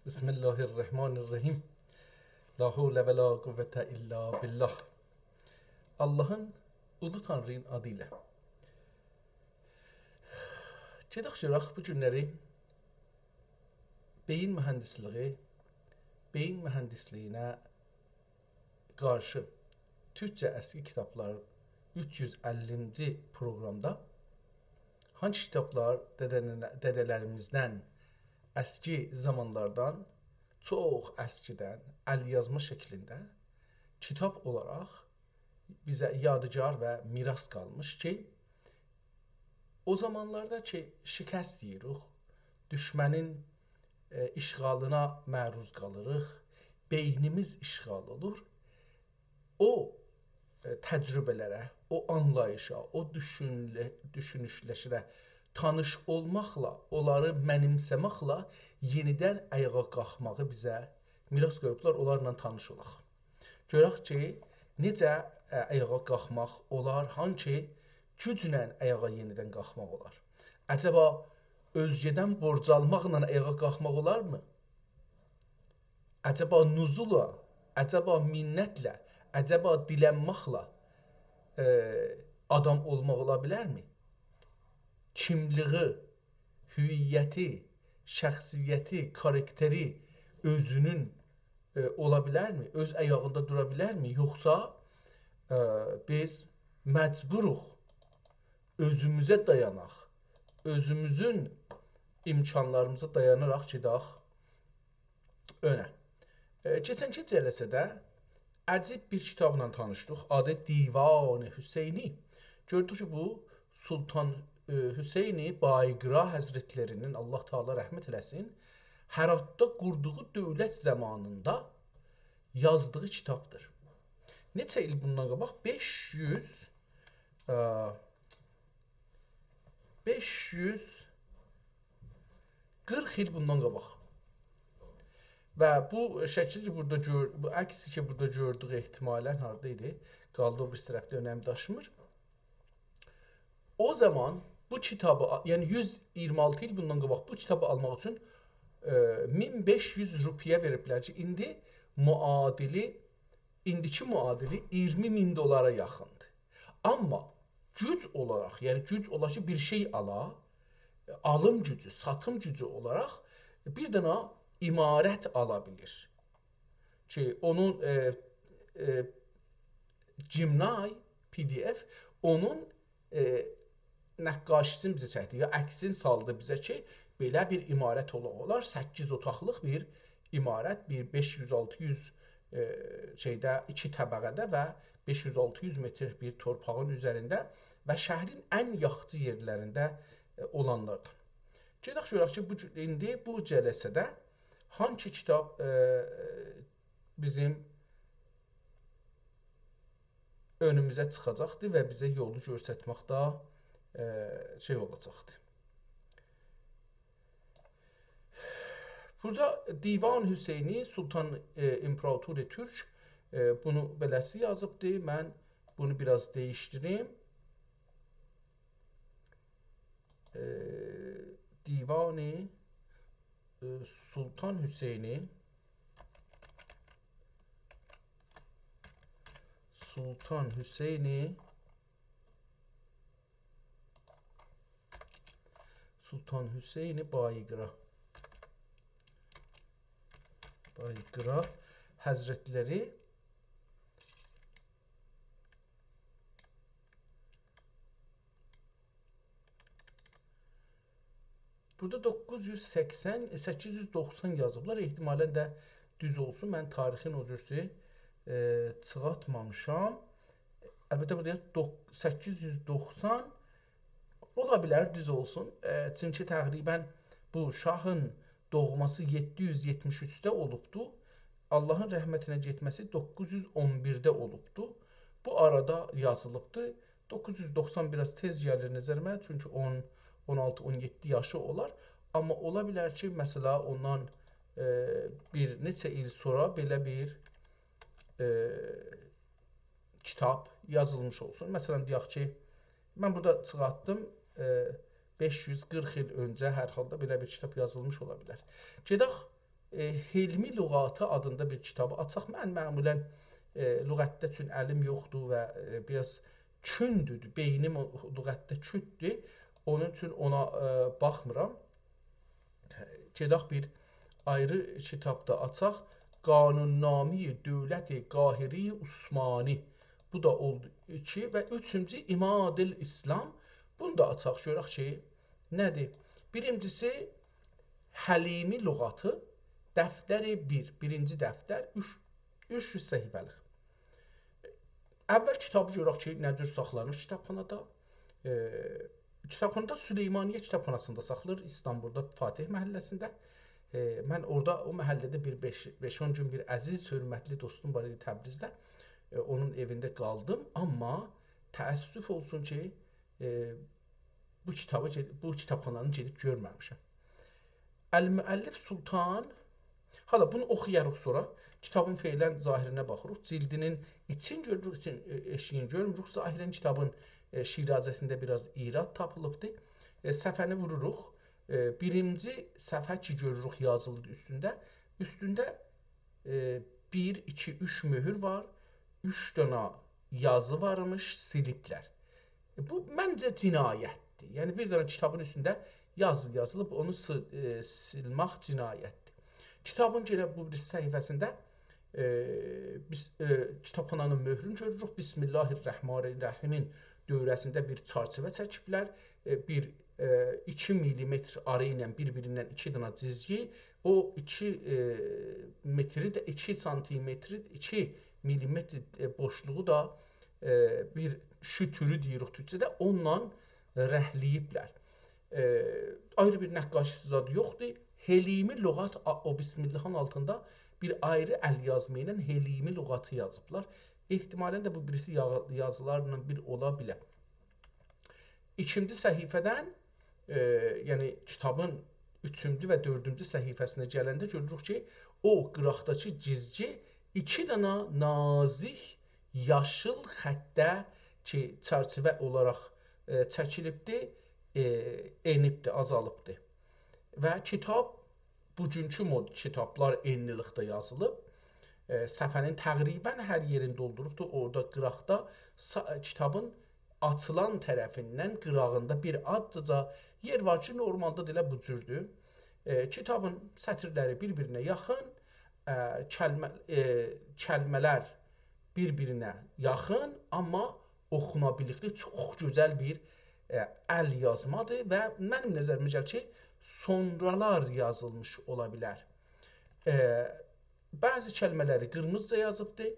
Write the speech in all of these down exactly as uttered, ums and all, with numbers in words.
بسم الله الرحمن الرحیم. لا حول و لا قوة الا بالله. آللاهین، اولو تانری‌نین آدی ایله. گئدک گؤرک بو گونلری بئیین مهندسلیگی، بئیین مهندسلیگینه قارشی تورکجه اسکی کیتابلار اوچ یوز اللینجی پروقرامدا هانسی کیتابلار دده‌ننه-، دده‌لریمیزدن، اسکی زامانلاردان، چوخ اسکیدن ال‌یازما شکلینده کیتاب اولاراق بیزه یادگار و میراث قالمیش کی، او زامانلاردا کی، شکست یئییریک، دوشمنین، ائ، اشغالینا معروض قالیریق، بئینیمیز اشغال اولور. او، ائ، تجربه‌لره، او آنلاییشا، او دوشونله-، دوشونوشلره تانیش اولماقلا، اونلاری منیمسه‌مکله یئنیدن آیاغا قالخماغی بیزه میراث قویوبلار، اونلارلا تانیش اولاق. گؤرک کی، نئجه، ائ، آیاغا قالخماق اولار، هانسی گوجله آیاغا یئنیدن قالخماق اولار. عجبا اؤزگه‌دن بورج آلماقلا آیاغا قالخماق اولارمی؟ عجبا نزوللا، عجبا منتله، عجبا دیلنمکله، ائ، آدام اولماق اولا بیلرمی؟ کیملیگی، هویتی، شخصیتی، کاراکتری اؤزونون، ائ، اولا بیلرمی؟ اؤز آیاغیندا دورا بیلرمی؟ یوخسا، ائ، بیز مجبوروق اؤزوموزه دایاناق، اؤزوموزون امکانلاریمیزا دایاناراق گئدک اؤنه. ائ، کئچنکی جلسه‌ده عجیب بیر کیتابلا تانیشدیق. آدی دیوان حسینی. گؤردوک کی، بو سلطان، ائ، حسین بایقرا حضرتلری‌نین، الله تعالی رحمت ائله‌سین، هراتدا قوردوغو دؤولت زامانیندا یازدیغی کیتابدیر. نئچه ایل بوندان قاباق؟ بئش یوز، ائ، بئش یوز قیرخ ایل بوندان قاباق. و بو شکیل کی، بورادا گؤر-، بو عکسی کی، بورادا گؤردوک، احتمالاً هاردا ایدی؟ قالدی او بیریسی طرفده، اؤنم داشیمیر. او زامان بو کیتابی آ-، یعنی یوز اییرمی آلتی ایل بوندان قاباق بو کیتابی آلماق اوچون، ائ، مین بئش یوز روپیه وئریبلر کی، ایندی معادلی، ایندیکی معادلی اییرمی مین دلارا یاخیندیر. آمما گوج اولاراق، یعنی گوج اولا کی، بیر شئی آلا، آلیم گوجو، ساتیم گوجو اولاراق بیر دنه عمارت آلا بیلیر. کی، اونون، ائ، ائ، جیمنای، پی دی اف، اونون، ائ، نقاشی‌سینی بیزه چکدی، یا عکسینی سالدی بیزه کی، بئله بیر عمارت اولا-، اولار، سککیز اوتاقلیق بیر عمارت، بیر بئش یوز آلتی یوز، ائ، شئیده، ایکی طبقه‌ده و بئش یوز آلتی یوز متر بیر تورپاغین اوزرینده و شهرین ان یاخشی یئرلرینده، ائ، اولانلاردان. گئدک گؤرک کی، بو گون، ایندی بو جلسه‌ده هانسی کیتاب، ائ، بیزیم اؤنوموزه چیخاجاقدیر و بیزه یولو گؤسترمکده، ائ، شئی اولاجاقدیر. بورادا دیوان حسینی، سلطان، ائ، امپراتور تورک، ائ، بونو بئله‌سی یازیبدی. من بونو بیر آز دییشدیریم. ائ، دیوان، ائ، سلطان حسینی، سلطان حسینی، سلطان حسین بایقرا، بایقرا حضرتلری. بورادا دوققوز یوز سکسن، سککیز یوز دوخسان یازیبلار. احتمالاً ده دوز اولسون. من تاریخین او جورسو، ائ، چیخارتمامیشام. البته، بورادا دوق-، سککیز یوز دوخسان اولا بیلر، دوز اولسون. ائ، چونکی تقریباً بو شاهین دوغماسی یئددی یوز یئتمیش اوچده اولوبدو. آللاهین رحمتینه گئتمه‌سی دوققوز یوز اون بیرده اولوبدو. بو آرادا یازیلیبدی. دوققوز یوز دوخسان بیر آز تئز گلیر نظریمه، چونکی اون، اون آلتی، اون یئددی یاشی اولار. آمما اولا بیلر کی، مثلا، اوندان، ائ، بیر نئچه ایل سونرا بئله بیر، ائ، کیتاب یازیلمیش اولسون. مثلا، دئیک کی، من بورادا چیخارتدیم، ائ، بئش یوز قیرخ ایل اؤنجه هر حالدا بئله بیر کیتاب یازیلمیش اولا بیلر. گئدک، ائ، حلمی لغاتی آدیندا بیر کیتابی آچاق. من معمولاً، ائ، لغتده چون الیم یوخدور و، ائ، بیر آز کوندور، بئینیم او لغتده کوتدور. اونون اوچون اونا، ائ، باخمیرام. گئدک بیر آیری کیتاب دا آچاق. قانون‌نامهٔ دولت قاهرهٔ عثمانی. بو دا اولدو ایکی و اوچونجو عماد الاسلام. بونو دا آچاق گؤرک کی، نه‌دیر؟ بیرینجیسی، حلیمی لغاتی، دفتر بیر، بیرینجی دفتر، اوچ، اوچ یوز صفحه‌لیک. اول کیتابی گؤرک کی، نه جور ساخلانیر کیتابخانادا. ائ، کیتابخانادا سلیمانیه کیتابخاناسیندا ساخلاییر، ایستانبولدا، فاتح محله‌سینده. ائ، من اورادا، او محله‌ده بیر بئش، بئش-اون گون بیر عزیز، حؤرمتلی دوستوم وار ایدی تبریزده. ائ، اونون ائوینده قالدیم، آمما تأسف اولسون کی، ائ، بو کیتابی گئد-، بو کیتابخانانی گئدیب گؤرمه‌میشم. المؤلف سلطان، حالا بونو اوخویاریق سونرا. کیتابین فعلاً ظاهرینه باخیریق. جلدینین ایچین گؤروروک، ایچین، ائ، ائشیگینی گؤرموروک. ظاهراً کیتابین، ائ، شیرازه‌سینده بیر آز ایراد تاپیلیبدی. ائ، صفحه‌نی ووروروق. ائ، بیرینجی صفحه کی گؤروروک یازیلیدی اوستونده. اوستونده ائ، بیر، ایکی، اوچ مؤهور وار. اوچ دانا یازی وارمیش، سیلیبلر. ائ، بو منجه جنایتدیر. یعنی بیر دانا کیتابین اوستونده یازی یازیلیب، اونو سی-، ائ، سیلمک جنایتدیر. کیتابین یئنه بو بیر صفحه‌سینده، ائ، بیز، ائ، کیتابخانانین مؤهرونو گؤروروک. بسم الله الرحمن الرحیمین دؤوره‌سینده بیر چرچیوه چکیبلر. ائ، بیر، ائ، ایکی میلیمتر آرا ایله بیر-بیریندن ایکی دانا جیزگی، او ایکی، ائ، متری ده، ایکی سانتیمتری، ایکی میلیمتر، ائ، بوشلوغو دا، ائ، بیر شوتورو دئییریک تورکجه‌ده، اونونلا رنگله‌ییبلر. ائ، آیری بیر نقاشی زادی یوخدور. حلیمی لغات، آ، او بسم اللهین آلتیندا بیر آیری ال‌یازما ایله حلیمی لغاتی یازیبلار. احتمالاً ده بو بیریسی یا-، یازیلارلا بیر اولا بیلر. ایکینجی صفحه‌دن، ائ، یعنی کیتابین اوچونجو و دؤردونجو صفحه‌سینه گلنده گؤروروک کی، او قیراقداکی جیزگی ایکی دانا نازیک یاشیل خطه کی، چرچیوه اولاراق، ائ، چکیلیبدی، ائ، ائنیبدی، آزالیبدی. و کیتاب بوگونکو مد کیتابلار ائنلیلیکده یازیلیب. ائ، صفحه‌نین تقریباً هر یئرینی دولدوروبدور. اورادا قیراقدا سا-، کیتابین آچیلان طرفیندن قیراغیندا بیر آزجا یئر وار کی، نورمالدا دا ائله بو جوردور. ائ، کیتابین سطیرلری بیر-بیرینه یاخین، ائ، کلمه، ائ، کلمه‌لر بیر-بیرینه یاخین، آمما اوخونا بیلیکلی چوخ گؤزل بیر، ائ، ال‌یازمادیر و منیم نظریمه گلیر کی، سونرالار یازیلمیش اولا بیلر. ائ، بعضی کلمه‌لری قیرمیزیجا یازیبدی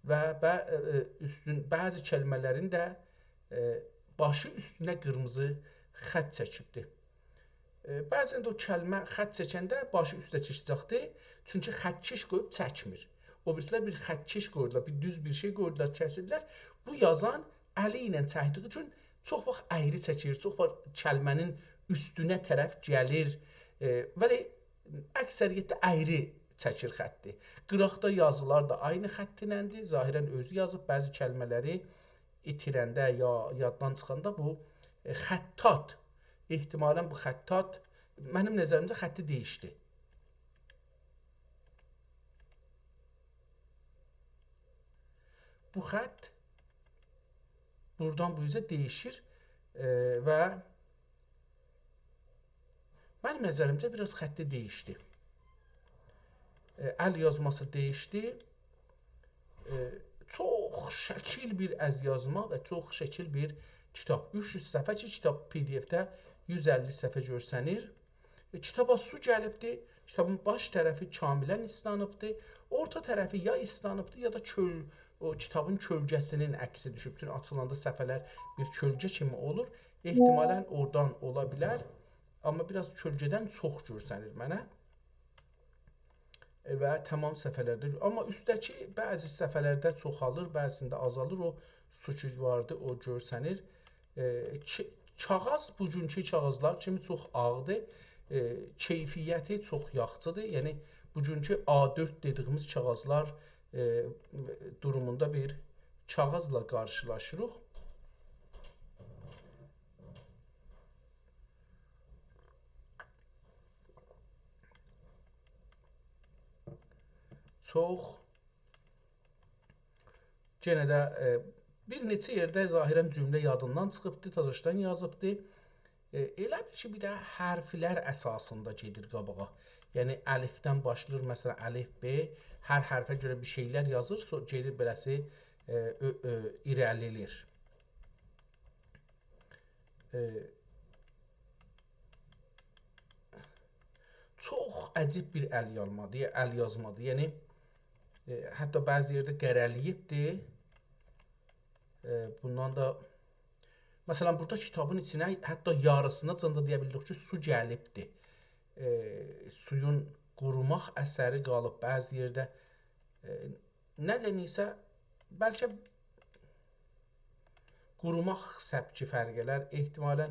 و بع-، ائ، ائ، اوستون، بعضی کلمه‌لرین ده، ائ، باشی اوستونه قیرمیزی خط چکیبدی. ائ، بعضاً ده او کلمه خط چکنده باشی اوسته چکیله‌جکدی. چونکی خط‌کش قویوب چکمیر. او بیریسیلر بیر خط‌کش قویدولار، بیر دوز بیر شئی قویدولار، کسیردیلر. بو یازان الی ایله چکدیگی اوچون چوخ واخت اَیری چکیر، چوخ واخت کلمه‌نین اوستونه طرف گلیر. ائ، ولی اکثریتده اَیری چکیر خطی. قیراقدا یازیلار دا عینی خط ایلندیر. ظاهراً اؤزو یازیب، بعضی کلمه‌لری ایتیرنده یا یاددان چیخاندا بو، ائ، خطات، احتمالاً بو خطات، منیم نظریمجه خطی دییشدی. بو خط بورادان بو اوزه دییشیر، ائ، و منیم نظریمجه بیر آز خطی دییشدی. ائ، ال‌یازماسی دییشدی. ائ، چوخ شکیل بیر ال‌یازما و چوخ شکیل بیر کیتاب. اوچ یوز صفحه کی، کیتاب پی‌دی‌افده یوز اللی صفحه گؤرسنیر. ائ، کیتابا سو گلیبدی. کیتابین باش طرفی کاملاً ایسلانیبدی. اورتا طرفی یا ایسلانیبدی، یا دا کؤل-، او کیتابین کؤلگه‌سینین عکسی دوشوب. بوتون آچیلاندا صفحه‌لر بیر کؤلگه کیمی اولور. احتمالاً اورادان اولا بیلر. آمما بیر آز کؤلگه‌دن چوخ گؤرسنیر منه. ائ، و تمام صفحه‌لرده. آمما اوستده‌کی بعضی صفحه‌لرده چوخالیر، بعضی‌سینده آزالیر. او سو کی واردی، او گؤرسنیر. ائ، کی-، کاغاذ بوگونکو کاغاذلار کیمی چوخ آغدیر. ائ، کیفیتی چوخ یاخشیدیر. یعنی، بوگونکو آ دؤرد دئدیگیمیز کاغاذلار، ائ، دوروموندا بیر کاغاذلا قارشیلاشیریق. چوخ. یئنه ده، ائ، بیر نئچه یئرده ظاهراً جمله یادیندان چیخیبدی، تازاشدان یازیبدی. ائ، ائله بیل کی، بیر ده حرفلر اساسیندا گئدیر قاباغا. یعنی، الفدن باشلاییر، مثلاً، الف، ب، هر حرفه گؤره بیر شئیلر یازیر، سو-، گئدیر بئله‌سی، ائ، اؤ-، اؤ-، ایره‌لیلیر. ائ، چوخ عجیب بیر ال یالمادیر، ال یازمادیر. یعنی، ائ، حتی بعضی یئرده قره‌له‌ییبدیر. ائ، بوندان دا، مثلاً، بورادا کیتابین ایچینه حتی یاریسیناجان دا دئیه بیلیریک کی، سو گلیبدیر. ائ، سویون قوروماق اثری قالیب بعضی یئرده. ائ، نه‌دنیسه، بلکه قوروماق سبکی فرق ائلر. احتمالاً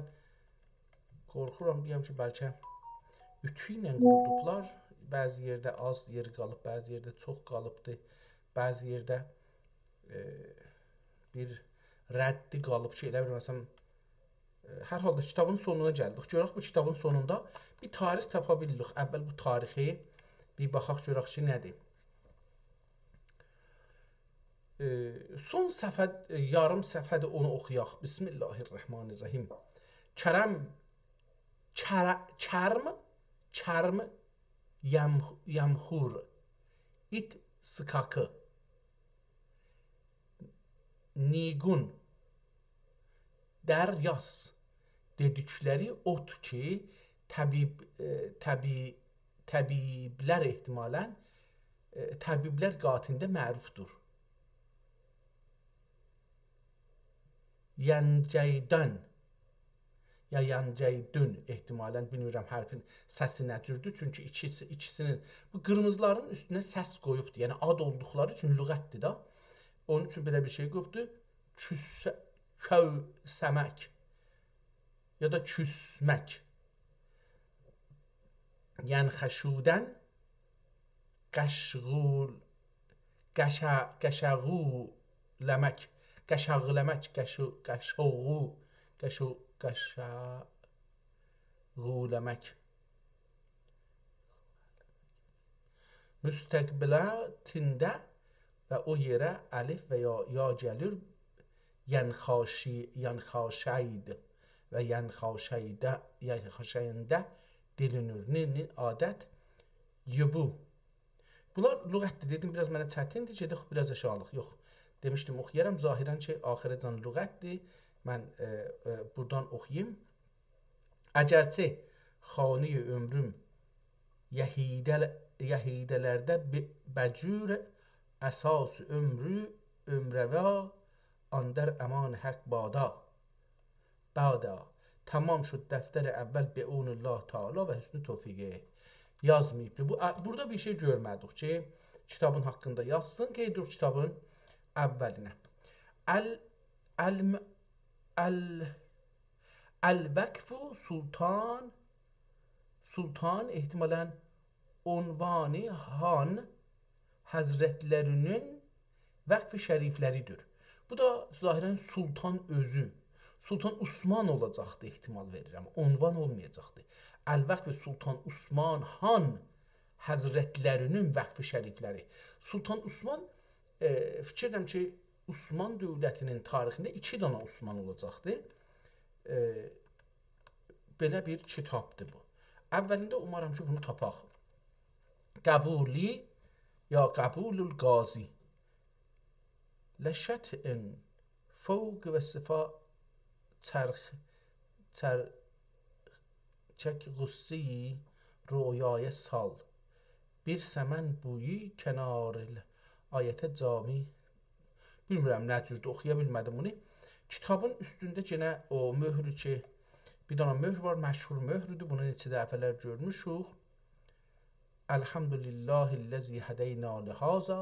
قورخورام، دئیم کی، بلکه اوتو ایله قورودوبلار. بعضی یئرده آز یئری قالیب، بعضی یئرده چوخ قالیبدی، بعضی یئرده، ائ، بیر ردی قالیب کی، ائله بیل، مثلاً، ائ، هر حالدا کیتابین سونونا گلدیک. گؤرک بو کیتابین سونوندا بیر تاریخ تاپا بیلیریک. اول بو تاریخی بیر باخاق، گؤرک کی، نه‌دیر. ائ، سون صفحه، ائ، یاریم صفحه‌دیر، اونو اوخویاق. بسم الله الرحمن الرحیم. کرم، کره-، کرم، کرم، یمخ-، یمخور، ایت سیکاکی، نیگون، دریاس دئدیکلری اوت کی، طبیب، ائ، طبی-، طبیبلر احتمالاً، ائ، طبیبلر قاطینده معروفدور. ینجیدن، یا ینجیدون احتمالاً، بیلمیرم حرفین سسی نه جوردور، چونکی ایکیسی، ایکیسینین، بو قیرمیزیلارین اوستونه سس قویوبدور. یعنی آد اولدوقلاری اوچون لغتدیر دا. اونون اوچون بئله بیر شئی قویوبدور. کوسه-، کوسمک یا دا کوسمک. ینخشودن، قشغول-، قشا-، قشاغولمک، قشاغولمک، قشو-، قشوغو-، قشو-، قشاغولمک. مستقبلاتینده و او یئره الف و یا، یا گلیر، ینخاشی-، ینخاشاید و ینخاشایده، ینخاشاینده دئییلیر. نی، نی، عادت، یوبو. بونلار لغتدیر، دئدیم، بیر آز منه چتیندیر، گئدک بیر آز آشاغیلیق. یوخ، دئمیشدیم، اوخویارام، ظاهراً کی، آخیره‌جان لغتدیر. من، ائ، ائ، بورادان اوخویوم. اگرچه خانهٔ عمرم یهیدل-، یهیدلرده ب-، بجور اساس عمرو، عمروا آندر امان حق بادا. بعدا تمام شد دفتر اول به عون الله تعالی و حسن توفیقه. یازماییبدی. بو، ا، بورادا بیر شئی گؤرمه‌دیک کی، کیتابین حاقیندا یازسین، قئییدیریک کیتابین اولینه. ال-، الم-، ال-، الوقف سلطان، سلطان احتمالاً عنوان هان حضرتلری‌نین وقف شریفلری‌دیر. بو دا ظاهراً سلطان اؤزو، سلطان عثمان اولاجاقدی، احتمال وئریرم. عنوان اولمایاجاقدی. الوقف سلطان عثمان هان حضرتلری‌نین وقف شریفلری. سلطان عثمان، ائ، فیکیر ائدیرم کی، عثمان دؤولتی‌نین تاریخینده ایکی دنه عثمان اولاجاقدی. ائ، بئله بیر کیتابدیر بو. اولینده اومارام کی، بونو تاپاق. قبولی یا قبول القاضی. لشطء فوق و صفا چرخ، چر-، چک غصه‌ای رؤیای سال. بیر سمن بویو کنار ال-، آیت جامی. بیلمیرم نه جوردور، اوخویا بیلمه‌دیم بونو. کیتابین اوستونده یئنه او مؤهرو کی، بیر دنه مؤهر وار، مشهور مؤهرودور. بونو نئچه دفعه‌لر گؤرموشوک. الحمد لله الذی هدینا لهذا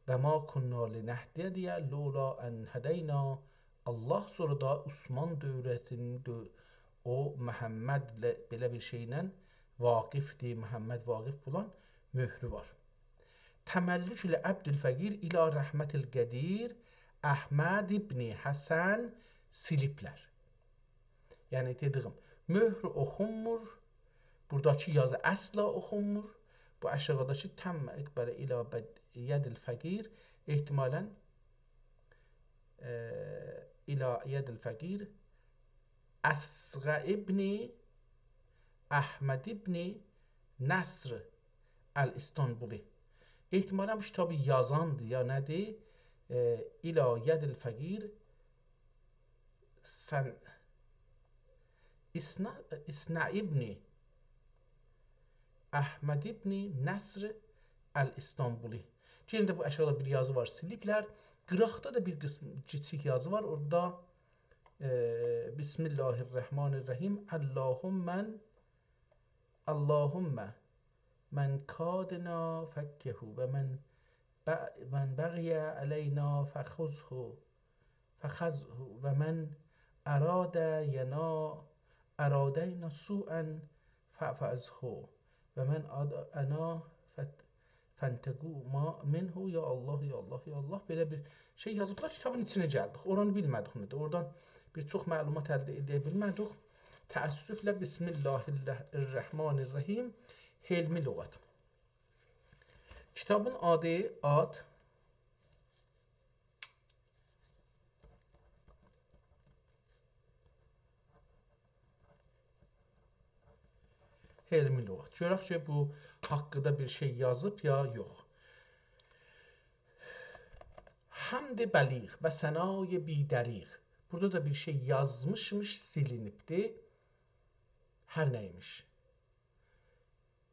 و ما کنا لنهتدی لولا ان هدینا الله. سونرا دا عثمان دؤولتی‌نین دؤ-، او محمدله بئله بیر شئیله واقفدیر، محمد واقف بولان مؤهرو وار. تملک العبد الفقیر الی رحمت القدیر احمد ابن حسن سیلیبلر. یعنی دئدیگیم، مؤهر اوخونمور، بوراداکی یازی اصلا اوخونمور. بو آشاغیداکی «تم اقبل الی بد-، ید الفقیر»، احتمالاً، ائ، «الی ید الفقیر اصغر ابن احمد ابن نصر الاستانبولی». احتمالاً بو کیتابی یازاندیر، یا نه‌دیر؟ ائ، «الی ید الفقیر سن-، اصنع، اصنع ابن احمد ابن نصر الاستانبولی». یئنه ده بو آشاغیدا بیر یازی وار، سیلیبلر. قیراقدا دا بیر قیسیم کیچیک یازی وار. اورادا، ائ، «بسم الله الرحمن الرحیم. اللهم، اللهم من کادنا فکه و من ب-، من بغی علینا فخذه، فخذه و من اراد ینا-، ارادینا سوءا فاعف عنه و من عادانا فت-، فانتقم منه. یا الله، یا الله، یا الله. بئله بیر شئی یازیبلار، کیتابین ایچینه گلدیک. اورانی بیلمه‌دیک نه‌دیر. اورادان بیر چوخ معلومات الده ائده بیلمه‌دیک. تأسفله «بسم الله الرحمن الرحیم»، حلمی لغت. کیتابین آدی، آد، حلمی لغت. گؤرک کی، بو حاقیندا بیر شئی یازیب یا یوخ. «حمد بلیغ و ثنای بی‌دریغ». بورادا دا بیر شئی یازمیشمیش، سیلینیبدی. هر نه ایمیش.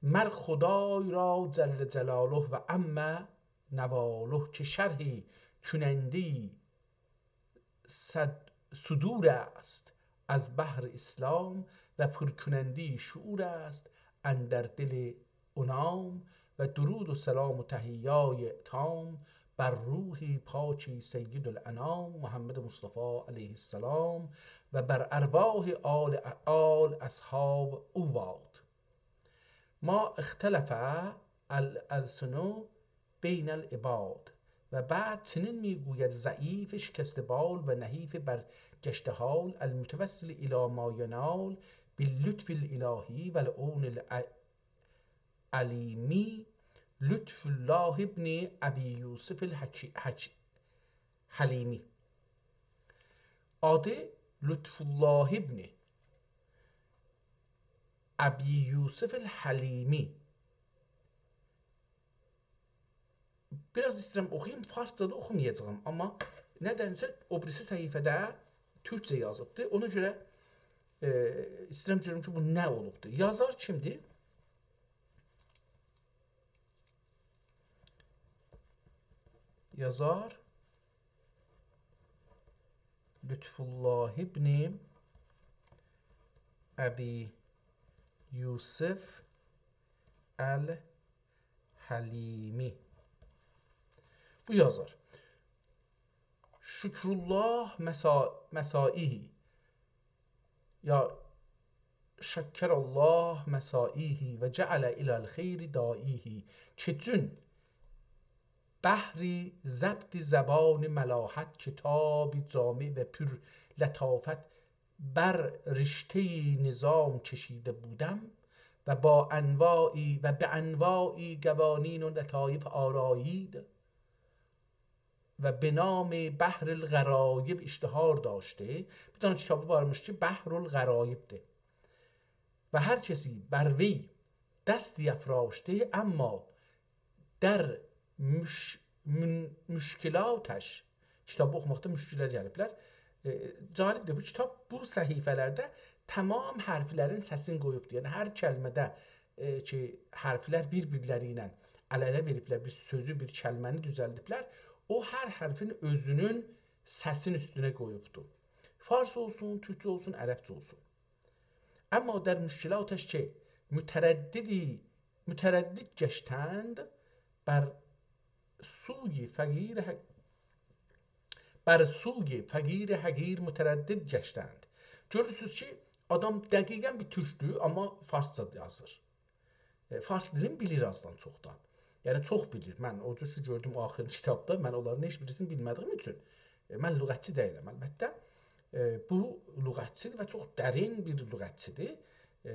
«مر خدای را جل جلاله و عم نواله، که شرح کنندهٔ صد-، صدور است از بحر اسلام و پر کنندهٔ شعور است اندر دل انام و درود و سلام و تحیای تام بر روح پاک سید الانام محمد مصطفی علیه السلام و بر ارواح آل، آل اصحاب او باد. ما اختلف الالسن بین العباد و بعد چنین می‌گوید ضعیف شکسته بال و نحیف برگشته حال، المتوسل الی ما ینال باللطف الالهی و العون الع-، علیمی، لطف‌الله ابن ابی یوسف الحکی-، حکی-، حلیمی. آدی لطف‌الله ابن ابی یوسف الحلیمی. بیر آز ایسته‌ییرم اوخویوم، فارسجا دا اوخومایاجاغام، آمما نه‌دنسه او بیریسی صفحه‌ده تورکجه یازیبدی. اونا گؤره، ائ، ایسته‌ییرم گؤروم کی، بو نه اولوبدو. یازار کیمدیر؟ یازار لطف‌الله ابن ابی یوسف الحلیمی. بو یازار. شکرالله مسا-، مساعیه. یا شکر الله مساعیه و جعل الی الخیر داعیه. که چون بحر ضبط زبان ملاحت، کتاب جامع و پر لطافت، بر رشتهٔ نظام کشیده بودم و با انواعی و به انواعی قوانین و لطایف آرایید و به نام بحر الغرایب اشتهار داشته. بیر دنه کیتابی وارمیش کی، بحر الغرایبدیر. و هر کسی بر وی دستی افراشته، اما در مش-، من-، مشکلاتش، کیتابی اوخوماقدا مشکله گلیبلر. ائ، جالبدیر، بو کیتاب بو صفحه‌لرده تمام حرفلرین سسینی قویوبدور. یعنی هر کلمه‌ده، ائ، کی، حرفلر بیر-بیرلری ایله ال‌اله وئریبلر، بیر سؤزو، بیر کلمه‌نی دوزلدیبلر، او هر حرفین اؤزونون سسین اوستونه قویوبدور. فارس اولسون، تورکجه اولسون، عربجه اولسون. اما در مشکلاتش که مترددی، متردد گشتند، بر سوی فقیر حق-، بر سوی فقیر حقیر متردد گشتند. گؤرورسونوز کی، آدام دقیقاً بیر تورکدور، آمما فارسجا یازیر. ائ، فارس دیلینی بیلیر آزدان چوخدان. یعنی، چوخ بیلیر. من او جور کی گؤردوم آخرین کیتابدا، من اونلارین هئچ بیریسینی بیلمه‌دیییم اوچون، ائ، من لغتچی دئییلم، البته. ائ، بو لغتچیدیر و چوخ درین بیر لغتچیدیر. ائ،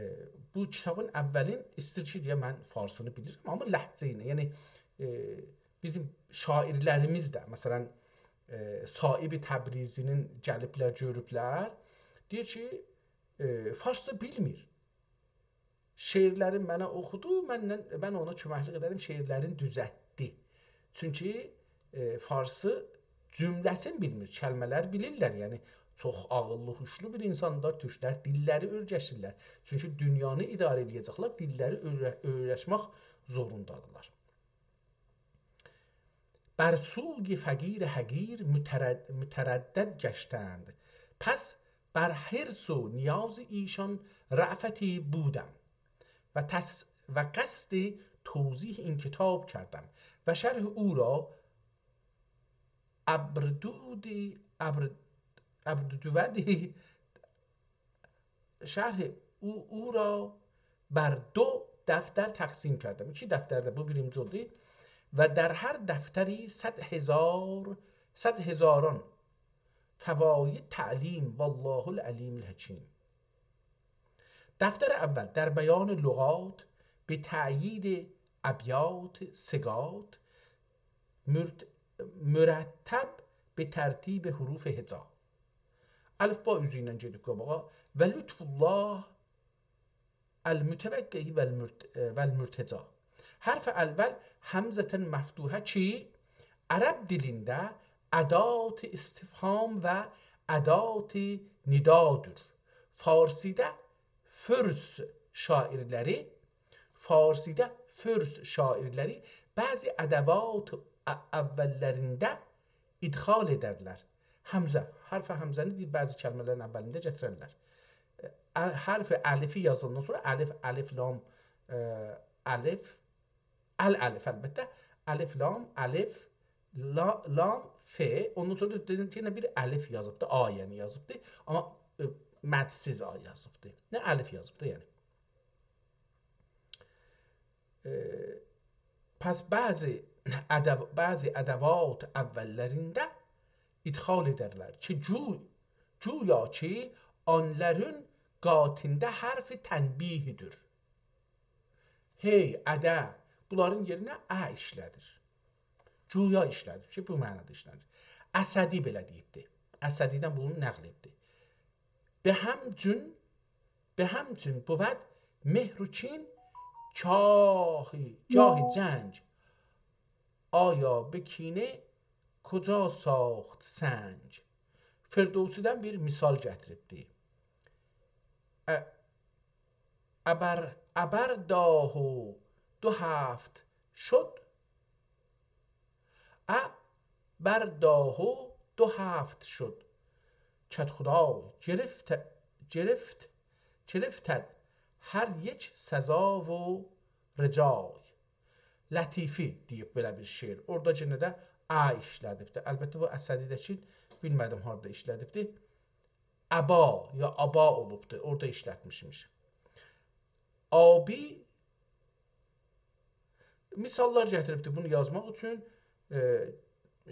بو کیتابین اولین، ایستیر کی، دئیه من فارسینی بیلیرم، آمما لهجه ایله، یعنی، ائ، بیزیم شاعیرلریمیز ده، مثلا، ائ، صائب تبریزی‌نین گلیبلر، گؤروبلر. دئییر کی، ائ، فارسجا بیلمیر. شعرلرین منه اوخودو، مندن، من اونا کؤمکلیک ائده‌دیم، شعرلرین دوزلتدی. چونکی، ائ، فارسی جمله‌سینی بیلمیر، کلمه‌لر بیلیرلر. یعنی، چوخ عاغیللی، هوشلو بیر اینساندیر. تورکلر دیللری اؤیرشیرلر. چونکی دونیانی اداره ائله‌یه‌جکلر، دیللری اؤیره-، اؤیرشمک زوروندادیرلار. بر سوی فقیر حقیر مترد-، متردد گشتند. پس بر حرص و نیاز ایشان رأفتی بودم و تس-، و قصد توضیح این کتاب کردم و شرح او را ابردودی، ابر-، ابردودی شرح او، او را بر دو دفتر تقسیم کردم. ایکی دفترده بو بیرینجی اولدو. و در هر دفتری صد هزار، صد هزاران فوایدی تعلیم، والله العلیم الحکیم. دفتر اول در بیان لغات، به تأیید ابیات، صیغات، مرت-، مرتب به ترتیب حروف هجا. الفبا اوزو ایله گئدیب قاباغا. و لطف الله المتوقع و المرت-، و المرتجی. حرف اول همزة مفتوحه کی، عرب دیلینده ادات استفهام و ادات ندادیر. فارسیده فرس شاعیرلری، فارسیده فرس شاعیرلری بعضی ادوات ا-، اوللرینده ادخال ائدرلر. همزه، حرف همزه‌نی بیر بعضی کلمه‌لرین اولینده گتیررلر. ا-، حرف الفی یازاندان سونرا الف، الف، لام، ائ، الف، ال الف البته، الف، لام، الف، لا-، لام، ف، اوندان سونرا دا دئدیم کی، یئنه بیر الف یازیبدی، آ، یعنی یازیبدی. آمما، ائ، مدسیز آ یازیبدی. نه الف یازیبدی، یعنی. ائ، پس بعضی ادو-، بعضی ادوات اوللرینده ادخال ائدرلر کی، گو-، گویا کی، آنلارین قاتینده حرف تنبیه‌دیر. هی، اده، بونلارین یئرینه ا ایشله‌دیر. گویا ایشله‌دیر کی، بو معنادا ایشله‌دیر. اسدی بئله دئییبدی. اسدی‌دن بونو نقل ائتدی. به همچون، به همچون بود مهر و کین، کاهی، گاهی جنگ، آیا به کینه کجا ساخت سنگ. فردوسی‌دن بیر مثال گتیریبدی. ا-، ابر، ابر داه و دو هفت شد، ابر داه و دو هفت شد، کدخدای گرفت، گرفت، گرفتد هر یک سزا و رجای. لطیفی دئییب بئله بیر شعر. اورادا یئنه ده ا ایشله‌دیبدی. البته، بو اسدی‌ده کی، بیلمه‌دیم هاردا ایشله‌دیبدی. ابا یا آبا اولوبدو، اورادا ایشلتمیشمیش. آبی مثاللار گتیریبدی بونو یازماق اوچون. ائ،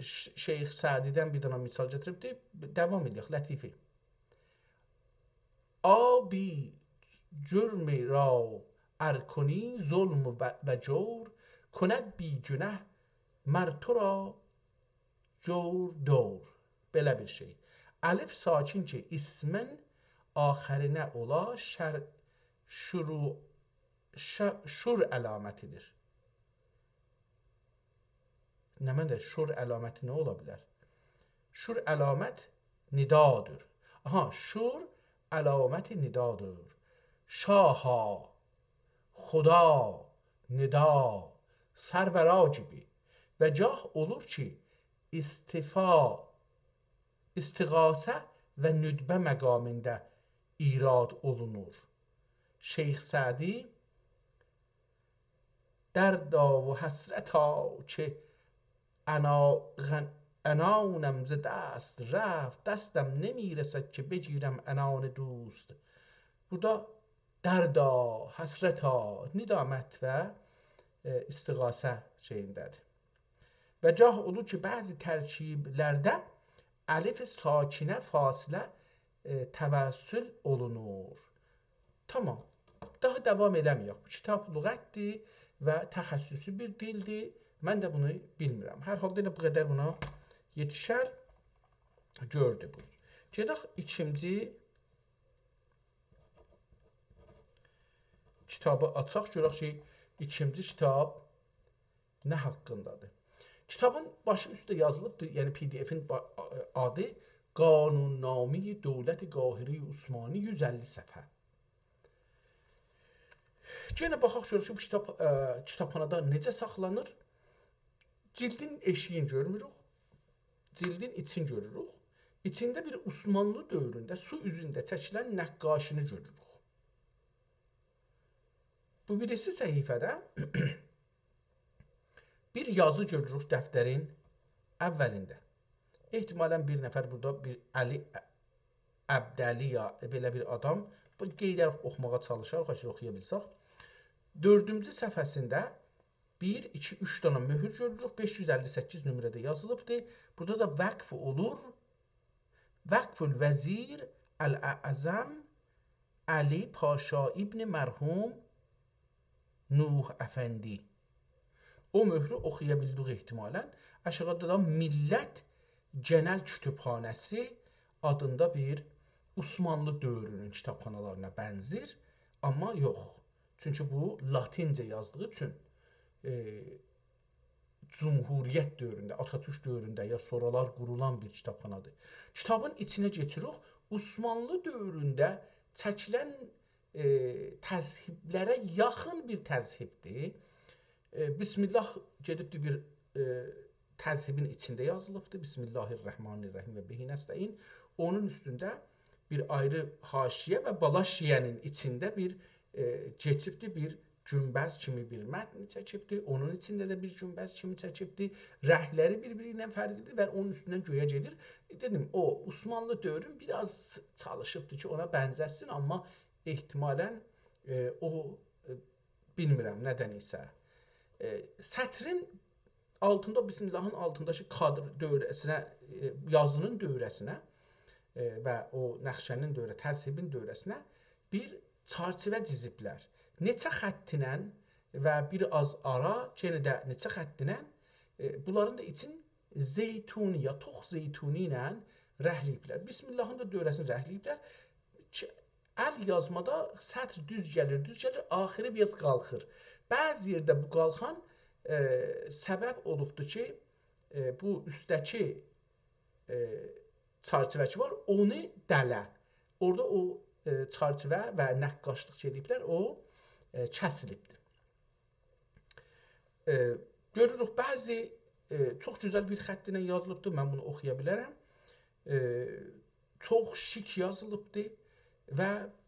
ش-، شیخ سعدی‌دن بیر دنه مثال گتیریبدی. داوام ائدک، لطیفی. آبی جرمی را ار کنی ظلم و، و جور، کند بی گنه مر تو را جور دور. بئله بیر شئی. الف ساکن کی، اسمین آخرینه اولا، شر-، شورو-، ش-، شور علامتی‌دیر. نمنه، شور علامتی نه اولا بیلر؟ شور علامت ندادیر. آها، شور علامت ندادیر. شاها، خدا، ندا، سرورا گیبی. و گاه اولور کی، استفا-، استغاثه و ندبه مقامیندا ایراد اولونور. شیخ سعدی: دردا و حسرتا که عنا-، غن-، عنانم ز دست رفت، دستم نمی‌رسد که بگیرم عنان دوست. بورادا دردا، حسرتا، ندامت و، ائ، استغاثه شئیینده‌دیر. و گاه اولور کی، بعضی ترکیبلرده الف ساکنه فاصله، ائ، توسل اولونور. تامام. داها داوام ائله‌مه‌یک. بو کیتاب لغتدیر و تخصصی بیر دیلدیر. من ده بونو بیلمیرم. هر حالدا ائله بو قدر بونا یئتیشر. گؤردو بو. گئدک ایکینجی کیتابی آچاق، گؤرک کی، ایکینجی کیتاب نه حاقیندادیر. کیتابین باشی اوسته یازیلیبدیر، یعنی پی دی افین با-، آدی قانون‌نامهٔ دولت قاهرهٔ عثمانی، یوز اللی صفحه. یئنه باخاق گؤرک کی، بو کیتاب، ائ، کیتابخانادا نئجه ساخلانیر. جیلدین ائشیگین گؤرموروک. جیلدین ایچین گؤروروک. ایچینده بیر عثمانلی دؤورونده سو اوزونده چکیلن نقاشینی گؤروروک. بو بیریسی صفحه‌ده بیر یازی گؤروروک دفترین اولینده. احتمالاً بیر نفر بورادا بیر علی عبدعلی یا بئله بیر آدام، بو قئییده‌رک اوخوماغا چالیشاریق، آچیق اوخویا بیلسک. دؤردونجو صفحه‌سینده بیر، ایکی، اوچ دنه مؤهور گؤروروک. بئش یوز اللی سککیز نمره‌ده یازیلیبدیر. بورادا دا وقف اولور. وقف الوزیر الاعظم علی پاشا ابن مرحوم نوح افندی. او مؤهرو اوخویا بیلدیک احتمالاً. آشاغیدا دا میللت گئنل کوتوبخانه‌سی آدیندا بیر عثمانلی دؤورونون کیتابخانالارینا بنزیر، آمما یوخ. چونکی بو لاتینجه یازدیغی اوچون، ائ، جمهوریت دؤورونده، آتاتورک دؤورونده یا سونرالار قورولان بیر کیتابخانادیر. کیتابین ایچینه کئچیریک. عثمانلی دؤورونده چکیلن، ائ، تذهیبلره یاخین بیر تذهیبدیر. ائ، بسم الله گئدیبدیر بیر، ائ، تذهیبین ایچینده یازیلیبدیر. بسم الله الرحمن الرحیم و به نستعین. اونون اوستونده بیر آیری حاشیه و بالا شیعه‌نین ایچینده بیر، ائ، کئچیبدیر، بیر گونبذ کیمی بیر متن چکیبدیر. اونون ایچینده ده بیر گونبذ کیمی چکیبدیر. رنگلری بیر-بیری ایله فرقلیدیر و اونون اوستوندن گؤیه گئدیر. دئدیم، او عثمانلی دؤورون بیر آز چالیشیبدیر کی، اونا بنزتسین، آمما احتمالاً، ائ، او، ائ، بیلمیرم، ندن ایسه، ائ، سطرین آلتیندا، بسم اللهین آلتینداکی کادر دؤوره‌سینه، ائ، یازینین دؤوره‌سینه، ائ، و او نقشه‌نین دؤوره، تذهیبین دؤوره‌سینه بیر چرچیوه جیزیبلر. نئچه خط ایله و بیر آز آرا، یئنه ده نئچه خط ایله، ائ، بونلارین دا ایچین زیتونی یا توخ زیتونی ایله رنگله‌ییبلر. بسم اللهین دا دؤوره‌سینی رنگله‌ییبلر. کی، ال یازمادا سطر دوز گلیر، دوز گلیر، آخیری بیر آز قالخیر. بعضی یئرده بو قالخان، ائ، سبب اولوبدور کی، ائ، بو اوستده‌کی، ائ، چرچیوه کی وار، اونو دله. اورادا او، ائ، چرچیوه و نقاشلیق کی ائله‌ییبلر، او، ائ، کسیلیبدیر. ائ، گؤروروک، بعضی، ائ، چوخ گؤزل بیر خط ایله یازیلیبدیر، من بونو اوخویا بیلرم. ائ، چوخ شیک یازیلیبدیر و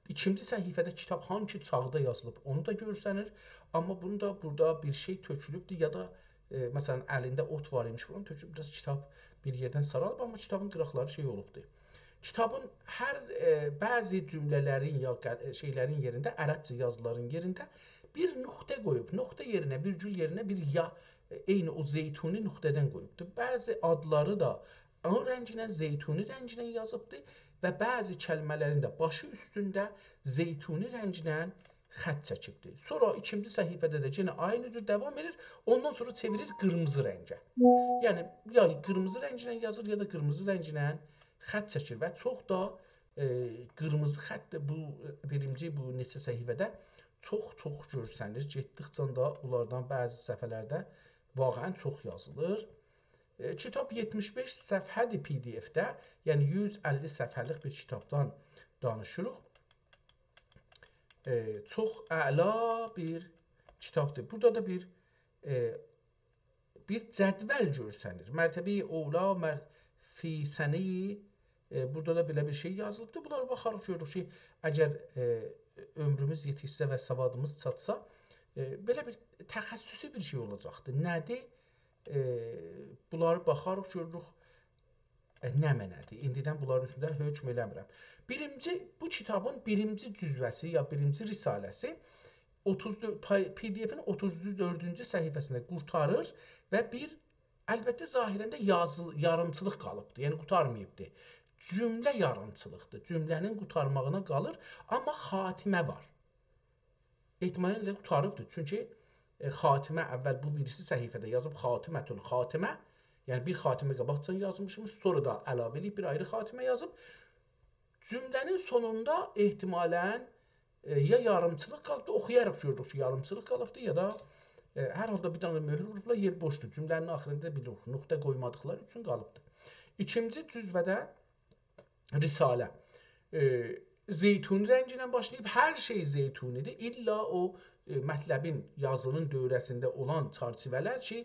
ایکینجی صفحه‌ده کیتاب هانسی چاغدا یازیلیب، اونو دا گؤرسنیر. آمما بونو دا بورادا بیر شئی تؤکولوبدور یا دا، ائ، مثلاً، الینده اوت وار ایمیش، بونو تؤکوب بیر آز کیتاب بیر یئردن سارالیب، آمما کیتابین قیراقلاری شئی اولوبدور. کیتابین هر، ائ، بعضی جمله‌لرین یا ق-، شئیلرین یئرینده، عربجه یازیلارین یئرینده بیر نقطه قویوب. نقطه یئرینه، ویرگول یئرینه بیر یا، ائ، عینی او زیتونی نقطه‌دن قویوبدور. بعضی آدلاری دا او رنگینن، زیتونی رنگینن یازیبدیر و بعضی کلمه‌لرین ده باشی اوستونده زیتونی رنگینن خط چکیبدیر. سونرا ایکینجی صفحه‌ده ده یئنه عینی جور داوام ائدیر. اوندان سونرا چئویریر قیرمیزی رنگه. یعنی، یا قیرمیزی رنگینن یازیر، یا دا قیرمیزی رنگینن خط چکیر و چوخ دا، ائ، قیرمیزی خط ده بو، بیرینجی بو نئچه صفحه‌ده چوخ-چوخ گؤرسنیر. گئتدیکجه ده بونلاردان بعضی صفحه‌لرده واقعاً چوخ یازیلیر. ائ، کیتاب یئتمیش بئش صفحه‌دیر پی دی اف‌ده، یعنی یوز اللی صفحه‌لیک بیر کیتابدان دانیشیریق. ائ، چوخ اعلا بیر کیتابدیر. بورادا دا بیر، ائ، بیر جدول گؤرسنیر. مرتبه‌ی اولا، مر-، فی سنه‌ی، ائ، بورادا دا بئله بیر شئی یازیلیبدیر. بونلارا باخاریق، گؤروروک کی، اگر، ائ، عؤمروموز یئتیشسه و سوادیمیز چاتسا، ائ، بئله بیر تخصصی بیر شئی اولاجاقدیر. نه‌دیر؟ ائ، بونلاری باخاریق، گؤروروک، ائ، نمنه‌دیر؟ ایندیدن بونلارین اوستونده حکم ائله‌میرم. بیرینجی، بو کیتابین بیرینجی جزوه‌سی یا بیرینجی رساله‌سی اوتوز دؤرد، پای-، پی دی اف‌ین اوتوز دؤردونجو صفحه‌سینده قورتاریر و بیر، البته، ظاهراً ده یازی-، یاریمچیلیق قالیبدیر. یعنی، قورتارماییبدیر. جمله یاریمچیلیقدیر. جمله‌نین قورتارماغینا قالیر، آمما خاتمه وار. احتمالاً ائله قوتاریبدیر. چونکی، ائ، خاتمه، اول بو بیریسی صفحه‌ده یازیب خاتمة‌الخاتمه، یعنی بیر خاتمه قاباقجان یازمیشمیش، سونرا دا علاوه ائله‌ییب بیر آیری خاتمه یازیب. جمله‌نین سونوندا احتمالاً، ائ، یا یاریمچیلیق قالیبدی، اوخویاراق گؤروروک کی، یاریمچیلیق قالیبدی، یا دا، ائ، هر حالدا بیر دنه مؤهور ووروبلار، یئر بوشدور. جمله‌نین آخیریندا بیلیریک، نقطه قویمادیقلاری اوچون قالیبدی. ایکینجی جزوه‌ده رساله، ائ، زیتونی رنگی ایله باشلاییب، هر شئی زیتونی‌دیر. الا او، ائ، مطلبین، یازینین دؤوره‌سینده اولان چرچیوه‌لر کی،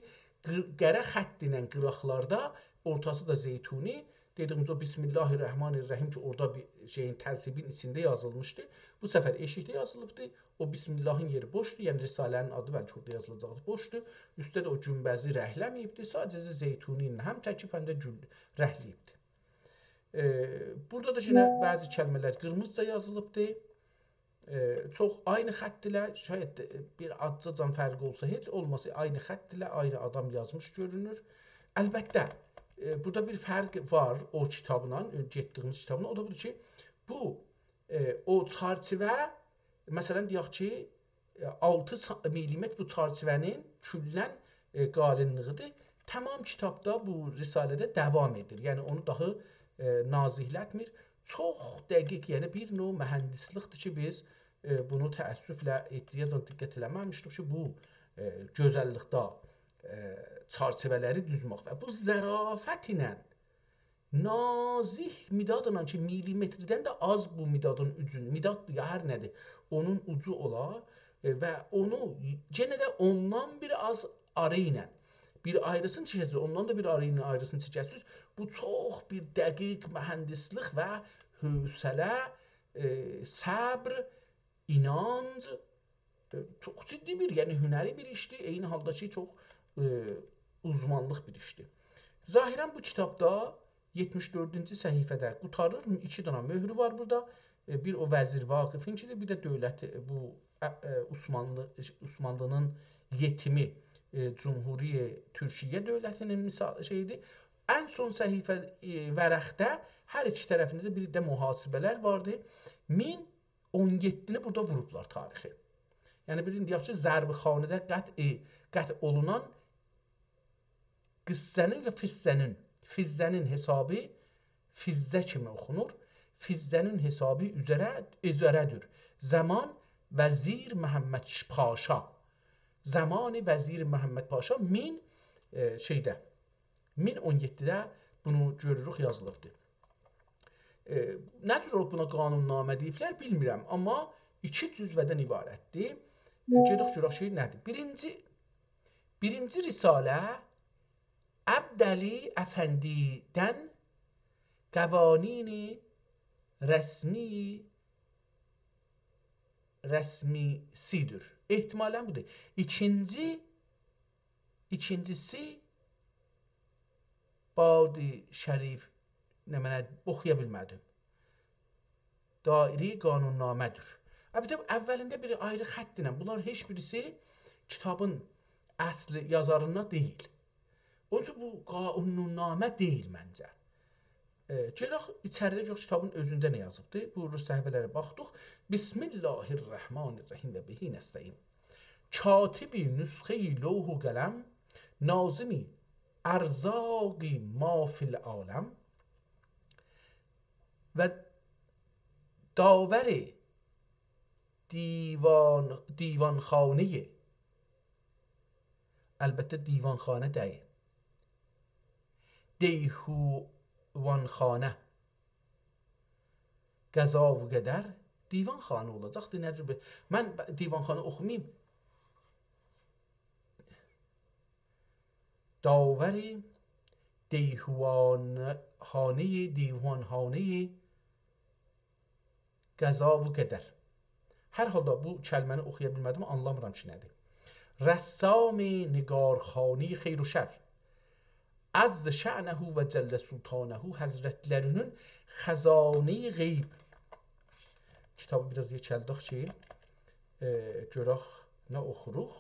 قیر-، قره خط ایله قیراقلاردا، اورتاسی دا زیتونی، دئدیگیمیز او «بسم الله الرحمن الرحیم» کی، اورادا بیر شئیین، ترتیبین ایچینده یازیلمیشدی. بو سفر ائشیکده یازیلیبدی. او «بسم الله»ین یئری بوشدور، یعنی رساله‌نین آدی بلکه اورادا یازیلاجاقدی، بوشدور. اوسته ده او گونبذی رنگله‌مه‌ییبدی. ساده‌جه زیتونی ایله هم چکیب، هم ده گول رنگله‌ییبدی. ائ، بورادا دا یئنه بعضی کلمه‌لر قیرمیزیجا یازیلیبدی. ائ، چوخ عینی خط ایله، شاید، ائ، بیر آزجاجان فرقی اولسا، هئچ اولماسا عینی خط ایله عینی آدام یازمیش گؤرونور. البته، ائ، بورادا بیر فرق وار او کیتابلا، اؤن-، گئتدیگیمیز کیتابلا. او دا بودور کی، بو، ائ، او چرچیوه، مثلاً، دئیک کی، ائ، آلتی سا-، میلیمتر بو چرچیوه‌نین کلاً، ائ، قالینلیغی‌دیر. تمام کیتابدا بو رساله‌ده داوام ائدیر. یعنی اونو داها، ائ، نازیکلتمیر. چوخ دقیق، یعنی بیر نوع مهندسلیکدیر کی، بیز، ائ، بونو تأسفله ائدیه‌جن دقت ائله‌مه‌میشدیک کی، بو، ائ، گؤزللیکده، ائ، چرچیوه‌لری دوزمک و بو ظرافت ایله نازیک مدادلا کی، میلیمتردن ده آز بو مدادین اوجون، مداد یا هر نه‌دیر، اونون اوجو اولا، ائ، و اونو یئنه ده اوندان بیر آز آری ایله، بیر آیریسینی چکه‌سیز، اوندان دا بیر آری ایله آیریسینی چکه‌سیز. بو چوخ بیر دقیق مهندسلیک و حوصله، ائ، صبر، اینانج، ائ، چوخ جدی بیر، یعنی هنری بیر ایشدیر، عینی حالدا کی، چوخ، ائ، اوزمانلیق بیر ایشدیر. ظاهراً بو کیتابدا یئتمیش دؤردونجو صفحه‌ده قوتاریر. ایکی دنه مؤهرو وار بورادا. ائ، بیر او وزیر واقفینکی‌دیر، بیر ده دؤولت، ائ، بو، ا، ائ، عثمانلی، عثمانلی‌نین یئتیمی، ائ، جمهوری ترکیه دؤولتی‌نین مثال، شئیی‌دیر. ان سون صفحه، ائ، ورقده هر ایکی طرفینده ده بیر ده محاسبه‌لر واردی. مین اون یئددینی بورادا ووروبلار تاریخی. یعنی، بیرینجی، یاخشی، ضرب‌خانه‌ده قطع، قطع اولونان قصه‌نین یا فضه‌نین، فضه‌نین حسابی فضه کیمی اوخونور. فضه‌نین حسابی اوزره، اوزره‌دیر. زمان وزیر محمد ش-، پاشا. زمان وزیر محمد پاشا مین، ائ، شئیده، مین اون یئددیده بونو گؤروروک، یازیلیبدیر. ائ، نه جور اولوب بونا قانون‌نامه دئییبلر، بیلمیرم، آمما ایکی جزوه‌دن عبارتدیر. ائ، گئدک گؤرک کی، نه‌دیر؟ بیرینجی، بیرینجی رساله عبدعلی افندی‌دن قوانین رسمی، رسمی‌سی‌دیر. احتمالاً بودور. ایکینجی، ایکینجی‌سی بادی شریف، نمنه، اوخویا بیلمه‌دیم. دایره‌ی قانون‌نامه‌دیر. البته، اولینده بیر آیری خط ایله. بونلار هئچ بیریسی کیتابین اصلی یازاریندا دئییل. اونون اوچون بو قانون‌نامه دئییل منجه. ائ، گئدک ایچریده گؤرک کیتابین اؤزونده نه یازیبدی. بویورور، صفحه‌لره باخدیق. بسم الله الرحمن الرحیم و به نستعین. کاتبی نسخه‌ی لوح و قلم، ناظمی ارزاق ما فی العالم و داور دیوان، دیوانخانه‌ی، البته، دیوانخانه دئییل، دیوانخانه، قضا و قدر، دیوانخانه اولاجاقدیر، نه جور بیر، من ب-، دیوانخانه اوخوماییم. داور دیوانخانه‌ی، دیوانخانه‌ی قضا و قدر. هر حالدا بو کلمه‌نی اوخویا بیلمه‌دیم، آنلامیرام کی، نه‌دیر. رسام نگارخانه‌ی خیر و شر، عز شأنه و جل سلطانه، حضرتلری‌نین خزانه‌ی غیب. کیتابی بیر آز یئکلدک کی، ائ، گؤرک نه اوخوروق.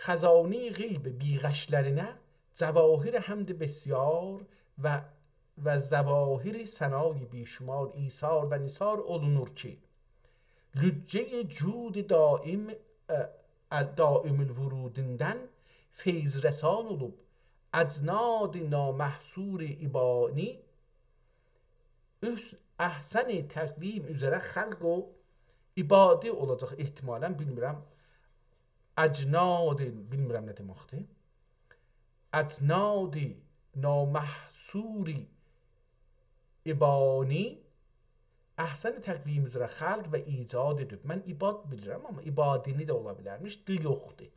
خزانه‌ی غیب بی‌غشلرینه جواهر حمد بسیار و و ظواهر ثنای بی‌شمار ایثار و نثار اولونور کی، لجهٔ جود دائم، اه، ال-، دائم الوروندیندن فیض‌رسان اولوب، اجناد نامحصور عبادی، اوز-، احسن تقویم اوزره خلق و عبادی اولاجاق احتمالاً، بیلمیرم. اجناد، بیلمیرم نه دئمکدیر. اجناد نامحصور عبادی احسن تقویم اوزره خلق و ایجاد ائدیب. من عباد بیلیرم، آمما عبادینی ده اولا بیلرمیش، «د» یوخدور.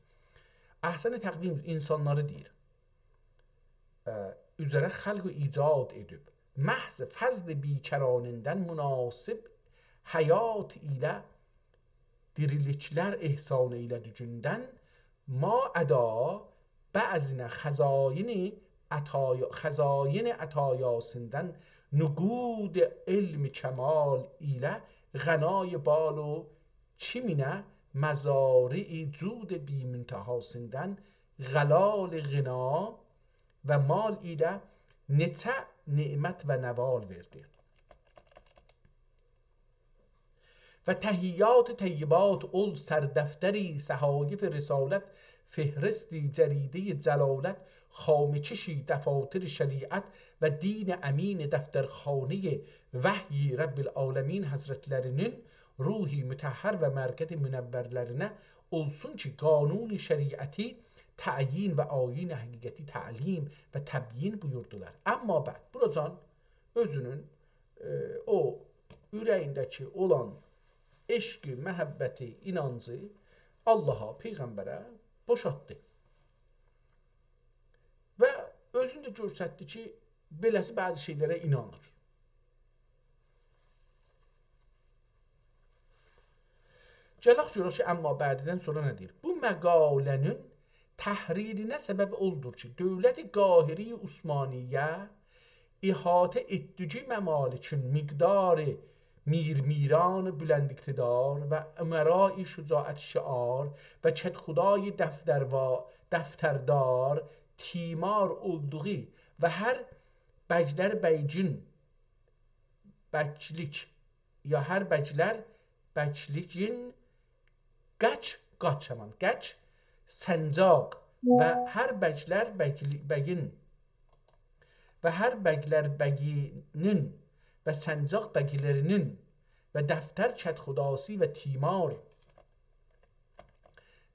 احسن تقویم انسانلاری دئییر. اه، اوزره خلق و ایجاد ائدیب. محض فضل بی‌کرانیندن مناسب حیات ایله دیریلیکلر احسان ائیله‌دیگیندن، ما ادا بعضینه خزاین عطایا-، خزاین عطایاسیندان نقود علم کمال ایله غنای بال و کیمینه مزارع جود بی‌منتهاسیندان غلال غنا و مال ایله نئچه نعمت و نوال وئردی. و تحیات طیبات اول سردفتری صحایف رسالت، فهرستی جریدهٔ جلالت، خامه‌کشی دفاتر شریعت و دین امین دفترخانهٔ وحی رب العالمین حضرتلری‌نین روح مطهر و مرقد منورلرینه اولسون کی، قانون شریعتی تعیین و آیین حقیقتی تعلیم و تبیین بویوردولار. اما بعد، بوراجان اؤزونون، ائ، او اوره‌یینده‌کی اولان عشقی، محبتی، اینانجی آللاها، پیغمبره بوشالتدی. و اؤزونو ده گؤستردی کی، بئله‌سی بعضی شئیلره اینانیر. گلک گؤرک کی، اما بعدیدن سونرا نه دئییر؟ بو مقاله‌نین تحریرینه سبب اولدور کی، دولت قاهره عثمانیه احاطه ائتدیگی ممالکین مقدار میرمیران بلند اقتدار و امرای شجاعت شعار و کدخدای دفتروا-، دفتردار تیمار اولدوغو و هر بگلر بیگین بگلیک، یا هر بگلر بگلیگین قاچ، قاچ همان، قاچ، سنجاق و هر بگلر بگلی-، بیگین و هر بگلر بیگینین و سنجاق بیگلرینین و دفتر کدخداسی و تیمار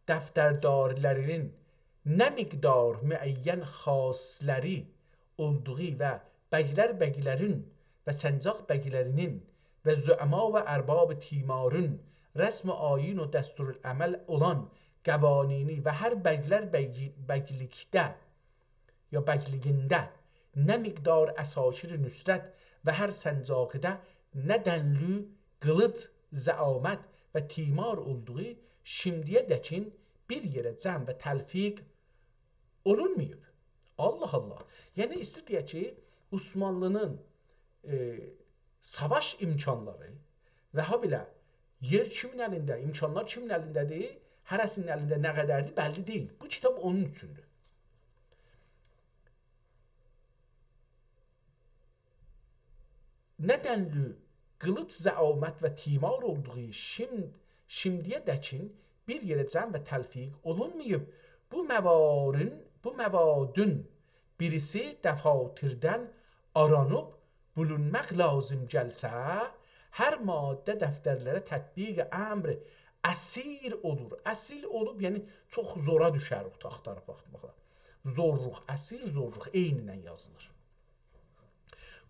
دفتردارلرینین نه مقدار معین خاصلری اولدوغو و بگلر بیگلرین و سنجاق بیگلرینین و زعما و ارباب تیمارین رسم و آیین و دستورالعمل اولان قوانینی و هر بگلر بیگی-، بیگلیکده یا بیگلیگینده نه مقدار عساکر نصرت و هر سنجاقیده نه دنلی قیلیج، زعامت و تیمار اولدوغو شیمدییه‌دکین بیر یئره جمع و تلفیق اولونماییب. آللاه آللاه. یعنی، ایسته‌ییر دئیه کی، عثمانلی‌نین، ائ، ساواش امکانلاری و هابئله یئر کیمین الینده، امکانلار کیمین الینده‌دیر، هره‌سی‌نین الینده نه قدردیر، بللی دئییل. بو کیتاب اونون اوچوندور. نه دنلی قیلیج، زعامت و تیمار اولدوغو شیم-، شیمدییه‌دکین بیر یئره جمع و تلفیق اولونماییب. بو موارین، بو موادین بیریسی دفاتردن آرانیب بولونماق لازیم گلسه، هر ماده دفترلره تطبیق امر اصیل اولور. اصیل اولوب، یعنی چوخ زورا دوشر او آختاریب باخماقلا. زورلوق، اصیل زورلوق عینینن یازیلیر.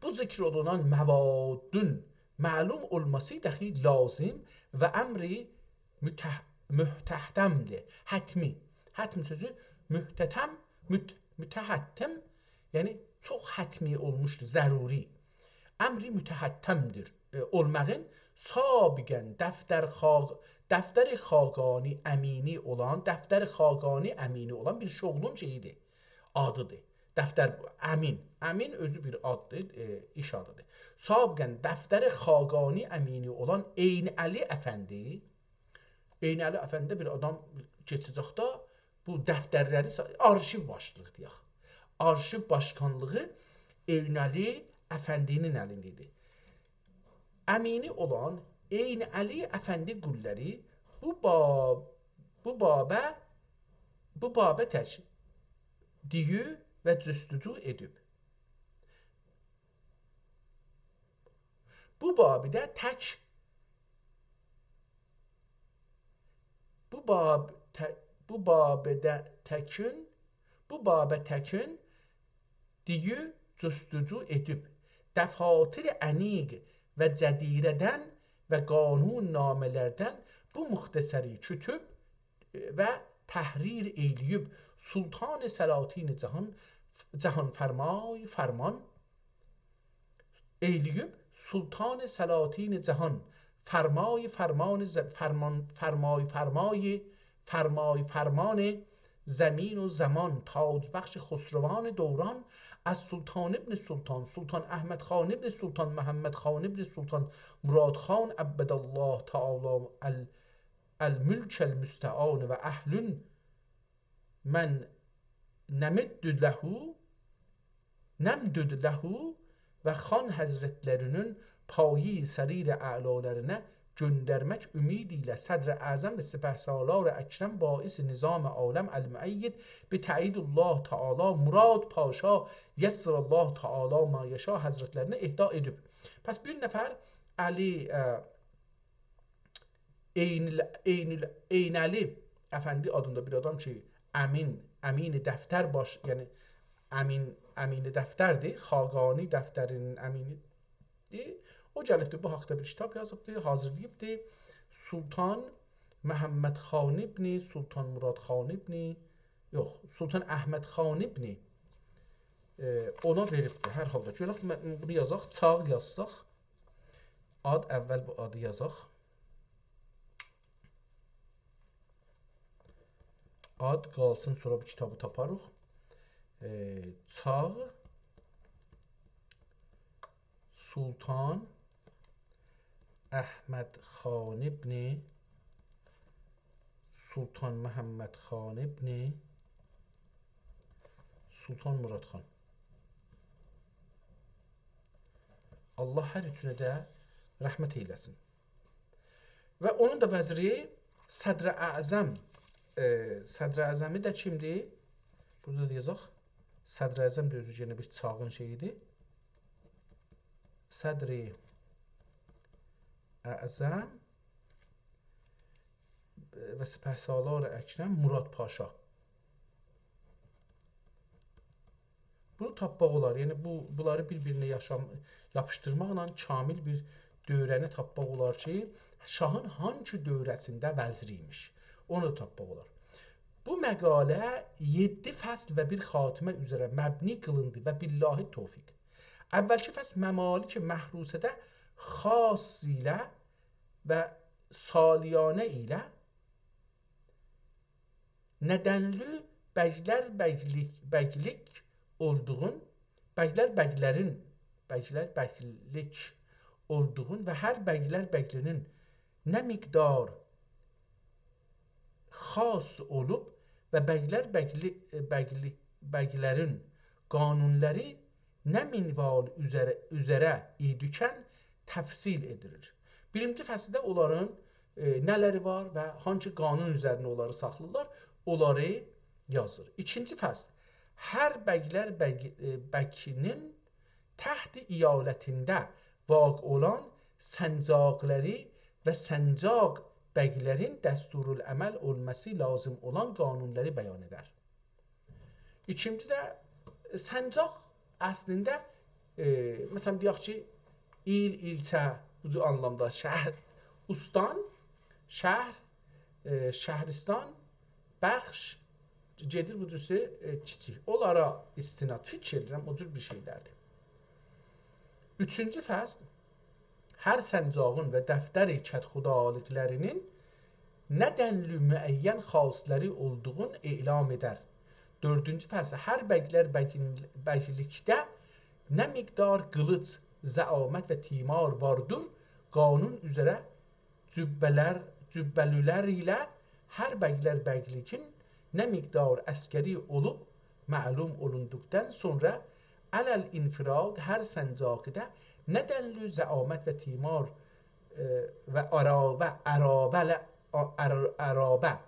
بو ذکر اولونان موادین معلوم اولماسی دخی لازیم و امری مته-، محتتمدیر، حتمی. حتم سؤزو محتتم، مت-، متحتم، یعنی چوخ حتمی اولموشدور، ضروری. امری متحتمدیر، ائ، اولماغین سابقاً دفتر خاق-، دفتر خاقانی امینی اولان، دفتر خاقانی امینی اولان بیر شغلون شئییدیر، آدیدیر. دفتر امین. امین اؤزو بیر آددیر، ائ، ایش آدیدیر. سابقاً دفتر خاقانی امینی اولان عین‌علی افندی، عین‌علی افندی بیر آدام کئچه‌جکده بو دفترلری سا-، آرشیو باشلیغی دئیک. آرشیو باشقانلیغی عین‌علی افندی‌نین الینده ایدی. امینی اولان عین‌علی افندی قوللاری بو باب، بو بابه، بو بابه تک دیو و جستجو ائدیب. بو بابده تک، بو باب ته-، بو بابده تکین، بو بابه تکین دیو جستجو ائدیب، دفاتر انیق و جدیره‌دن و قانون‌نامه‌لردن بو مختصری کوتوب و تحریر ائیله‌ییب، سلطان سلاطین جهان، جهان فرمای فرمان ائیله‌ییب، سلطان سلاطین جهان فرمای فرمان ز-، فرمان، فرمای فرمای، فرمای فرمان زمین و زمان، تاج‌بخش خسروان دوران، از سلطان ابن سلطان، سلطان احمد خان ابن سلطان محمد خان ابن سلطان مراد خان، عبد الله تعالی ال-، الملک المستعان و اهل من نمد له، نمدد له و خان حضرتلری‌نین پایی سریر اعلالارینا گؤندرمک امیدی ایله صدر اعظم و سپهسالار اکرم باعث نظام عالم المؤید به تأیید الله تعالی مراد پاشا یسر الله تعالی ما یشاء حضرتلرینه اهدا ائدیب. پس بیر نفر علی، اه، عین، عین، عین‌علی افندی آدیندا بیر آدام کی، امین، امین دفتر باش، یعنی امین، امین دفتردیر، خاقانی دفترینین امینی‌دیر. او گلیبدی، بو حاقدا بیر کیتاب یازیبدی، حاضیرلاییبدی. سلطان محمد خان ابن سلطان مراد خان ابن، یوخ، سلطان احمد خان ابن، ائ، اونا وئریبدی. هر حالدا گؤرک، من بونو یازاق، چاغ یازساق. آد، اول بو آدی یازاق. آد قالسین، سونرا بو کیتابی تاپاریق. ائ، چاغ سلطان احمد خان ابن سلطان محمد خان ابن سلطان مراد خان. الله هر اوچونه ده رحمت ائیله‌سین. و اونون دا وزیری صدر اعظم، ائ، صدر اعظمی ده کیمدیر؟ بورادا دا یازاق. صدر اعظم ده اؤزو یئنه بیر چاغین شئییدیر. صدر اعظم و سپهسالار اکرم مراد پاشا. بونو تاپماق اولار. یعنی بو، بونلاری بیر-بیرینه یاشام-، یاپیشدیرماقلا کامل بیر دوره‌نی تاپماق اولار کی، شاهین هانگی دوره‌سینده وزیر ایمیش. اونو دا تاپماق اولار. بو مقاله یئددی فصل و بیر خاتمه اوزره مبنی قیلیندی و بالله توفیق. اولکی فصل ممالک محروسه‌ده خاص ایله و سالیانه ایله ندنلی بگلر بگلیک، بگلیک اولدوغون، بگلر بگلرین، بگلر بگلیک اولدوغون و هر بگلر بگلی‌نین نه مقدار خاص اولوب و بگلر بگلی، بگلی، بگلرین قانونلاری نه منوال اوزره، اوزره ایدیکن تفصیل ائدیلیر. بیرینجی فصلده اونلارین، ائ، نه‌لری وار و هانسی قانون اوزرینده اونلاری ساخلاییرلار، اونلاری یازیر. ایکینجی فصل، هر بگلر بگ، ائ، بگینین تحت ایالتینده واقع اولان سنجاقلاری و سنجاق بگلرین دستورالعمل اولماسی لازیم اولان قانونلاری بیان ائدر. ایکینجی ده، ائ، سنجاق اصلینده، ائ، مثلا، دئیک کی، ایل، ایلچه، بو جور آنلامدا شهر، اوستان، شهر، ائ، شهرستان، بخش، گئدیر بو جورسه، ائ، کیچیک. اونلارا استناد، فیکیر ائدیرم، او جور بیر شئیلردیر. اوچونجو فصل، هر سنجاقین و دفتر کدخدالیقلارینین نه دنلی معین خواستلاری اولدوغون اعلام ائدر. دؤردونجو فصل، هر بگلر بگین، بگلیکده نه مقدار قیلیج، زعامت و تیمار واردیر، قانون اوزره جبهه‌لر، جبهه‌لیلر ایله هر بگلر بگلیگین نه مقدار عسکری اولوب معلوم اولوندوقدان سونرا علی الانفراد هر سنجاقی‌ده نه دنلی زعامت و تیمار، ائ، و عرابه، عرابه، عر-، عرابه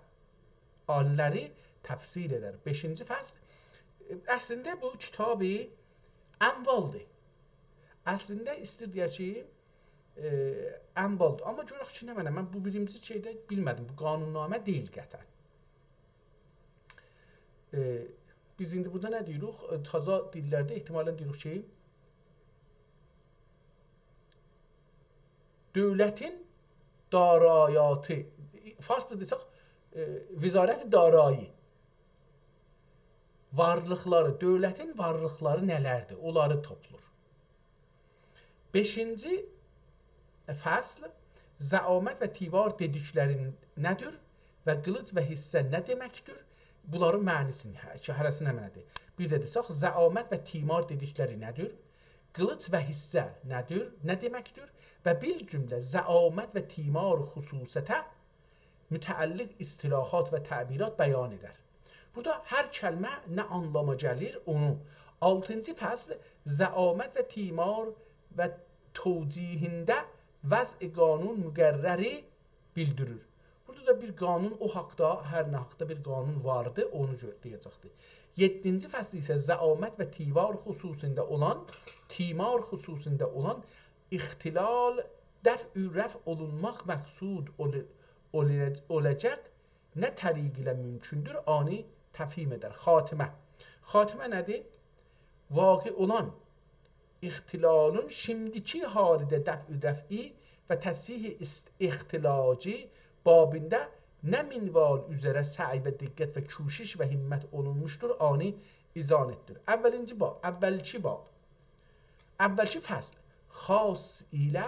حاللری تفسیر ائدر. بئشینجی فصل، ائ، اصلینده بو کیتابی اموالدیر. اصلینده ایستیر دئیه کی، ائ، اموالدیر. آمما گؤرک کی، نمنه، من بو بیرینجی شئیده بیلمه‌دیم. بو قانون‌نامه دئییل قطعاً. ائ، بیز ایندی بورادا نه دئییریک؟ ائ، تازا دیللرده احتمالاً دئییریک کی، دؤولتین دارایاتی، فارسجا دئسک، ائ، وزارت دارایی، وارلیقلاری، دؤولتین وارلیقلاری نه‌لردیر؟ اونلاری توپلور. بئشینجی فصل، زعامت و تیمار دئدیکلری نه‌دیر و قیلینج و حصه نه دئمکدیر؟ بونلارین معنی‌سینی، هه، کی، هره‌سی نمنه‌دیر؟ بیر ده دئسک، زعامت و تیمار دئدیکلری نه‌دیر؟ قیلینج و حصه نه‌دیر؟ نه دئمکدیر؟ و بالجمله زعامت و تیمار خصوصیته متعلق اصطلاحات و تعبیرات بیان ائدر. بورادا هر کلمه نه آنلاما گلیر، اونو. آلتینجی فصل، زعامت و تیمار و توجیهینده وضع قانون مقرری بیلدیریر. بورادا دا بیر قانون، او حاقدا، هر نه حاقدا بیر قانون واردی، اونو گؤ-، دئیه‌جکدیر. یئددینجی فصل ایسه زعامت و تیمار خصوصینده اولان، تیمار خصوصینده اولان اختلال دفع و رفع اولونماق مقصود اول-، اول-، اولاجاق نه طریق ایله ممکن‌دور، آنی تفهیم ائدر. خاتمه. خاتمه نه‌دیر؟ واقع اولان اختلالین شیمدیکی حالده دفع و رفعی و تصحیح است-، اختلاجی بابینده نه منوال اوزره سعی و دقت و کوشش و همت اولونموشدور، آنی ایضاح ائتدیر. اولینجی باب، اولکی باب. اولکی فصل خاص ایله،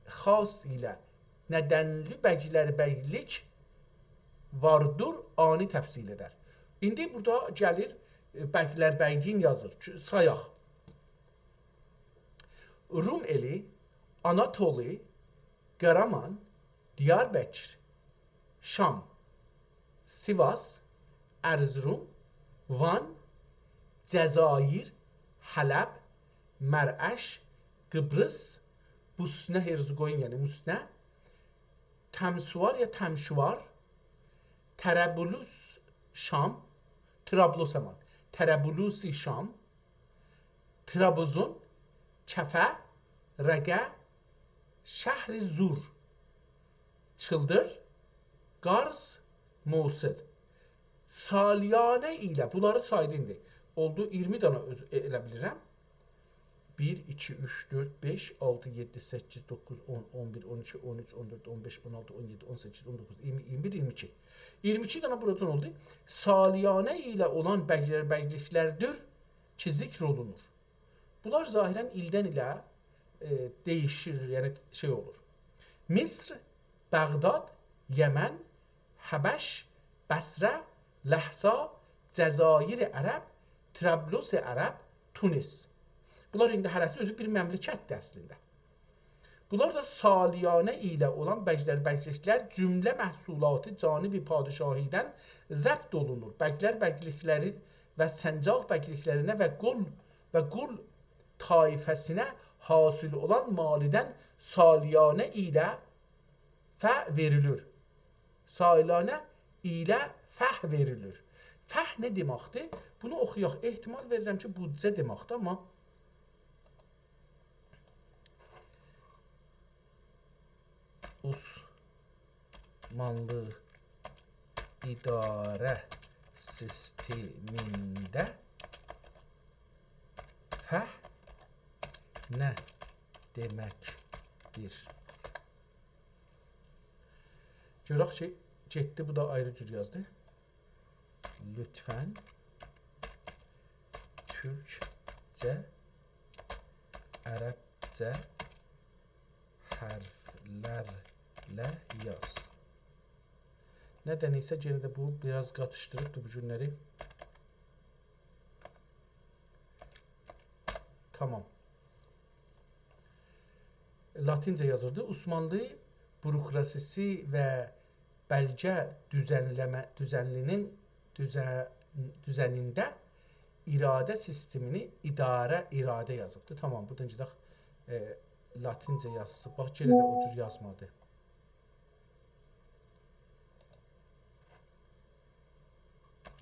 خاص ایله ندنلی بگلر بگلیک واردیر، آنی تفصیل ائدر. ایندی بورادا گلیر، ائ، بگلر بگلیگین یازیر. چو-، سایاق. روم ائلی، آناتولی، قارامان، دیاربکر، شام، سیواس، ارزروم، وان، جزایر، حلب، مراش، قیبریس، بوسنه، هرزگوین، یعنی موسنه، تمسوار یا تمشوار، طرابلس، شام، طرابلس، همان، طرابلس شام، ترابزون، کفه، رقه، شهر زور، چیلدیر، قارس، موصل. سالیانه ایله، بونلاری سایدی ایندی. اولدو اییرمی دانا اؤز-، ائ-، ائله بیلیرم. بیر، ایکی، اوچ، دؤرد، بئش، آلتی، یئددی، سککیز، دوققوز، اون، اون بیر، اون ایکی، اون اوچ، اون دؤرد، اون بئش، اون آلتی، اون یئددی، اون سککیز، اون دوققوز، اییرمی، اییرمی بیر، اییرمی ایکی. اییرمی ایکی دانا بوراجان اولدو. سالیانه ایله اولان بگلر بگلیکلردیر کی، ذکر اولونور. بونلار ظاهراً ایلدن ایله، ائ، دییشیر، یعنی شئی اولور. مصر، بغداد، یمن، حبش، بصره، لحسا، جزایر عرب، طرابلس عرب، تونس. بونلار ایندی هره‌سی اؤزو بیر مملکتدیر اصلینده. بونلار دا سالیانه ایله اولان بگلر بگلیکلر جمله محصولات جانب پادشاهی‌دن ضبط اولونور. بگلر بگلیکلری و سنجاق بگلیکلرینه و قول و قول طایفه‌سینه حاصل اولان مالیدن سالیانه ایله فه وئریلیر. سالیانه ایله فه وئریلیر. فه نه دئمکدیر؟ بونو اوخویاق. احتمال وئریرم کی، بودجه دئمکدیر، آمما عثمانلی اداره سیستمینده فه نه دئمکدیر؟ گؤرک کی، گئتدی، بو دا آیری جور یازدی. لطفاً تورکجه، عربجه حرفلرله یاز. نه‌دن ایسه یئنه ده بو بیر آز قاتیشدیریبدی بو گونلری. تامام. لاتینجه یازیردی. عثمانلی بوروکراسی‌سی و بلگه دوزنله‌مه، دوزنلی‌نین دوزه-، دوزنینده اراده سیستمینی اداره، اراده یازیبدی. تامام، بو دا نئجه ده، ائ، لاتینجه یازیسی. باخ، یئنه ده او جور یازمادی.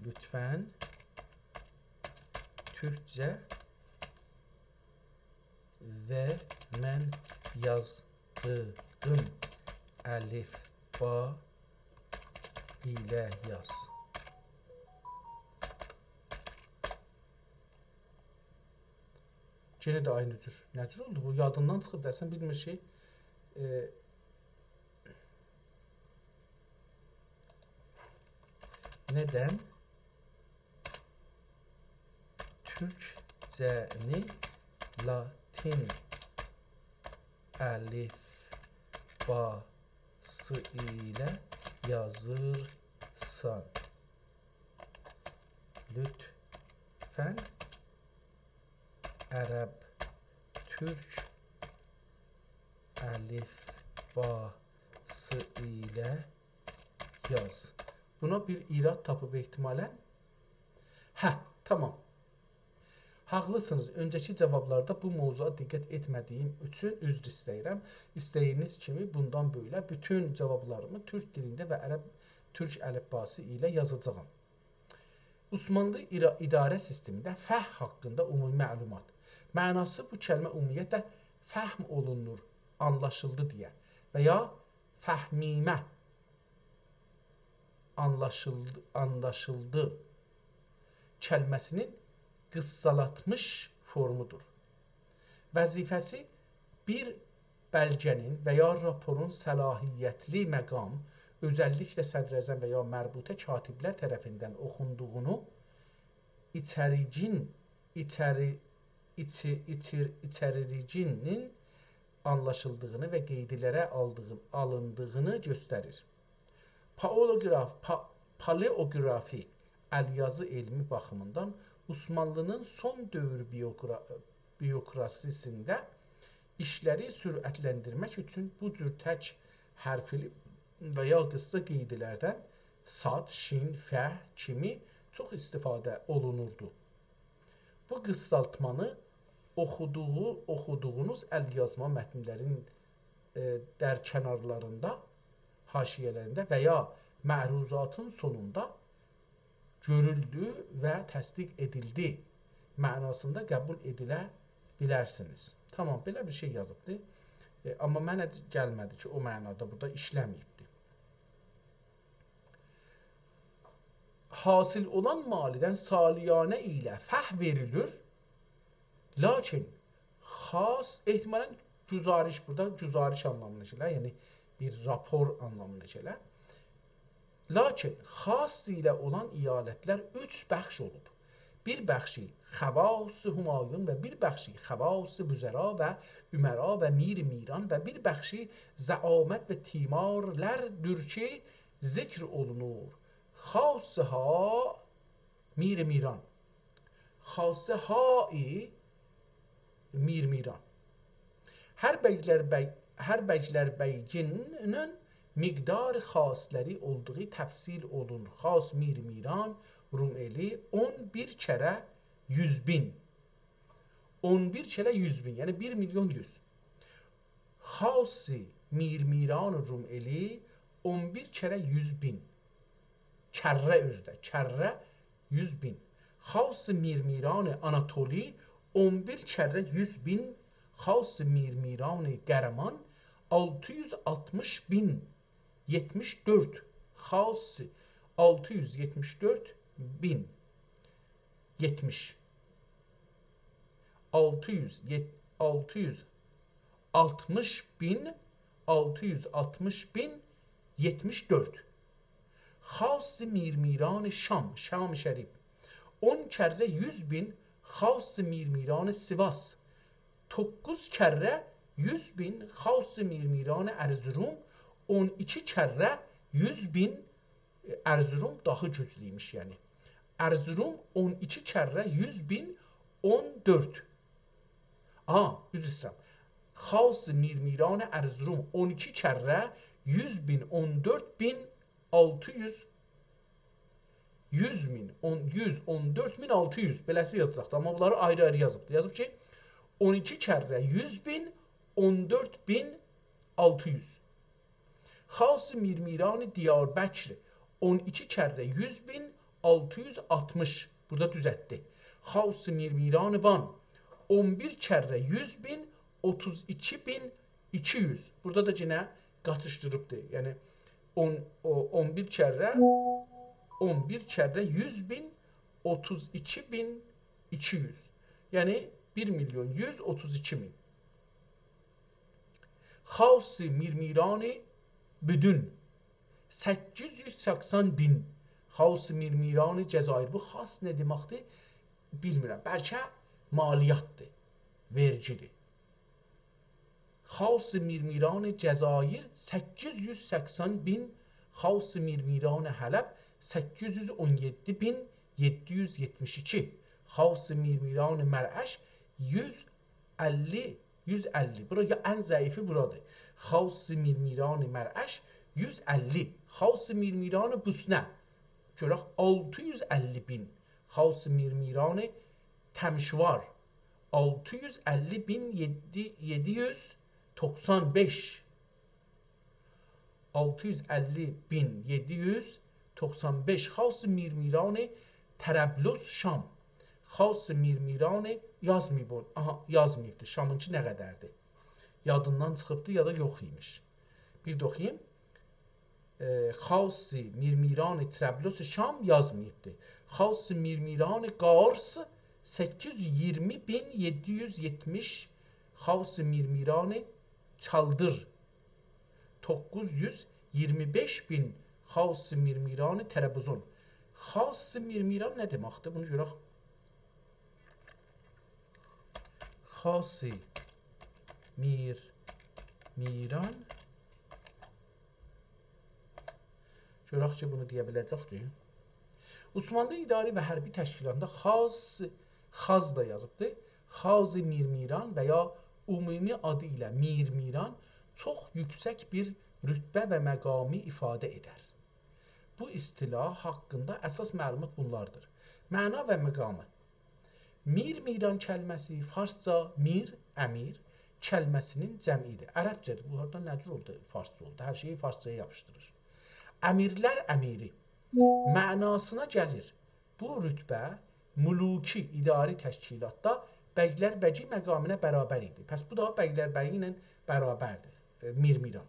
لطفاً تورکجه و من یازدیغیم الیفبا ایله یاز. یئنه ده عینی جور. نه جور اولدو بو؟ یادیندان چیخیب دا، سن بیلمیر کی، ائ، ندن تورکجه‌نی لاتین الیفباسی ایله یازیرسان؟ لطفاً عرب تورک الیفباسی ایله یاز. بونا بیر ایراد تاپیب احتمالاً. هه، تامام. حاقلیسینیز، اؤنجه‌کی جاوابلاردا بو موضوعا دقت ائتمه‌دیگیم اوچون عذر ایسته‌ییرم. ایسته‌دیگینیز کیمی بوندان بئله بوتون جاوابلاریمی تورک دیلینده و عرب تورک الیفباسی ایله یازاجاغام. عثمانلی ایرا-، اداره سیستمینده فه حاقیندا عمومی معلومات. معناسی: بو کلمه عمومیتله فهم اولونور، آنلاشیلدی دئیه و یا فهمیمه، آنلاشیلدی، آنلاشیلدی کلمه‌سینین قیسالتمیش فورمودور. وظیفه‌سی: بیر بلگه‌نین و یا راپورون صلاحیتلی مقام، اؤزللیکله صدراعظم و یا مربوطه کاتبلر طرفیندن اوخوندوغونو ایچریجین، ایچری-، ایچی-، ایچیر-، ایچریجینین آنلاشیلدیغینی و قیدلره آلدیغی-، آلیندیغینی گؤستریر. پائولوگراف-، پا-، پالئوگرافی، ال‌یازی علمی باخیمیندان عثمانلی‌نین سون دؤور بیوگرا-، بیوگرافیسینده ایشلری سرعتلندیرمک اوچون بو جور تک حرفلی و یا قیسا قیدلردن صاد، شین، فه کیمی چوخ استفاده اولونوردو. بو قیسالتمانی اوخودوغو-، اوخودوغونوز ال‌یازما متنلرین، ائ، درکنارلاریندا، حاشیه‌لرینده و یا معروضاتین سونوندا گؤرولدو و تصدیق ائدیلدی معناسیندا قبول ائدیله بیلرسینیز. تامام، بئله بیر شئی یازیبدی. ائ، آمما منه گلمه‌دی کی، او معنادا بورادا ایشله‌مه‌ییبدی. حاصل اولان مالیدن سالیانه ایله فه وئریلیر، لاکین خاص، احتمالاً گزارش، بورادا گزارش آنلامینا گلر، یعنی بیر راپور آنلامینا گلر. لاکین خاص ایله اولان ایالتلر اوچ بخش اولوب. بیر بخشی خواص همایون و بیر بخشی خواص وزرا و امرا و میر میران و بیر بخشی زعامت و تیمارلردیر کی، ذکر اولونور. خاص ها میر میران. خاص های میر میران. هر بگلر بی-، هر بگلر بیگینین مقدار خواصلری اولدوغو تفصیل اولونور. خاص میر میران روم‌الی اون بیر کره یوز بین. اون بیر کره یوز بین، یعنی بیر میلیون یوز. خاص میر میران روم‌الی اون بیر کره یوز بین. کره اؤزو ده، کره یوز بین. خاص میر میران آناتولی اون بیر کره یوز بین. خاص میر میران قهرمان آلتی یوز آلتمیش بین. یئتمیش دؤرد. خاص آلتی یوز یئتمیش دؤرد بین. یئتمیش. آلتی یوز، یئت-، آلتی یوز آلتمیش بین، آلتی یوز آلتمیش بین، یئتمیش دؤرد. خاص میر میران شام، شام شریف. اون کره یوز بین، خاص میر میران سیواس. دوققوز کره یوز بین، خاص میر میران ارزروم. اون ایکی کره یوز بین، ائ، ارزروم داها گوجلویموش، یعنی. ارزروم اون ایکی کره یوز بین اون دؤرد. آ، عذر ایسته‌ییرم. خاص میر میران ارزروم اون ایکی کره یوز بین اون دؤرد بین آلتی یوز یوز مین، اون، یوز اون دؤرد مین آلتی یوز، بئله‌سی یازاجاقدی، آمما بونلاری آیری-آیری یازیبدی. یازیب کی، اون ایکی کره یوز مین، اون دؤرد مین آلتی یوز. خاص میرمیران دیاربکر، اون ایکی کره یوز مین آلتی یوز آلتمیش. بورادا دوزلتدی. خاص میرمیران وان، اون بیر کره یوز مین، اوتوز ایکی مین ایکی یوز. بورادا دا یئنه قاتیشدیریبدی. یعنی اون، او، اون بیر کره، اون بیر کره یوز مین، اوتوز ایکی مین ایکی یوز. یعنی بیر میلیون یوز اوتوز ایکی مین. خاص میرمیران بدون، سککیز یوز سکسن مین. خاص میرمیران جزایر. بو خاص نه دئمکدیر؟ بیلمیرم. بلکه مالیاتدیر، وئرگیدیر. خاص میرمیران جزایر سککیز یوز سکسن مین، خاص میرمیران حلب سککیز یوز اون یئددی مین یئددی یوز یئتمیش ایکی، خاص میرمیران مرعش یوز اللی، یوز اللی. بورا یا، ان ضعیفی بورادیر. خاص میرمیران مرعش یوز اللی، خاص میرمیران بوسنه، گؤرک، آلتی یوز اللی مین، خاص میرمیران تمشوار آلتی یوز اللی مین یئددی، یئددی یوز توخسان بئش. آلتی یوز اللی مین یئددی یوز توخسان بئش. خاص میرمیران طرابلس شام. خاص میرمیران، یازماییب او، آها، یازماییبدی. شامینکی نه قدردیر؟ یادیندان چیخیبدی یا دا یوخ ایمیش. بیر ده اوخویوم. ائ، خاص میرمیران طرابلس شام یازماییبدی. خاص میرمیران قارس سککیز یوز ایگیرمی مین یئددی یوز یئتمیش، خاص میرمیران چالدیر دوققوز یوز ایگیرمی بئش مین، خاص میرمیران طرابزون. خاص میرمیران نه دئمکدیر؟ بونو گؤرک. خاص میرمیران. گؤرک کی، بونو دئیه بیله‌جکدیر. عثمانلی اداری و حربی تشکیلاتیندا خاص، خاز دا یازیبدی. خاص میرمیران و یا عمومی آدی ایله میرمیران چوخ یوکسک بیر رتبه و مقامی ایفاده ائدر. بو اصطلاح حاقیندا اساس معلومات بونلاردیر. معنا و مقامی. میرمیران کلمه‌سی فارسجا میر، امیر، کلمه‌سینین جمعی‌دیر. عربجه‌دیر. بو هاردان نه جور اولدو فارسجا اولدو؟ هر شئیی فارسجایا یاپیشدیریر. امیرلر امیری معناسینا گلیر. بو رتبه ملوکی اداری تشکیلاتدا بگلر بگی مقامینا برابر ایدی. پس بو دا بگلر بگی ایله برابردیر. ائ، میرمیران.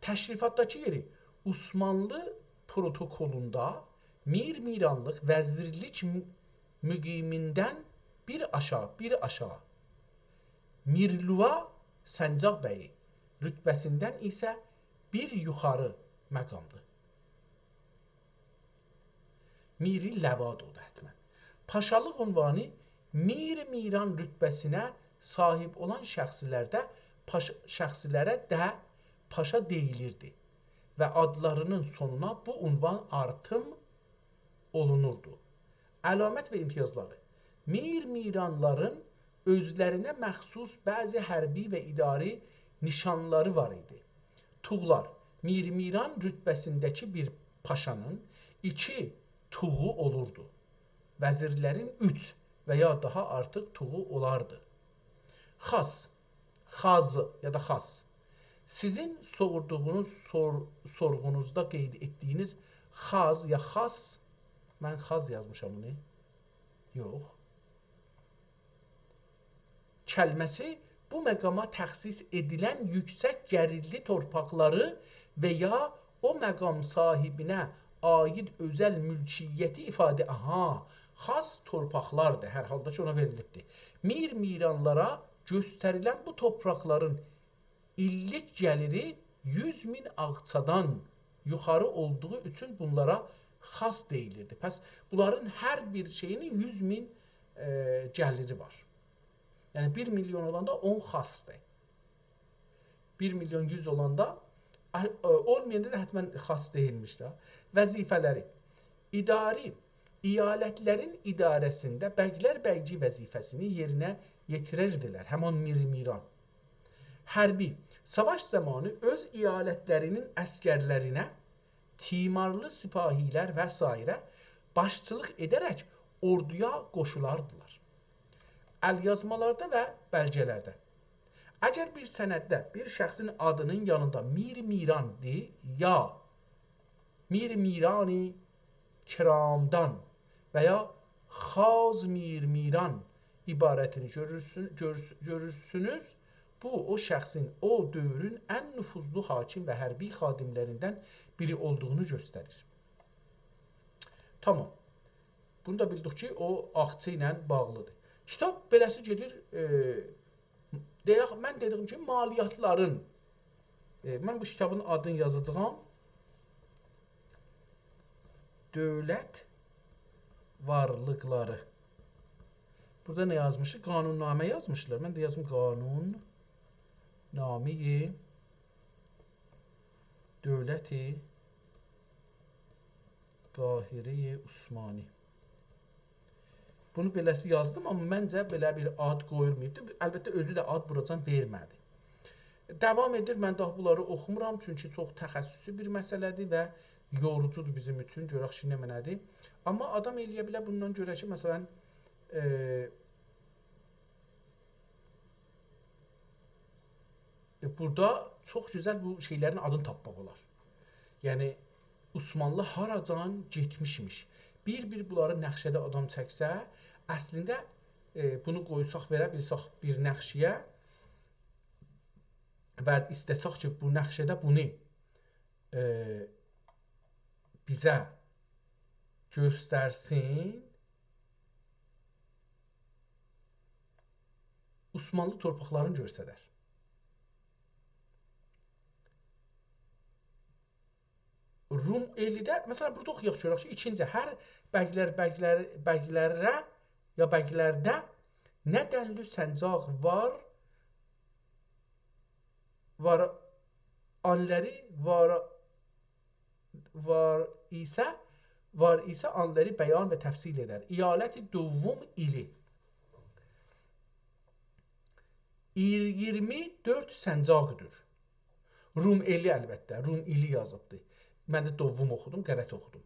تشریفاتداکی یئری: عثمانلی پروتکلوندا میرمیرانلیق وزیرلیک م-، مقامیندان بیر آشاغی، بیر آشاغی. میرلوا سنجاق بگی رتبه‌سیندن ایسه بیر یوخاری مقامدیر. میری لوا دا اولدو حتماً. پاشالیق عنوانی میرمیران رتبه‌سینه صاحیب اولان شخصلرده پاش-، شخصلره ده پاشا دئییلیردی و آدلارینین سونونا بو عنوان آرتیم اولونوردو. علامت و امتیازلاری. میرمیرانلارین اؤزلرینه مخصوص بعضی حربی و اداری نیشانلاری وار ایدی. طوغلار. میرمیران رتبه‌سینده‌کی بیر پاشانین ایکی طوغو اولوردو. وزیرلرین اوچ و یا داها آرتیق طوغو اولاردی. خاص، خاز یا دا خاص. سیزین سوردوغونوز سور-، سورغونوزدا قید ائتدیگینیز خاز یا خاص، من خاز یازمیشام بونو. یوخ. کلمه‌سی بو مقاما تخصیص ائدیلن یوکسک گلیرلی تورپاقلاری و یا او مقام صاحیبینه عایید اؤزل مولکیتی ایفاده، آها، خاص تورپاقلاردیر، هر حالدا کی، اونا وئریلیبدیر. میرمیرانلارا گؤستریلن بو تورپاقلارین ایللیک گلیری یوز مین آغچادان یوخاری اولدوغو اوچون بونلارا خاص دئییلیردی. پس بونلارین هر بیر شئیینین یوز مین، ائ، گلیری وار. یعنی بیر میلیون اولاندا اون خاصدیر. بیر میلیون یوز اولاندا، ا-، ا-، اولمایاندا دا حتماً خاص دئییلمیش ده. وظیفه‌لری. اداری، ایالتلرین اداره‌سینده بگلر بگی وظیفه‌سینی یئرینه یئتیرردیلر. همان میرمیران. حربی، ساواش زامانی اؤز ایالتلرینین عسگرلرینه تیمارلی سپاهی‌لر و سایره باشچیلیق ائده‌رک اوردویا قوشولاردیلار. ال‌یازمالاردا و بلگه‌لرده. اگر بیر سندده بیر شخصین آدینین یانیندا میر میراندی یا میر میرانی کرامدان و یا خاز میر میران عبارتینی گؤرورسون-، گؤرس-، گؤرورسونوز، بو او شخصین او دؤورون ان نفوذلو حاکم و حربی خادم‌لریندن بیری اولدوغونو گؤستریر. تامام. بونو دا بیلدیک کی، او آقچی ایله باغلیدیر. کیتاب بئله‌سی گئدیر، ائ، دئیک، من دئدیگیم کیمی مالیاتلارین، ائ، من بو کیتابین آدینی یازاجاغام. دؤولت وارلیقلاری. بورادا نه یازمیشلار؟ قانون‌نامه یازمیشلار. من ده یازیم قانون‌نامه‌ی دولت قاهره‌ی عثمانی. بونو بئله‌سی یازدیم، آمما منجه بئله بیر آد قویولماییبدی. البته، اؤزو ده آد بوراجان وئرمه‌دی. داوام ائدیر، من داها بونلاری اوخومورام، چونکی چوخ تخصصی بیر مسئله‌دیر و یوروجودور بیزیم اوچون، گؤرک کی، نمنه‌دیر. آمما آدام ائلیه بیلر بوندان گؤره کی، مثلا، ائ، ائ، بورادا چوخ گؤزل بو شئیلرین آدینی تاپماق اولار. یعنی، عثمانلی هاراجان گئتمیشمیش. بیر-بیر بونلاری نقشه‌ده آدام چکسه، اصلینده، ائ، بونو قویساق، وئره بیلسک بیر نقشه‌یه و ایسته‌سک کی، بو نقشه‌ده بونو، ائ، بیزه گؤسترسین، عثمانلی تورپاقلارینی گؤسترر. روم ائلی ده، مثلا، بورادا اوخویاق گؤرک کی، ایکینجی، هر بگلر، بگلر، بگلره یا بگلرده نه دنلی سنجاق وار، وار، آنلری وار، وار ایسه، وار ایسه آنلری بیان و تفصیل ائدر. ایالت دوم ایلی. ایر-، اییرمی دؤرد سنجاقدیر. روم ائلی، البته، روم ایلی یازیبدی. من ده دوم اوخودوم، غلط اوخودوم.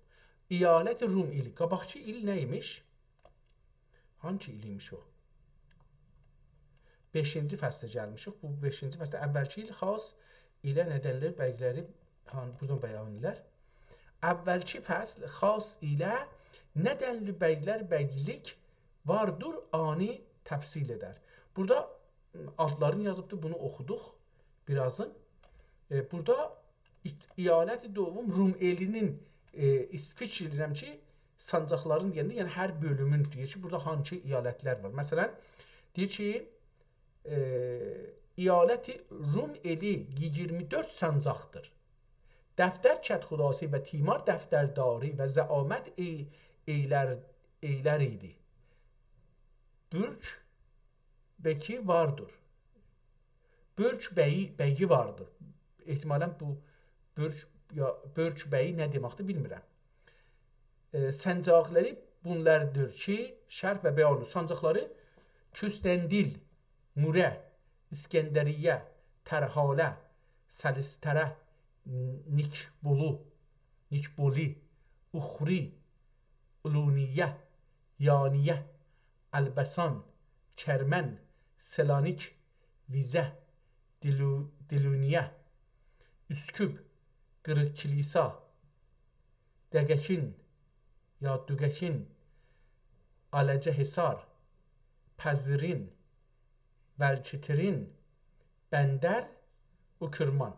ایالت روم ایلی. قاباقکی ایل نه ایمیش؟ هانسی ایل ایمیش او؟ بئشینجی فصله گلمیشیک. بو بئشینجی فصلده اولکی ایل خاص ایله نه دنلی بگلری، هان، بورادان بیان ائدیرلر. اولکی فصل خاص ایله نه دنلی بگلر بگلیک واردور، آنی تفصیل ائدر. بورادا آدلارینی یازیبدی، بونو اوخودوق بیر آزین. ائ، بورادا ایت-، ایالت دوم روم ائلی‌نین، ائ، ایس-، فیکیر ائدیرم کی، سانجاقلارین دئینده، یعنی هر بؤلومون دئییر کی، بورادا هانسی ایالتلر وار. مثلا، دئییر کی، ائ، ایالت روم ائلی اییرمی دؤرد سانجاقدیر. دفتر کدخداسی و تیمار دفترداری و زعامت ای-، ائیلر، ائیلر ایدی. بورک بگی واردیر. بورک بگی، بگی واردیر. احتمالا بو بورک، یا، بورک بگی نه دئمکدیر، بیلمیرم. ائ، سنجاقلاری بونلاردیر کی، شرح و بیانو سانجاقلاری کوستندیل، موره، اسکندریه، ترحاله، سلیستره، نیکبولو، نیکبولی، اوخری، اولونیه، یانیه، البسان، کرمن، سلانیک، ویزه، دیلو-، دیلونیه، اوسکوب، قیریق کلیسا، دقه‌کین یا دوقه‌کین، آلجه حصار، پذیرین، ولچیترین، بندر، اوکرمان.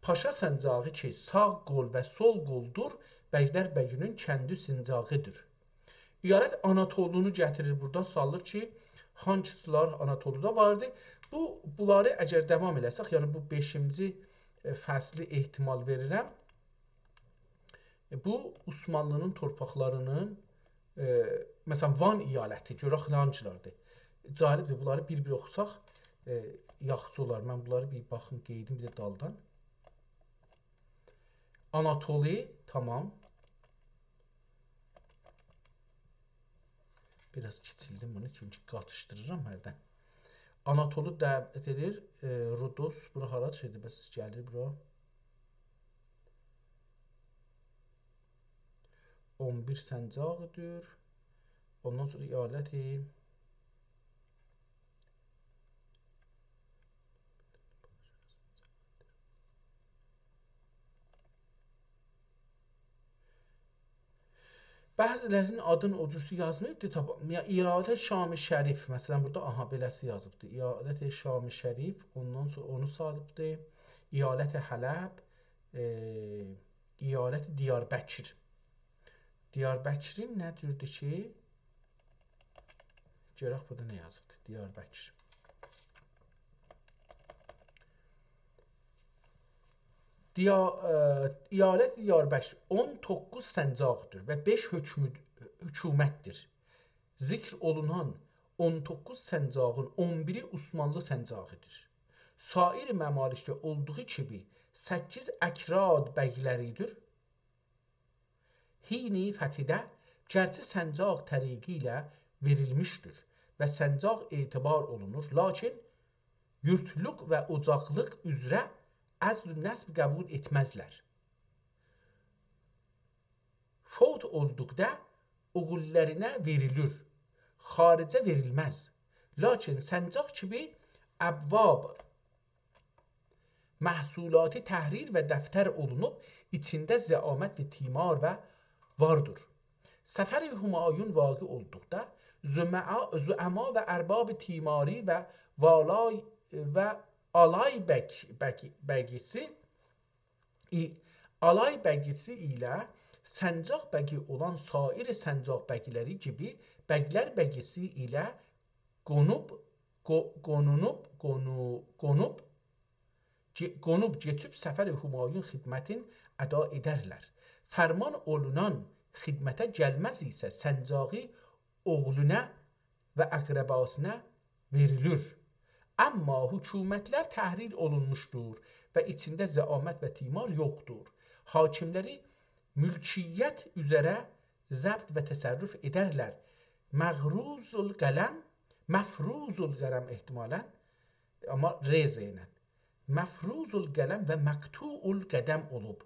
پاشا سنجاقی کی، ساغ قول و سول قولدور، بگلر بگی‌نین کندی سنجاقیدیر. ایالت آناتولونو گتیریر بورادا، سالیر کی، هانسیلار آناتولودا واردی. بو، بونلاری اگر داوام ائله‌سک، یعنی بو بئشینجی، ائ، فصلی احتمال وئریرم. ائ، بو عثمانلی‌نین تورپاقلاری‌نین، ائ، مثلا، وان ایالتی، گؤرک هانسیلاردیر. جالبدیر، بونلاری بیر-بیر اوخوساق، ائ، یاخشی اولار. من بونلاری بیر باخیم، قئییدیم بیر ده دالدان. آناتولی، تامام. بیر آز کیچیلدیم بونو، چونکی قاتیشدیریرام هردن. آناتولی دعوت ائدیر، ائ، رودوس، بورا هارا شئیدیر، بس گلیر بورا. اون بیر سنجاقدیر. اوندان سونرا ایالت بعضی‌لرینین آدین او جورسو یازماییبدی، تاپام. یا ایالت شام شریف، مثلا، بورادا، آها، بئله‌سی یازیبدی. ایالت شام شریف، اوندان سونرا اونو سالیبدی. ایالت حلب، ائ، ایالت دیاربکر. دیاربکرین نه جوردور کی؟ گؤرک بورادا نه یازیبدی. دیاربکر. دیا-، ائ، ایالت دیاربکر اون دوققوز سنجاقدیر و بئش حکمو-، حکومتدیر. ذکر اولونان اون دوققوز سنجاقین اون بیری عثمانلی سنجاقیدیر. سایر ممالکده اولدوغو کیمی سککیز اکراد بگلریدیر. حین فتحیده گرچی سنجاق طریقی ایله وئریلمیشدیر و سنجاق اعتبار اولونور، لاکین یورتلوق و اوجاقلیق اوزره عزل نسب قبول ائتمزلر. فوت اولدوقدا اوغوللارینه وئریلیر، خارجه وئریلمز. لاکین سنجاق کیمی ابواب محصولاتی تحریر و دفتر اولونوب، ایچینده زعامت و طیمار و واردیر. سفر همایون واقع اولدوقدا زمعا-، زعما و ارباب طیماری و والای و آلای بگ-، بگ-، بگیسی ای-، آلای بگیسی ایله سنجاق بگی اولان سایر سنجاق بگیلری کیمی بگلر بگیسی ایله قونوب، قو-، قونونوب، قونو-، قونوب، گئ-، قونوب کئچیب سفر همایون خدمتین ادا ائدرلر. فرمان اولونان خدمته گلمز ایسه سنجاقی اوغلونا و اقرباسینا وئریلیر. اما حکومتلر تحریر اولونموشدور و ایچینده زعامت و طیمار یوخدور. حاکملری ملکیت اوزره ضبط و تصرف ائدرلر. مغروض القلم، مفروض القلم احتمالاً، آمما ر ز ایله. مفروض القلم و مقطوع القدم اولوب.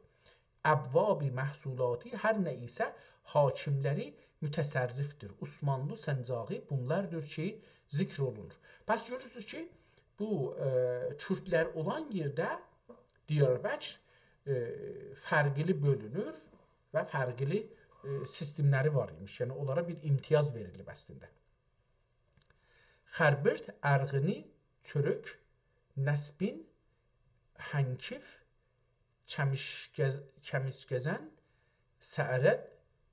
ابواب محصولاتی هر نه ایسه حاکملری متصرفدیر. عثمانلی سنجاقی بونلاردیر کی، ذکر اولونور. پس گؤرورسونوز کی، بو، ائ، کوردلر اولان یئرده دیاربکر، ائ، فرقلی بؤلونور و فرقلی، ائ، سیستملری وار ایمیش. یعنی، اونلارا بیر امتیاز وئریلیب اصلینده. خربرد، ارغنی، چؤرک، نسبین، هنکیف، چمیشگز-، چمیشگزن، سعرد،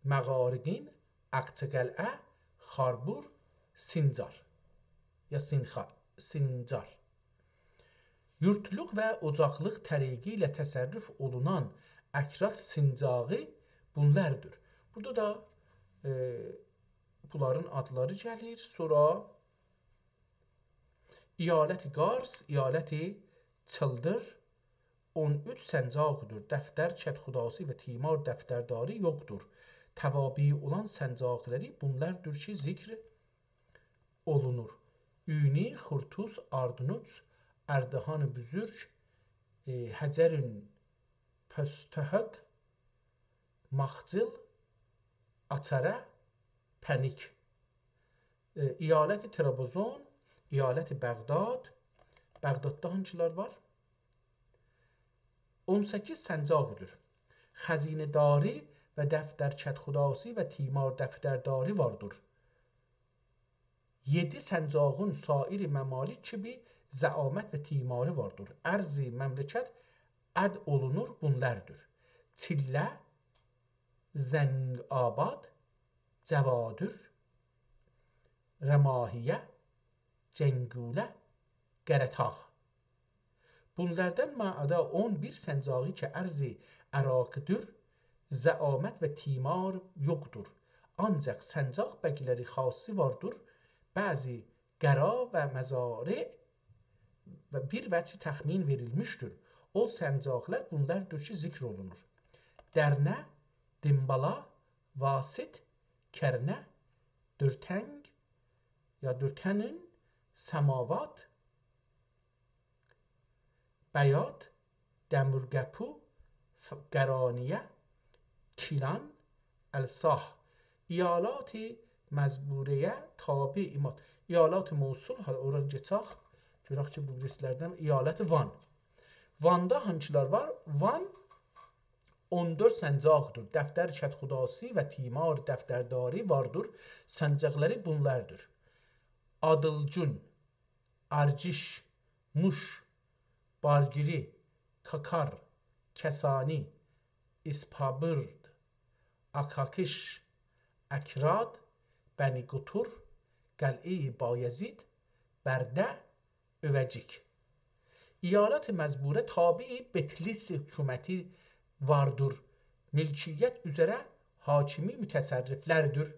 مغارقین، آقچی‌قلعه، خاربور، سینجار. یا سینخا-، سینجار. یورتلوق و اوجاقلیق طریقی ایله تصرف اولونان اکراد سنجاقی بونلاردیر. بورادا دا، ائ، بونلارین آدلاری گلیر. سونرا ایالت قارس، ایالت چیلدیر، اون اوچ سنجاقدیر. دفتر کدخداسی و طیمار دفترداری یوخدور. توابعی اولان سنجاقلاری بونلاردیر کی، ذکر اولونور. اونی، خورتوس، آردنوچ، اردهان بزرگ، ائ، حجرین پستهک، ماخجیل، آچاره، پنیک. ائ، ایالت ترابزون، ایالت بغداد، بغداددا هانسیلار وار؟ اون سککیز سنجاقدیر. خزینه‌داری و دفتر کدخداسی و طیمار دفترداری واردیر. یئدی سنجاقین سایر ممالک کیمی زعامت و طیماری واردیر. ارض مملکت عد اولونور بونلاردیر: چیلله، زنگ‌آباد، جوادر، رماحیه، جنگوله، قره‌طاق. بونلاردان معدا اون بیر سنجاقی کی، ارض عراقدیر، زعامت و طیمار یوخدور. آنجاق سنجاق بگلری خاصی واردیر، بعضی قرا و مزارع و بیر وجه تخمین وئریلمیشدیر. او سنجاقلار بونلاردیر کی، ذکر اولونور: درنه، دمبالا، واسط، کرنه، دورتنگ یا دورتنین، سماوات، بیات، دمیرقاپی، ف-، قرانیه، کیلان، الساح. ایالات مزبوره‌یه تابع ایماد. ایالات موصل، حالا اورا گئچک. گؤرک کی، بو بیریسی‌لردن ایالت وان. واندا هانسیلار وار؟ وان اون دؤرد سنجاقدیر. دفتر کدخداسی و تیمار دفترداری واردیر. سنجاقلاری بونلاردیر: آدیلگون، آرجیش، موش، بارگیری، کاکار، کسانی، اسپابرد، آکاکیش، اکراد، بنی قوتور، قلعه‌ی بایزید، برده، اؤوه‌جیک. ایالت مزبوره تابع بیتلیس حکومتی واردیر. ملکیت اوزره حاکمی متصرفلردیر.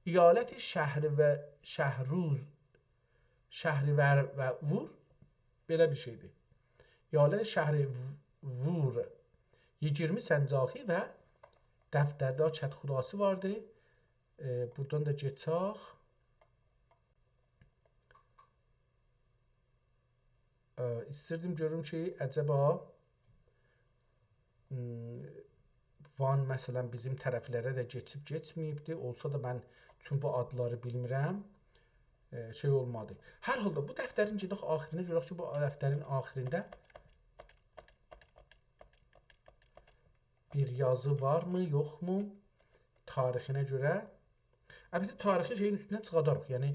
ایالت شهر و شهروز، شهریور و وور، بئله بیر شئیدیر. ایالت شهریور، ایگیرمی سنجاقی و دفتردار کدخداسی واردی. ائ، بورادان دا گئچک. ائ، ایستیردیم گؤروم کی، عجبا، م، وان، مثلا، بیزیم طرفلره ده کئچیب کئچمه‌ییبدی. اولسا دا من چون بو آدلاری بیلمیرم، ائ، شئی اولمادی. هر حالدا بو دفترین گئدک آخیرینه، گؤرک کی، بو دفترین آخیرینده بیر یازی وارمی، یوخمو؟ تاریخینه گؤره. البته، تاریخی شئیین اوستوندن چیخاداریق. یعنی،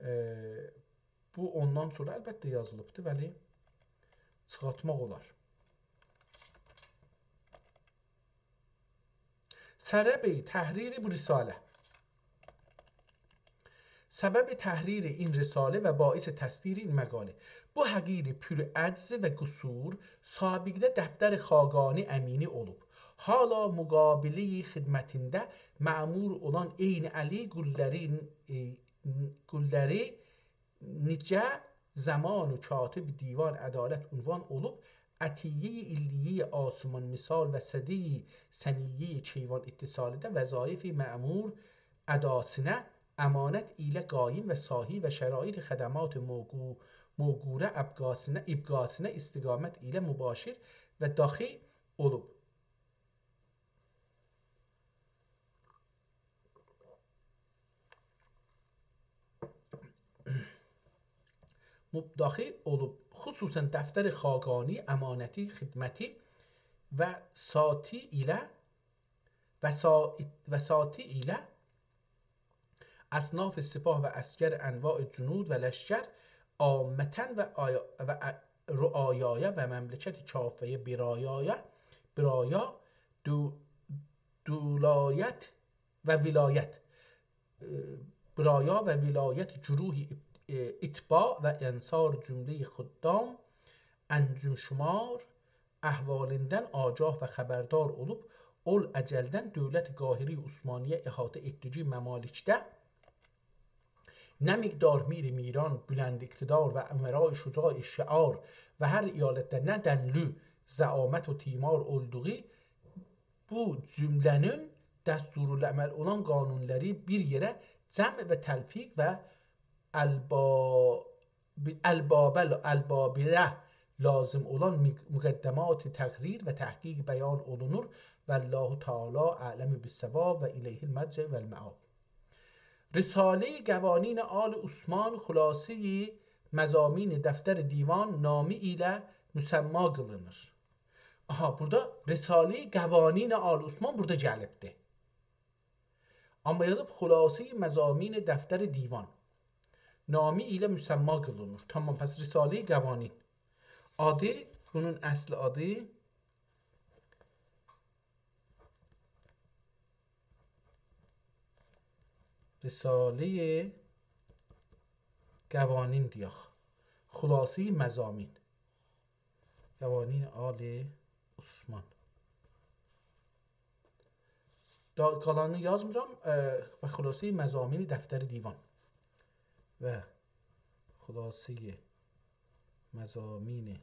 ائ، بو اوندان سونرا البته یازیلیبدی، ولی چیخارتماق اولار. سبب تحریر بو رساله. سبب تحریر این رساله و باعث تصدیر این مقاله. بو حقیر پور عجز و قصور سابقده دفتر خاقانی امینی اولوب. حالا مقابله‌ی خدمتینده مأمور اولان عین علی قلدری، ائ، قلدری نیجه زمان و کاتب دیوان عدالت عنوان اولوب، عطیه‌ی علیه‌ی آسمان مثال و صده‌ی ثنیه‌ی کیوان اتصالیده وظایف مأمور اداسینه امانت ایله قایم و ساهی و شرایط خدمات موقو-، موقوره ابقاسینه، ابقاسینه استقامت ایله مباشر و داخی اولوب. مب-، داخی اولوب، خصوصا دفتر خاقانی امانتی خدمتی و ساتی ایله، و سا-، و ساتی ایله اصناف سپاه و عسکر انواع جنود و لشکر عامتا و آیا-، و ا-، رعایایه و مملکت کافه‌یه برایا، برایا دو-، دولایت و ولایت، ائ، برایا و ولایت گروه ات-، ائ، اتباع و انصار جمله‌ی خدام انجم شمار احوالیندن آگاه و خبردار اولوب، اول اجلدن دولت قاهره عثمانیه احاطه ائتدیگی ممالکده نه مقدار میر میران، بلند اقتدار و امرای شجاع شعار و هر ایالتده نه دنلی زعامت و تیمار اولدوغو، بو جمله‌نین دستورالعمل اولان قانونلاری بیر یئره جمع و تلفیق و البا-، البابل-، البابله لازم اولان مق-، مقدمات تقریر و تحقیق بیان اولونور. والله تعالی اعلم بالصواب و الیه المرجع و المآب. رساله‌ی قوانین آل عثمان خلاصه‌ی مضامین دفتر دیوان نامی ایله مسما قیلینیر. آها، بورادا رساله‌ی قوانین آل عثمان بورادا گلیبدی. آمما یازیب خلاصه‌ی مضامین دفتر دیوان نامی ایله مسما قیلینیر. تامام، پس رساله‌ی قوانین. آدی، بونون اصلی آدی رساله‌ی قوانین دئیک. خلاصه‌ی مضامین. قوانین آل عثمان. دا قالانینی یازمیرام. اه، و خلاصه‌ی مضامین دفتر دیوان. و خلاصه‌ی مضامین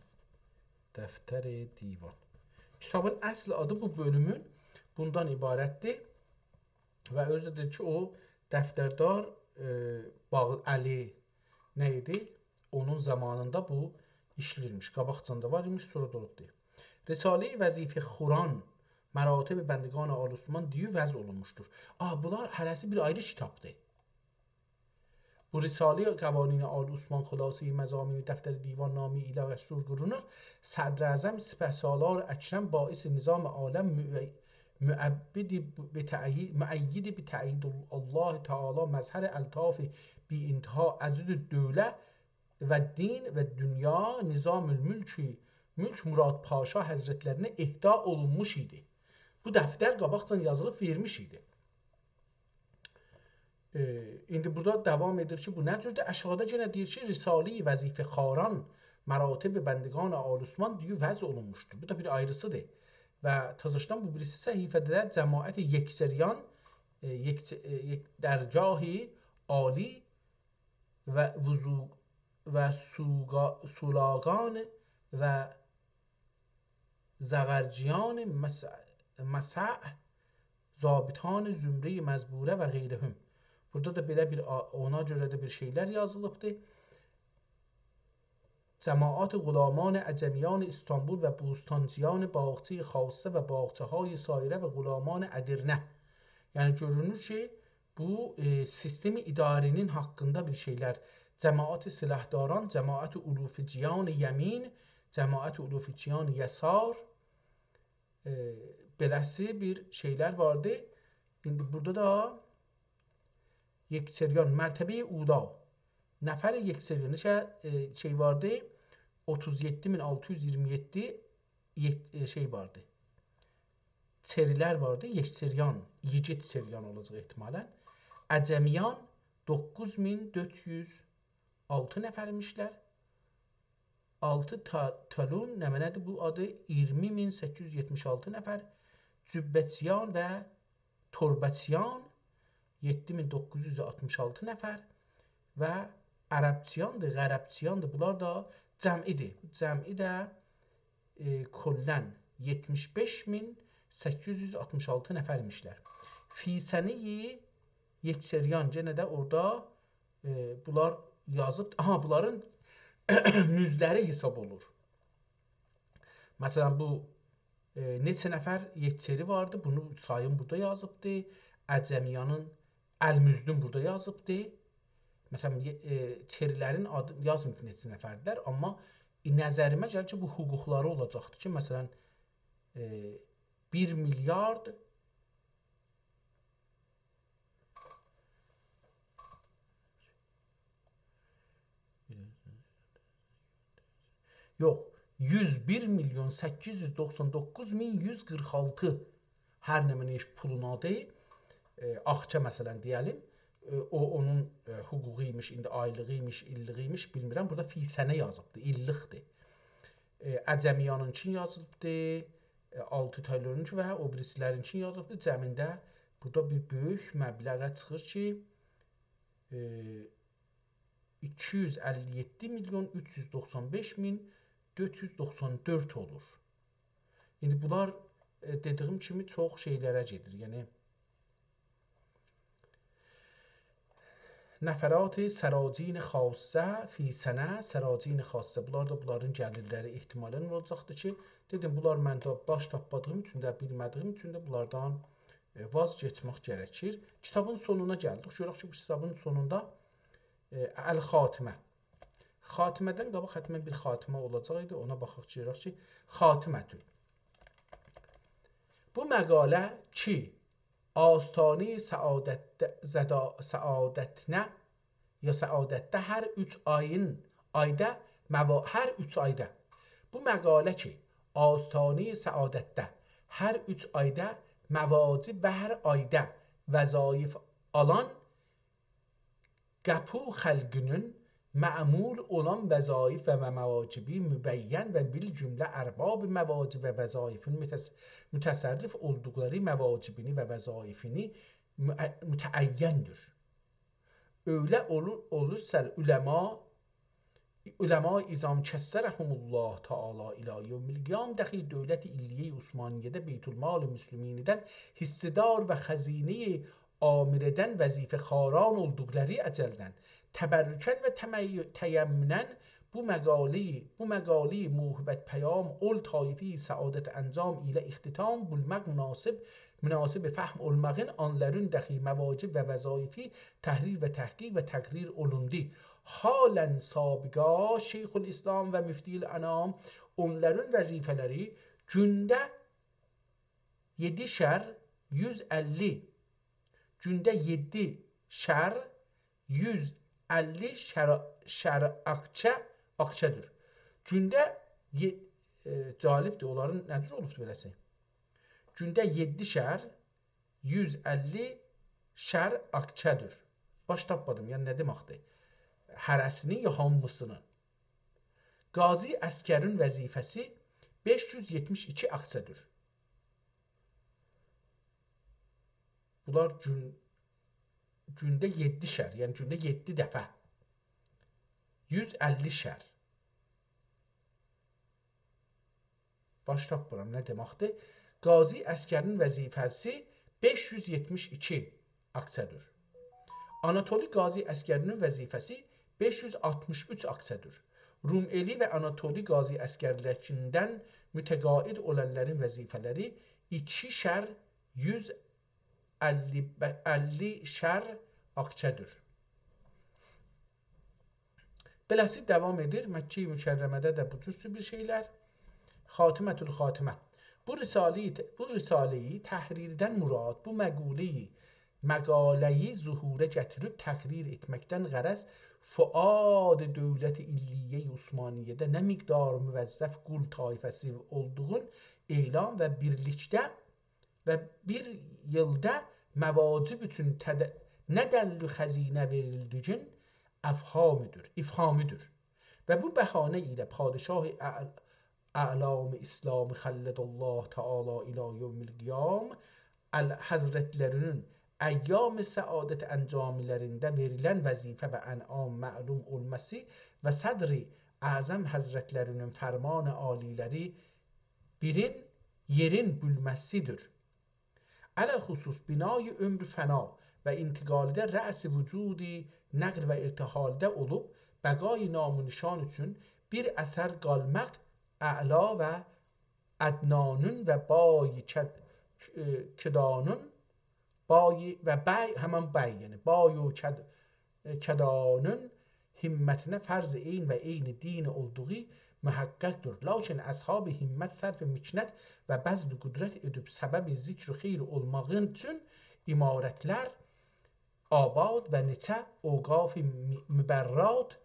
دفتر دیوان. کیتابین اصل آدی بو بؤلومون بوندان عبارتدیر. و اؤزو ده دئییر کی، او دفتردار، ائ، باغ-، علی نه ایدی؟ اونون زامانیندا بو ایشله‌ییرمیش. قاباقجان دا وار ایمیش، سونرا دا اولوبدور. رساله‌ی وظیفه‌خوران مراتب بندگان آل عثمان دئییب وضع اولونموشدور. آ، بونلار هره‌سی بیر آیری کیتابدیر. بو رسالهٔ قوانین آل عثمان، خلاصهٔ مضامین دفتر دیوان نامه ایله مشهور قورونور. صدر اعظم سپهسالار اکرم باعث نظام عالم مؤ-، مؤبد به تأیید، مؤید به تأیید الله تعالی مظهر الطاف بی‌انتها عضد دوله و دین و دنیا نظام الملک، ملک مراد پاشا حضرتلرینه اهدا اولونموش ایدی. بو دفتر قاباقجادان یازیلیب وئرمیش ایدی. ائ، ایندی بورادا داوام ائدیر کی، بو نه جوردور؟ آشاغیدا یئنه دئییر کی، رسالهٔ وظیفه‌خواران، مراتب بندگان آل عثمان دئییب وضع اولونموشدور. بو دا بیر آیریسیدیر. و تازاشدان بو بیریسی صفحه‌ده جماعت یکسریان، ائ، یک، ائ، یک درگاه عالی و وضو-، و سوگا-، سولاغان و زغرجیان مسع، مسع، ضابطان زمرهٔ مزبوره و غیرهم. بورادا دا بئله بیر آ-، اونا گؤره ده بیر شئیلر یازیلیبدیر. جماعات غلامان عجمیان استانبول و بوستانچیان باغچهٔ خاصه و باغچه‌های سایره و غلامان ادرنه. یعنی گؤرونور کی، بو، ائ، سیستم اداره‌نین حاقیندا بیر شئیلر. جماعت سلاحداران، جماعت علوفیجیان یمین، جماعت علوفیجیان یسار، ائ، بئله‌سی بیر شئیلر واردی. ایندی بورادا دا یکسریان، مرتبهٔ اولی، نفر یکسریان، نئچه، ائ، شئی واردی؟ اوتوز یئددی مین آلتی یوز ایگیرمی یئددی یئد-، ائ، شئی واردی. چری‌لر واردی. یکسریان، یگیت سریان اولاجاق احتمالاً. عجمیان دوققوز مین دؤرد یوز آلتی نفرمیشلر. آلتی تا-، تالون، نمنه‌دیر بو آدی؟ ایگیرمی مین سککیز یوز یئتمیش آلتی نفر. جبه‌چیان و تربه‌چیان یئددی مین دوققوز یوز آلتمیش آلتی نفر و عربچیاندیر، غربچیاندیر. بونلار دا جمعی‌دیر. جمعی ده، ائ، کلاً یئتمیش بئش مین سککیز یوز آلتمیش آلتی نفرمیشلر. فی سنهٔ یکسریان، یئنه ده اورادا، ائ، بونلار یازیب، آها، بونلارین مزدلری حساب اولور. مثلاً، بو، ائ، نئچه نفر یکسری واردی، بونو سایین بورادا یازیبدی. عجمیانین المزدون بورادا یازیبدی. مثلاً، یئ-، ائ، چری‌لرین آدی یازماییب نئچه نفردیلر، آمما، ائ، نظریمه گلیر کی، بو حقوقلاری اولاجاقدیر کی، مثلاً، ائ، بیر میلیارد یوخ، یوز بیر میلیون سککیز یوز دوخسان دوققوز مین یوز قیرخ آلتی، هر نمنه ایش پولون آدی، ائ، آخچا مثلاً دئیه‌لیم، ائ، او اونون، ائ، حقوقو ایمیش، ایندی آیلیغی ایمیش، ایللیگی ایمیش، بیلمیرم. بورادا فی سنه یازیبدی، ایللیکدیر. ائ، عجمیانینکی یازیلیبدی، ائ، آلتی تالونونکی و او بیریسیلرینکی یازیلیبدی. جمعینده بورادا بیر بؤیوک مبلغه چیخیر کی، ائ، ایکی یوز اللی یئددی میلیون اوچ یوز دوخسان بئش مین دؤرد یوز دوخسان دؤرد اولور. ایندی بونلار، ائ، دئدیگیم کیمی چوخ شئیلره گئدیر. یعنی، نفرات سراجین خاصه فی سنه، سراجین خاصه، بونلار دا بونلارین گلیرلری احتمالاً اولاجاقدیر کی، دئدیم، بونلار من ده باش تاپمادیغیم اوچون ده، بیلمه‌دیگیم اوچون ده بونلاردان، ائ، واز کئچمک گرکیر. کیتابین سونونا گلدیک. گؤرک کی، بو کیتابین سونوندا، ائ، الخاتمه. خاتمه‌دن قاباق حتماً بیر خاتمه اولاجاق ایدی. اونا باخاق، گؤرک کی، خاتمه‌تون. بو مقاله کی، آستانهٔ سعادت، زدا-، سعادتنه، یا سعادتده هر اوچ آیین، آیدا موا-، هر اوچ آیدا. بو مقاله کی، آستانهٔ سعادتده هر اوچ آیدا مواجب و هر آیدا وظایف آلان قاپو خالقینین مأمول اولان وظایف و مواجبی مبین و بالجمله ارباب مواجب و وظایفین متس-، متصرف اولدوقلاری مواجبینی و وظایفینی مع-، متعین‌دیر. اؤیله اولور، اولورسا علما، علما عظام کثرهم الله تعالی الی یوم القیامة دخیل دولت علیه عثمانیه‌ده بیت‌المال مسلمینیدن حصه‌دار و خزینهٔ عامره‌دن وظیفه‌خواران اولدوقلاری اجلدن تبرکاً و تمی-، تیمناً بو مقاله‌یی، بو مقاله‌یی موهبت پیام اول طایفه‌یی سعادت انجام ایله اختتام بولماق مناسب، مناسب فهم اولماغین آنلارین دخی مواجب و وظایفی تحریر و تحقیق و تقریر اولوندو. حالاً سابقا شیخ‌الاسلام و مفتی الانام اونلارین وظیفه‌لری گونده یئدی‌شر یوز اللی، گونده یئددی‌شر یوز اللی شر، شر آکچه، آکچه‌دیر. گونده یئ، ائ، جالبدیر، اونلارین نه جور اولوبدور بئله‌سی؟ گونده یئددی‌شر یوز اللی شر آکچه‌دیر. باش تاپمادیم، یعنی نه دئمکدیر؟ هره‌سینی یا هامیسینی. قاضی عسگرین وظیفه‌سی بئش یوز یئتمیش ایکی آکچه‌دیر. بونلار گون، گونده یئددی‌شر، یعنی گونده یئددی دفعه. یوز اللی شر. باش تاپمیرام، نه دئمکدیر؟ قاضی عسگرین وظیفه‌سی بئش یوز یئتمیش ایکی آکچه‌دیر. آناتولی قاضی عسگرین وظیفه‌سی بئش یوز آلتمیش اوچ آکچه‌دیر. روم‌الی و آناتولی قاضی عسگرلریندن متقاعد اولانلارین وظیفه‌لری ایکی‌شر یوز اللی، اللی‌شر آکچه‌دیر. بئله‌سی داوام ائدیر. مکه مکرمه‌ده ده بو جور بیر شئیلر. خاتمة‌الخاتمه. بو رساله‌یی، بو رساله‌یی تحریردن مراد، بو مقوله‌یی، مقاله‌یی ظهوره گتیریب تقریر ائتمکدن غرض، فؤاد دولت علیه عثمانیه‌ده نه مقدار موظف قول طایفه‌سی اولدوغون اعلان و بیرلیکده و بیر ییلدا مواجب اوچون تده، نه دللی خزینه وئریلدیگین افهامی‌دیر، افهامی‌دیر. و بو بهانه ایله پادشاه اع، اعلام اسلام خلد الله تعالی الی یوم القیام، ال، حضرتلری‌نین ایام سعادت انجاملرینده وئریلن وظیفه و انعام معلوم اولماسی و صدر اعظم حضرتلری‌نین فرمان عالی‌لری بیرین یئرین بولماسی‌دیر. علی‌الخصوص بنای عمر فنا و انتقالده رأس وجودی نقل و ارتحالده اولوب، بقای نام و نشان اوچون بیر اثر قالماق اعلا و ادنانین و بای کد، ائ، کدانین بای و بی، همین بی، یعنی بای و کد، ائ، کدانین همتینه فرض عین و عین دین اولدوغو محقق‌دیر. لاکین اصحاب همت صرف مکنت و بذل قدرت ائدیب سبب ذکر و خیر اولماغین اوچون عمارتلر آباد و نئچه اوقاف م، مبرات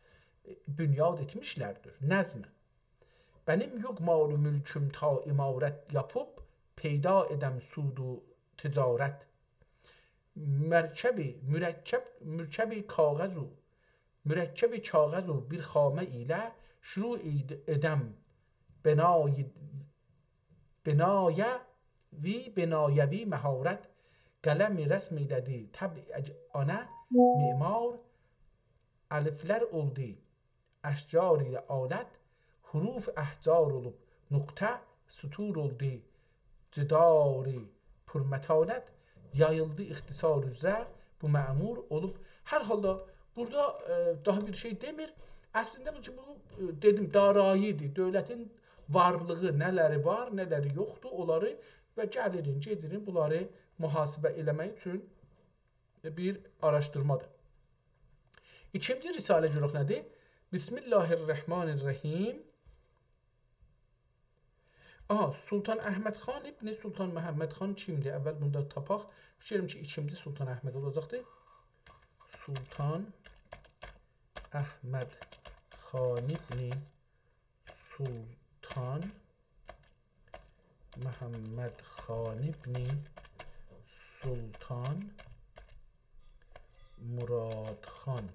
بنیاد ائتمیشلردیر. نظم. بنیم یوخ مال و ملکوم تا عمارت یاپیب، پیدا ائدم سود و تجارت. مرکبی، مرکب، مرکبی کاغذ و، مرکبی کاغذ و بیر خامه ایله شروع ائد، ائدم بنای، بنایوی، بنایوی مهارت. قلمی رسم ائیله‌دی طبع آنه معمار، الفلر اولدو اشجار ایله آلت، حروف احجار اولوب نقطه، سطور اولدو جداری پرمتانت، یاییلدی اختصار اوزره بو معمور اولوب. هر حالدا بورادا، ائ، داها بیر شئی دئمیر. اصلینده بو کی، بو، ائ، دئدیم، دارایی‌دیر. دؤولتین وارلیغی، نه‌لری وار، نه‌لری یوخدور، اونلاری و گلیرین، گئدیرین، بونلاری محاسبه ائله‌مک اوچون بیر آراشدیرمادیر. ایکینجی رساله گؤرک نه‌دیر؟ بسم الله الرحمن الرحیم. آها، سلطان احمد خان ابن سلطان محمد خان کیمدیر؟ اول بونو دا تاپاق. فیکر ائدیرم کی، ایکینجی سلطان احمد اولاجاقدیر. سلطان احمد خان ابن سلطان محمد خان ابن سلطان مراد خان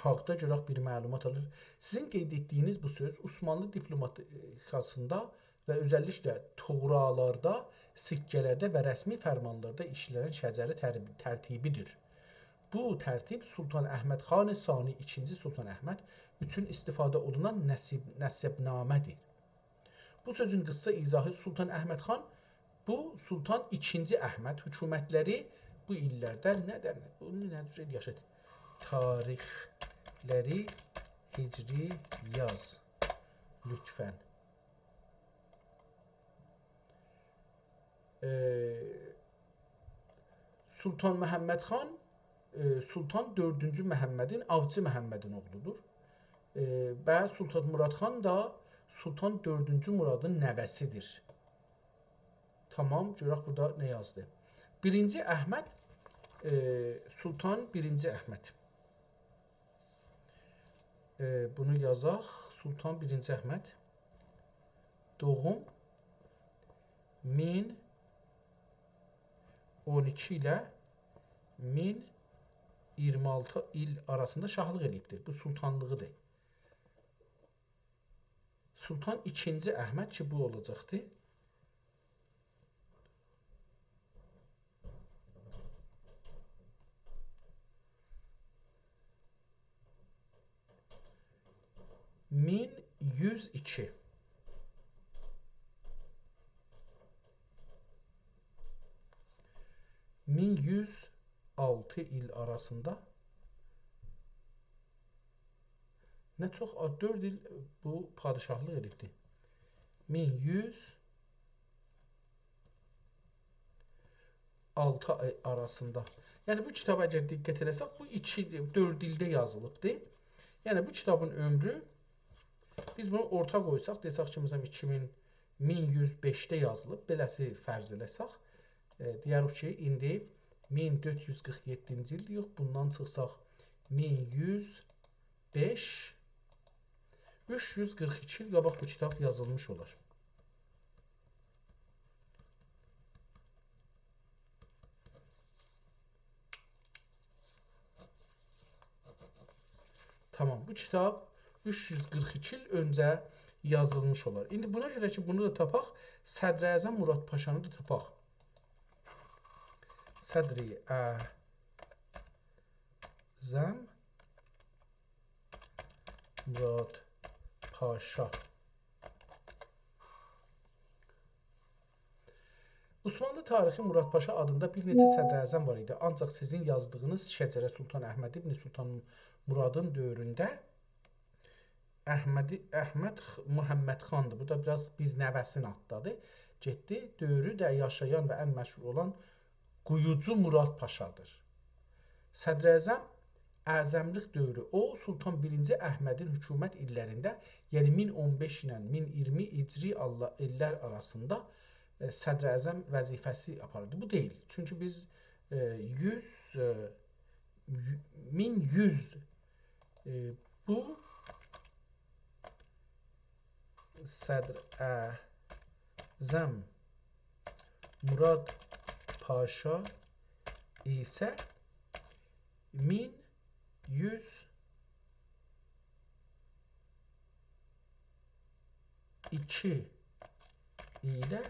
حاقدا گؤرک بیر معلومات آلیر. سیزین قید ائتدیگینیز بو سؤز عثمانلی دیپلوماتیکاسیندا و اؤزللیکله طغرالاردا، سکه‌لرده و رسمی فرمانلاردا ایشله‌نن شجره تر، ترتیبی‌دیر. بو ترتیب سلطان احمد خان ثانی، ایکینجی سلطان احمد اوچون استفاده اولونان نسیب، نسب‌نامه‌دیر. بو سؤزون قیسا ایضاحی: سلطان احمد خان، بو سلطان ایکینجی احمد حکومتلری بو ایللرده نه‌دن، بو نه جور یاشادی؟ تاریخلری هجری یاز، لطفاً. ائ، سلطان محمد خان، ائ، سلطان دؤردونجو محمدین، آوچی محمدین اوغلودور. ائ، و سلطان مراد خان دا سلطان دؤردونجو مرادین نوه‌سیدیر. تامام، گؤرک بورادا نه یازدی. بیرینجی احمد، ائ، سلطان بیرینجی احمد. ائ، بونو یازاق. سلطان بیرینجی احمد. دوغوم مین اون ایکی ایله مین اییرمی آلتی ایل آراسیندا شاهلیق ائله‌ییبدیر. بو سلطانلیغیدیر. سلطان ایکینجی احمد کی، بو اولاجاقدی. مین یوز ایکی. مین یوز آلتی ایل آراسیندا نه چوخ، آ، دؤرد ایل بو پادشاهلیق ائدیبدی. مین یوز آلتی آی آراسیندا. یعنی بو کیتاب اگر دقت ائله‌سک، بو ایکی، دؤرد ایلده یازیلیبدی. یعنی بو کیتابین عؤمرو، بیز بونو اورتا قویساق، دئسک کی، مثلاً، ایکی مین، مین یوز بئشده یازیلیب، بئله‌سی فرض ائله‌سک، ائ، دئیه‌ریک کی، ایندی مین دؤرد یوز قیرخ یئددینجی ایل، یوخ، بوندان چیخساق، مین یوز بئش، اوچ یوز قیرخ ایکی ایل قاباق بو کیتاب یازیلمیش اولار. تامام، بو کیتاب اوچ یوز قیرخ ایکی ایل اؤنجه یازیلمیش اولار. ایندی بونا گؤره کی، بونو دا تاپاق، صدراعظم مراد پاشانی دا تاپاق. صدراعظم مراد پاشا. عثمانلی تاریخی مراد پاشا آدیندا بیر نئچه صدراعظم وار ایدی. آنجاق سیزین یازدیغینیز شجره سلطان احمد ابن سلطان مرادین دؤورونده احمدی، احمد خ-، محمد خاندیر. بو دا بیر آز بیر نوه‌سینی آتلادی. گئتدی، دؤورو ده یاشایان و ان مشهور اولان قویوجو مراد پاشادیر. صدراعظم اعظملیک دؤورو. او، سلطان بیرینجی احمدین حکومت ایللرینده، یعنی مین اون بئش ایله مین اییرمی هجری آللا-، ایللر آراسیندا، ائ، صدراعظم وظیفه‌سی آپاریردی. بو دئییل. چونکی بیز، ائ، یوز، ائ، یو-، مین یوز، ائ، بو صدراعظم مراد پاشا ایسه مین یوز ایکی ایله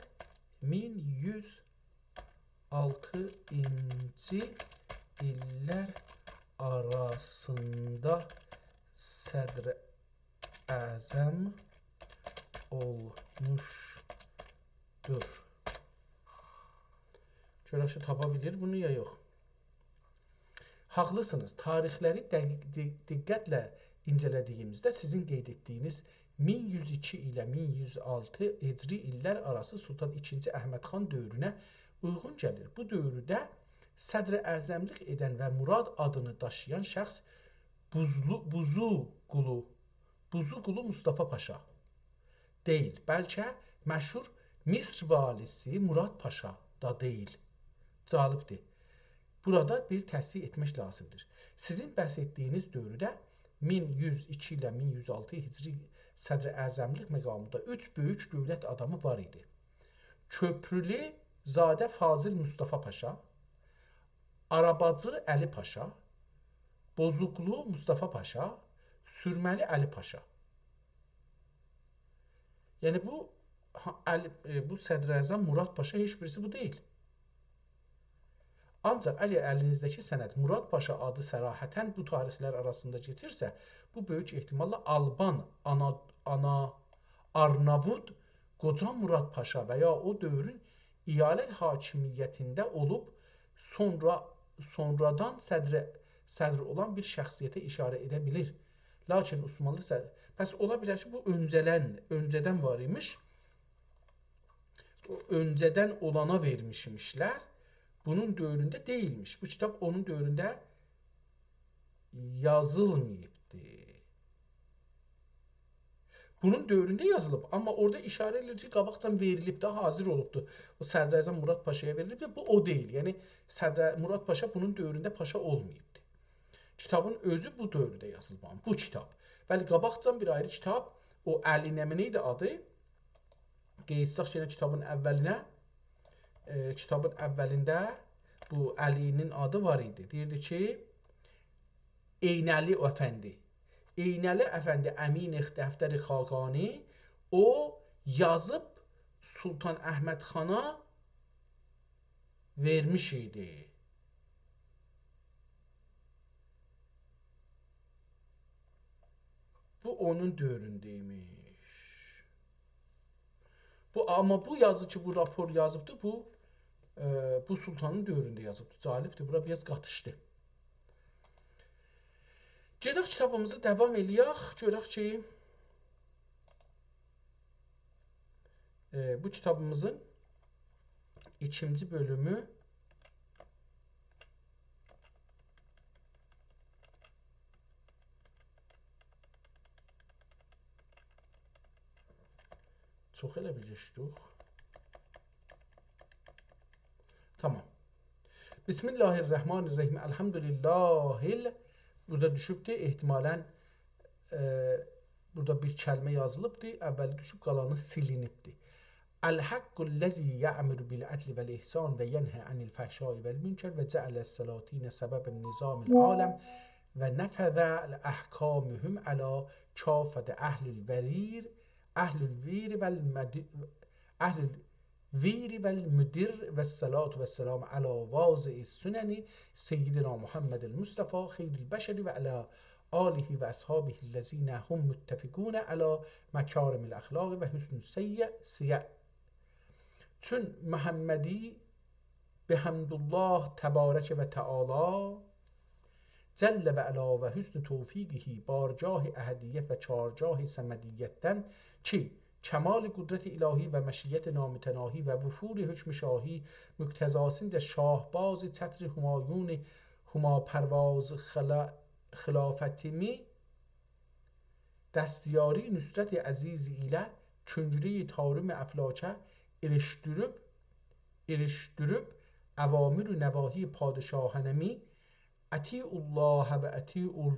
مین یوز آلتینجی ایللر آراسیندا صدراعظم اولموشدور. گؤرک کی، تاپا بیلیر بونو یا یوخ. حاقلیسینیز. تاریخلری دقیق-، دق-، دقتله اینجه‌له‌دیگیمیزده سیزین قید ائتدیگینیز مین یوز ایکی ایله مین یوز آلتی هجری ایللر آراسی سلطان ایکینجی احمد خان دؤورونه اویغون گلیر. بو دؤورده صدراعظملیک ائدن و مراد آدینی داشییان شخص بوزلو-، بوزوقلو، بوزوقلو مصطفی پاشا دئییل، بلکه مشهور مصر والیسی مراد پاشا دا دئییل. جالبدیر. بورادا بیر تصحیح ائتمک لازیمدیر. سیزین بحث ائتدیگینیز دؤورده مین یوز ایکی ایله مین یوز آلتی هجری صدراعظملیک مقامیندا اوچ بؤیوک دؤولت آدامی وار ایدی. کؤپرولو زاده فاضل مصطفی پاشا، آراباجی علی پاشا، بوزوقلو مصطفی پاشا، سورمه‌لی علی پاشا. یعنی بو، ها، علی، ائ، بو صدراعظم مراد پاشا هئچ بیریسی بو دئییل. آنجاق اگر الینیزده‌کی سند مراد پاشا آدی صراحتاً بو تاریخلر آراسیندا کئچیرسه، بو بؤیوک احتماللا آلبان آنا، آنا، آرناوود قوجا مراد پاشا و یا او دؤورون ایالت حاکمیتینده اولوب، سونرا، سونرادان صدر، صدر اولان بیر شخصیته ایشاره ائده بیلیر. لاکین عثمانلی صدر، پس اولا بیلر کی، بو اؤنجه‌دن، اؤنجه‌دن وار ایمیش. او اؤنجه‌دن اولانا وئرمیشمیشلر. بونون دؤورونده دئییلمیش. بو کیتاب اونون دؤورونده یازیلماییبدی. بونون دؤورونده یازیلیب، آمما اورادا ایشاره ائدیر کی، قاباقجادان وئریلیب ده، حاضر اولوبدو. او صدراعظم مراد پاشایا وئریلیب ده، بو او دئییل. یعنی، صدر مراد پاشا بونون دؤورونده پاشا اولماییبدی. کیتابین اؤزو بو دؤورده یازیلیب، آمما بو کیتاب. بلی، قاباقجادان بیر آیری کیتاب، او علی نمنه ایدی آدی؟ قئییتساق یئنه کیتابین اولینه، ائ، کیتابین اولینده بو علی‌نین آدی وار ایدی. دئییردی کی، عینعلی افندی. عینعلی افندی، امین دفتر خاقانی، او یازیب سلطان احمد خانا وئرمیش ایدی. بو اونون دؤورونده ایمیش. بو، آمما بو یازی کی، بو راپور یازیبدی، بو، ائ، بو سلطانین دؤورونده یازیبدی. جالبدیر، بورا بیر آز قاتیشدی. گئدک کیتابیمیزی داوام ائله‌یک، گؤرک کی، ائ، بو کیتابیمیزین ایکینجی بؤلومو چوخ ائله بیلیشدیک. تامام. بسم الله الرحمن الرحیم. الحمد لله ال-، بورادا دوشوبدور. احتمالاً، ائ، بورادا بیر کلمه یازیلیبدیر. اولی دوشوب، قالانی سیلینیبدیر. الحق الذی یأمر بالعدل والإحسان وینهی عن الفحشاء والمنکر وجعل السلاطین سبب النظام العالم ونفذ احکامهم علی کافة اهل الویر، اهل الویر والمد-، اهل الویر والمدر والصلاة والسلام علی واضع السنن سیدنا محمد المصطفی خیر البشر وعلی آله وأصحابه الذین هم متفقون علی مکارم الأخلاق وحسن السیع-، سیع. چون محمدی بحمد الله تبارک و تعالی جل و علا و حسن توفیقه بارگاه احدیت و چارگاه صمدیتدن کی، کمال قدرت الهی و مشیت نامتناهی و وفور حکم شاهی مقتضاسینجه شاهباز چتر همایون هماپرواز خلا-، خلافتیمی دستیاری نصرت عزیز ایله کنگره‌ی طارم افلاکه ایریشدیریب، ایریشدیریب اوامر و نواهی پادشاهانه‌می اطیعوا الله و اطیعوا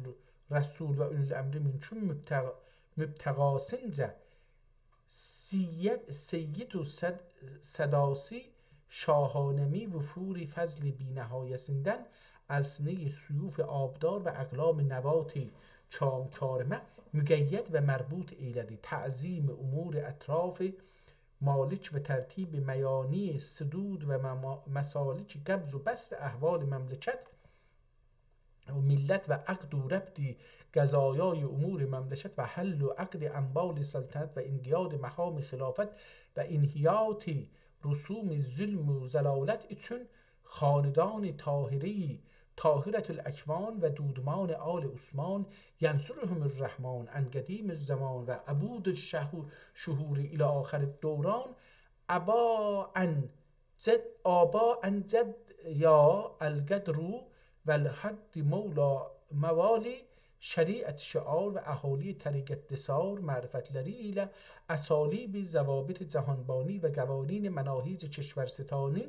الرسول و اولی الامر منکم مبتغ-، مبتغاسینجه سید، سید و سد-، سداسی شاهانه‌می وفور فضل بی‌نهایه‌سیندن السنه‌ی سیوف آبدار و اقلام نواتی کام کارمه مقید و مربوط ائیله‌دی. تعظیم امور اطراف مالک و ترتیب میانی سدود و مما-، مسالک قبض و بسط احوال مملکت و ملت و عقد و ربط قضایای امور مملکت و حل و عقد اموال سلطنت و انقیاد مقام خلافت و انحیاط رسوم ظلم و ذلالت اوچون خاندان طاهره‌ی طاهرة الاکوان و دودمان آل عثمان ینصرهم الرحمن عن قدیم الزمان و عبود الشهو-، شهور الی آخر الدوران ابا ان جد، آبا ان جد یا القدر و الحد مولا موالی شریعت شعار و اهالی طریقت دثار معرفتلری ایله اسالیب ضوابط جهانبانی و قوانین مناهج کشورستانی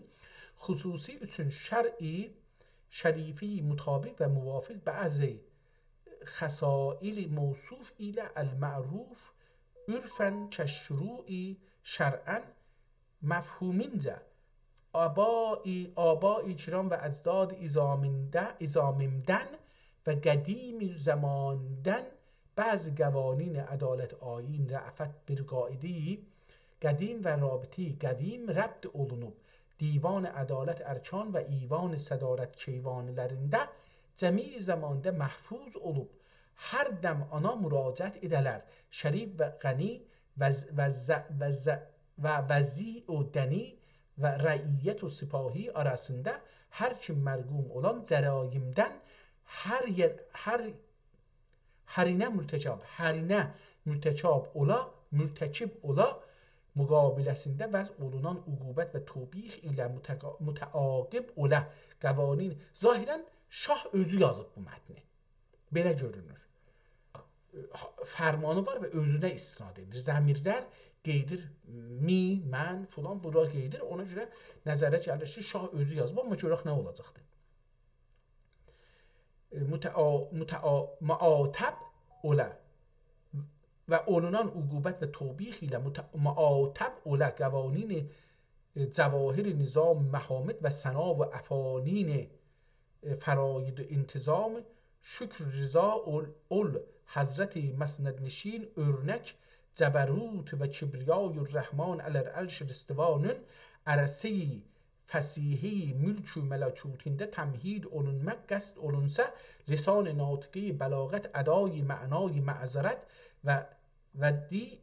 خصوصی اوچون شرع شریفی مطابق و موافق بعضی خصایل موصوف ایله المعروف عرفاً کالشروع شرعاً مفهومینجه آبای، آبای کرام و اجداد عظامینده-، عظامیمدن و قدیم زماندن بعضی قوانین عدالت آیین رأفت بیر قاعده‌ی قدیم و رابطه‌ی قویم ربط اولونوب، دیوان عدالت ارکان و ایوان صدارت کیوانلرینده جمیع زمانده محفوظ اولوب، هر دم آنا مراجعت ائده‌لر. شریف و غنی و ز-، و ز-، و ز-، و وضیع و دنی و رعیت و سپاهی آراسیندا هر کیم مرقوم اولان جرایمدن هر یئر، هر، هرینه مرتکب، هرینه مرتکب اولا، مرتکب اولا مقابله‌سینده وضع اولونان عقوبت و توبیخ ایله متقا-، متعاقب اولا قوانین. ظاهراً شاه اؤزو یازیب بو متنی. بئله گؤرونور. فرمانی وار و اؤزونه استناد ائدیر. ضمیرلر قئییدیر، می، من، فلان، بورا قئییدیر. اونا گؤره نظره گلیر کی، شاه اؤزو یازیب، آمما گؤرک نه اولاجاقدیر. ائ، متعا-، متعا-، معاتب اولا و اولونان عقوبت و توبیخ ایله متع-، معاتب اولا قوانین، ائ، جواهر نظام محامد و ثنا و افانین، ائ، فراید انتظام، شکر رضا اول، اول حضرت مسندنشین، اؤرنک جبروت و کبریای الرحمن علی العرش رضوانین، عرصه‌ی فسیحه‌ی ملک و ملکوتینده تمهید اولونماق قصد اولونسا، لسان ناطقی بلاغت ادای معنای معذرت و، و دی،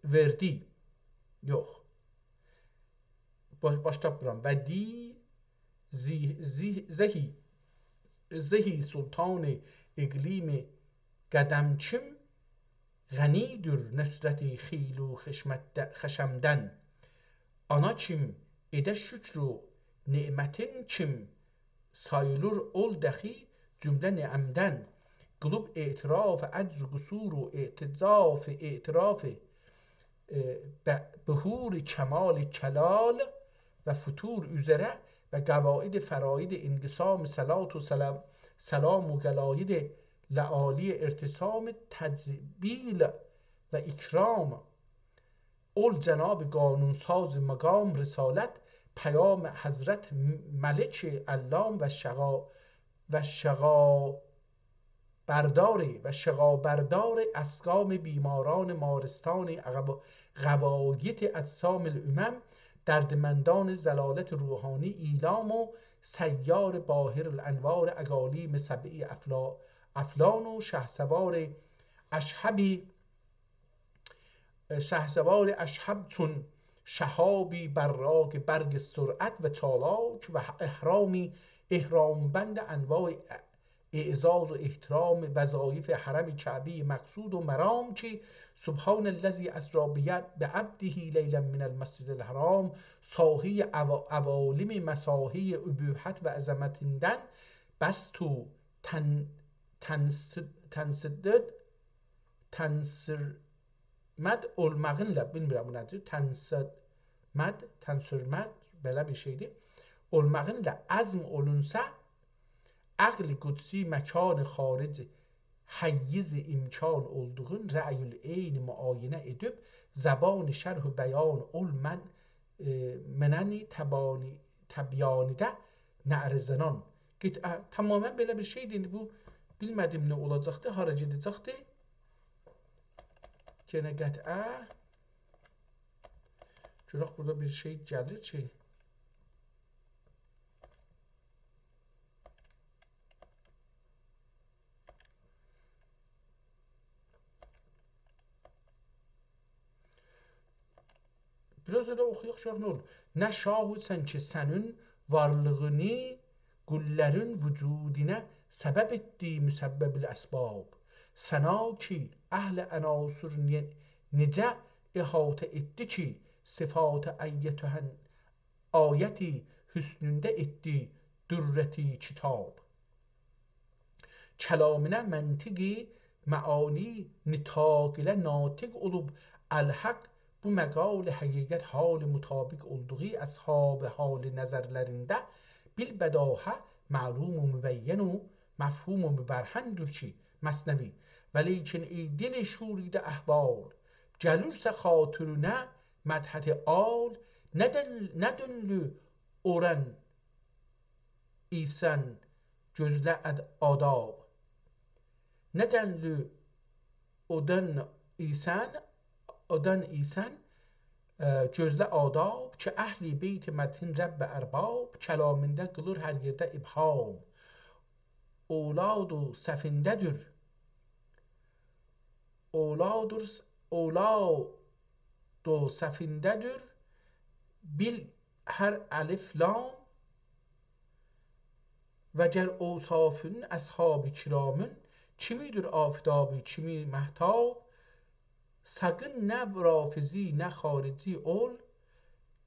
وردی. یوخ. با-، باش تاپمیرام. و دی زی-، زی-، زهی، زهی سلطان اقلیم قدمچیم، غنی‌دیر نصرت خیل و خشمت-، خشمدن. آنا کیم ائده شکر و نعمتین کیم، ساییلیر اول دخی جمله نعمدن. قیلیب اعتراف عجز و قصور و اعتراف، اعتراف، ائ، به-، بحور کمال کلال و فتور اوزره و قواعد فراید انقسام صلات و سلام، سلام و قلاید لآلی ارتسام تجبیل و اکرام. اول جناب قانون‌ساز مقام رسالت، پیام حضرت ملک علام و شقا-، و شقابردار، و شقابردار اسقام بیماران مارستان غوا-، غوایط اجسام الامم، دردمندان ضلالت روحانی ایلام و سیار باهر الانوار اقالیم سبع افلا-، افلان و شهسوار اشهبی شهسوار اشهب چون شهابی براق برق سرعت و چالاک و اهرامی اهرام‌بند انواع اعزاز و احترام وظایف حرم کعبهٔ مقصود و مرام کی سبحان الذی اسری بی-، بعبده لیلا من المسجد الحرام ساحهٔ عوا-، عوالم مساحهٔ ابهت و عظمتیندن بسط و تن-، تنس-، تنسدد تنسرمد اولماغینلا، بیلمیرم بو نه‌دیر، تنسرمد، تنسرمد، بئله بیر شئیدیر، اولماغینلا عزم اولونسا، عقل قدسی مکان خارج حیز امکان اولدوغون رأی العین معاینه ائدیب، زبان شرح و بیان اول من، ائ، مننی تبانی-، تبیانیده نعره زنان. قطعه تماماً بئله بیر شئیدیر. ایندی بو بیلمه‌دیم نه اولاجاقدی، هارا گئده‌جکدی. یئنه قطعه. گؤرک بورادا بیر شئی گلیر کی. بیر آز ائله اوخویاق، گؤرک نه اولور. نه شاهیسان کی سنین وارلیغینی قوللارین وجودینا سبب ائتدی مسبب الاسباب. ثنا کی اهل عناصر نئ-، نئجه احاطه ائتدی کی صفات ایتهن آیتی حسنونده ائتدی درتی کتاب. کلامینا منطقی معانی نطاق ایله ناطق اولوب الحق، بو مقال حقیقت حال مطابق اولدوغو اصحاب حال نظرلرینده بالبداهه معلوم و مبین و مفهوم و مبرهندیر کی مثنوی. ولیکن ای دل شوریده احوال، گلیرسه خاطرینه مدحت آل، نه دن-، نه دنلی اورن ایسن گؤزله اد-، آداب. نه دنلی اودن ایسن، اودن ایسن، ائ، گؤزله آداب کی اهل بیت مدحین رب ارباب، کلامیندا قیلیر هر یئرده ابهام. اولاد و صفینده‌دیر. اولادور، اولاد و صفینده‌دیر. بیل هر الف لام و گر اوصافین اصحاب کرامین، کیمیدیر آفتابی، کیمی مهتاب، ساقین نه رافضی، نه خارجی اول،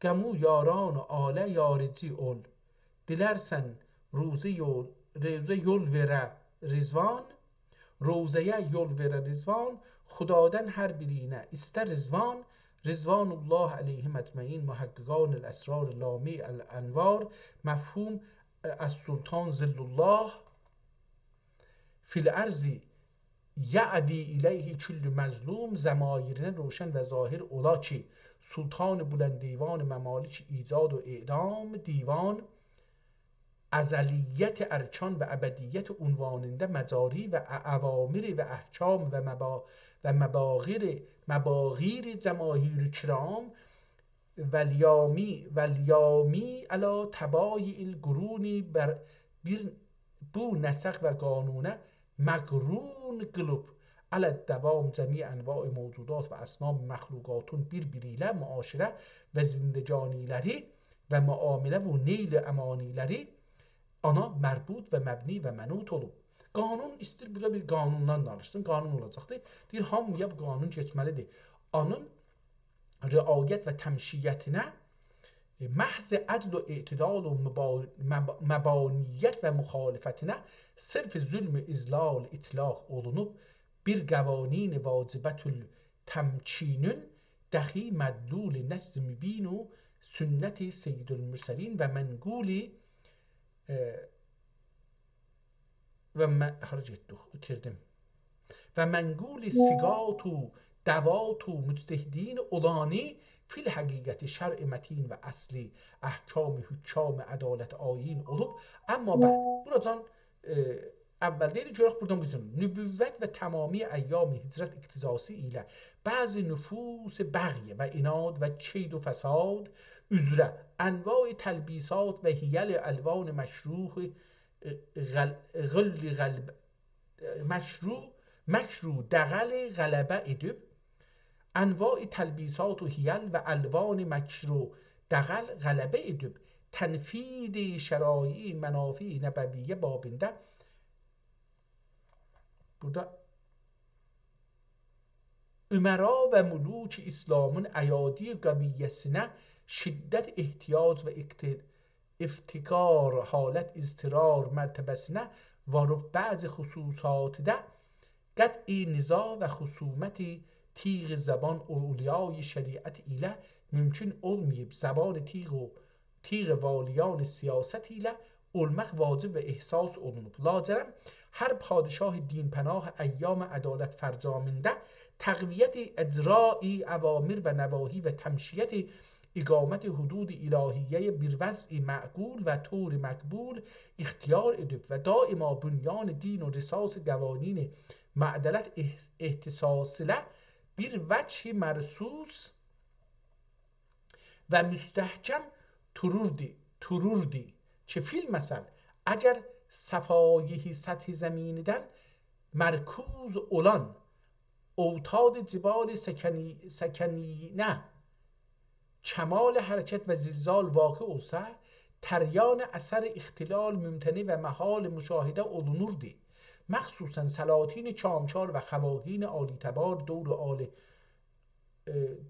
غمو یاران عاله یارجی اول. دیلرسن روضه یول، روضه یول وئره رضوان، روضه‌یه یول وئره رضوان، خدادان هر بیرینه ایسته رضوان، رضوان الله علیهم اجمعین، محققان الاسرار، لامع الانوار، مفهوم، اه، السلطان ظل الله، فی الارض یأوی الیه کل مظلوم، ضمایرینه روشن و ظاهر اولا کی، سلطان بلند، دیوان ممالک ایجاد و اعدام، دیوان ازلیت ارکان و ابدیت عنوانیندا مجاری و ا-، اوامر و احکام و مبا-، و مباغیر، مباغیر جماهیر کرام، و الیامی، و الیامی علی طبایع القرون، بر بیر بو نسق و قانونا مقرون قیلیب، علی الدوام جمیع انواع موجودات و اصناف مخلوقاتین بیر-بیری ایله معاشره و زندگانی‌لری و معامله و نیل امانی‌لری آنا مربوط و مبنی و منوط اولوب. قانون ایستیر، بورادا بیر قانوندان دانیشسین، قانون اولاجاقدیر. دئییر، هامییا بو قانون کئچمه‌لیدیر. آنین رعایت و تمشیتینه، ائ، محض عدل و اعتدال و مبا-، مب-، مبانیت و مخالفتینه صرف ظلم و اذلال اطلاق اولونوب، بیر قوانین واجبة التمکینین دخی مدلول نص مبین و سنت سید المرسلین و منقول، ائ، و م-، هارا گئتدیک؟ ایتیردیم. و منقول ثقات و دوات و مجتهدین اولانی، فی الحقیقت شرع متین و اصلی احکام حکام عدالت آیین اولوب. اما بعد، بوراجان، ائ، اول دئییر، گؤرک بورادان بیزیم نبوت و تمامی ایام هجرت اقتضاسی ایله بعضی نفوس بغی و عناد و کید و فساد اوزره انواع تلبیسات و حیل الوان مشروع غل-، غل-، غلب-، مکرو، مکرو دغل غلبه ائدیب، انواع تلبیسات و حیل و الوان مکرو دغل غلبه ائدیب، تنفیذ شرایع منافع نبویه بابیندا بورادا امرا و ملوک اسلامین ایادی قویه‌سینه شدت احتیاج و اقت-، افتقار حالت اضطرار مرتبه‌سینه واریب بعضی خصوصاتدا قطع نزاع و خصومت تیغ زبان اولیای شریعت ایله ممکن اولماییب، زبان تیغ و تیغ والیان سیاست ایله اولماق واجب و احساس اولونوب. لاجرم هر پادشاه دین‌پناه ایام عدالت فرجامیندا تقویت اجراء اوامر و نواهی و تمشیت اقامت حدود الهیه‌یه بیر وضع معقول و طور مقبول اختیار ائدیب و دائما بنیان دین و رصاص قوانین معدلت اح-، احتساس ایله بیر وجه مرصوص و مستحکم توروردو، توروردو کی، فی‌المثل، اگر صفایح سطح زمینیدن مرکوز اولان اوتاد جبال سکنی-، سکنینه کمال حرکت و زلزال واقع اولسا، طریان اثر اختلال ممتنع و محال مشاهده اولونوردو. مخصوصاً سلاطین کامکار و خواهین عالی‌تبار دور آل ائ،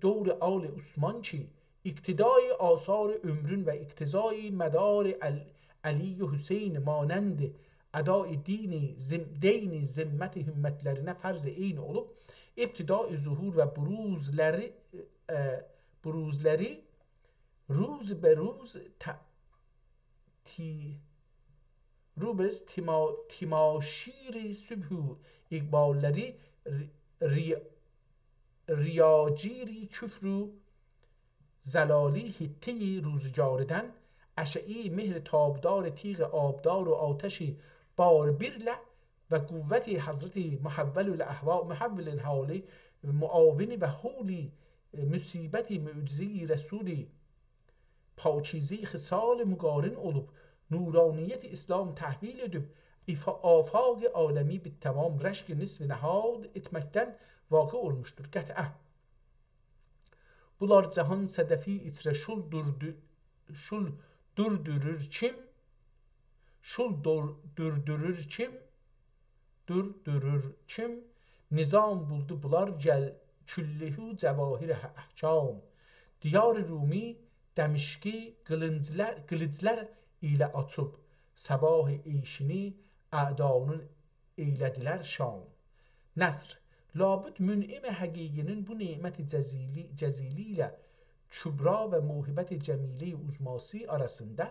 دور آل عثمان کی، اقتدای آثار عمرون و اقتضای مدار ال-، علی و حسین مانند ادای دین ذم-، دین ذمت همت‌لرینه فرض عین اولوب، ابتدای ظهور و بروزلری، ائ، بروزلری روز به روز ت-، تی-، روبز تما-، تماشیر صبح و اقبال‌لری ری-، ری-، ریاگیر کفر و ضلالی حطهٔ روزگاردن، اشعهٔ مهر تابدار تیغ آبدار و آتش باربرله و قوت حضرت محول الاحوا-، محول الحال معاون و حول مصیبت معجزهٔ رسول پاکیزهٔ خصال مقارن اولوب، نورانیت اسلام تحویل ائدیب، افا-، آفاق عالمی به تمام رشک نصف نهاد ائتمکدن واقع اولموشدور. قطعه. بولار جهان صدفی ایچره شول دوردو-، شول دوردورور کیم؟ شول دور-، دوردورور کیم، دوردورور کیم، نظام بولدو بونلار گل، کلّهو جواهر ح-، احکام. دیار رومی، دمشقی قیلینجلار، قیلیجلار ایله آچیب، صباح عیشینی اعدانین ائیله‌دیلر شام. نصر. لابد منعم حقیقی‌نین بو نعمت جزیلی، جزیلی ایله کبری و موهبت جمیله‌ی عظماسی آراسیندا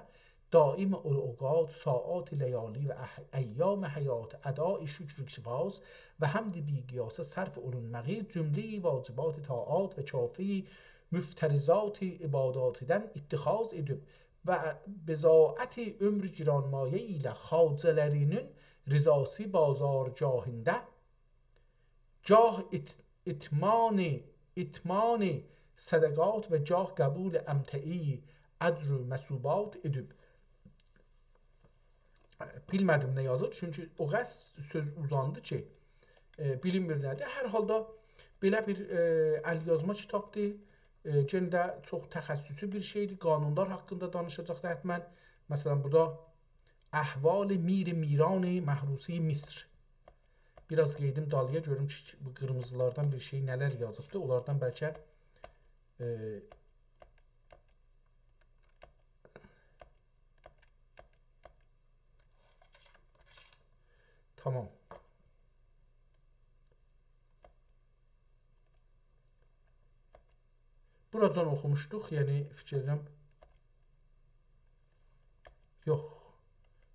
دائم اوقات، ساعات، لیالی و اح-، ایام حیات ادای شکر و سپاس و حمد بی‌قیاسه صرف اولونماغی جمله‌ی واجبات طاعات و کافی مفترضات عباداتیدن اتخاذ ائدیب و بضاعت عمر گرانمایه ایله خواجه‌لری‌نین رضاسی بازارگاهیندا گاه ات-، اتمام، اتمام صدقات و گاه قبول امتعی اجر و مثوبات ائدیب. بیلمه‌دیم نه یازیر، چونکی او قدر سؤز اوزاندی کی، ائ، بیلینمیر نه‌دیر. هر حالدا بئله بیر، ائ، ال‌یازما کیتابدیر. ائ، یئنه ده چوخ تخصصی بیر شئیدیر. قانونلار حاقیندا دانیشاجاقدیر حتماً. مثلاً، بورادا احوال میر میران محروسی مصر. بیر آز قئییدیم دالییا، گؤروم کی، بو قیرمیزیلاردان بیر شئی نه‌لر یازیبدی. اونلاردان بلکه، ائ، تامام. بوراجان اوخوموشدوق، یعنی فیکیر ائدیرم. یوخ.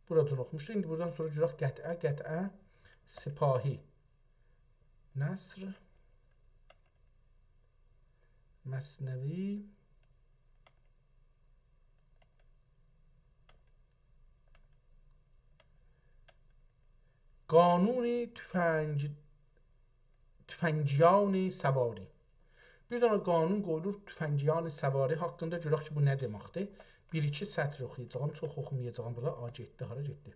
بوراجان اوخوموشدوق. ایندی بورادان سونرا گؤرک قطعه، قطعه سپاهی. نصر. مثنوی. قانون تفنگ، تفنگیان سواری. بیر دنه قانون قویولور تفنگیان سواری حاقیندا، گؤرک کی، بو نه دئمکدیر. بیر-ایکی سطر اوخویاجاغام، چوخ اوخومایاجاغام بورا. آ، گئتدی، هارا گئتدی؟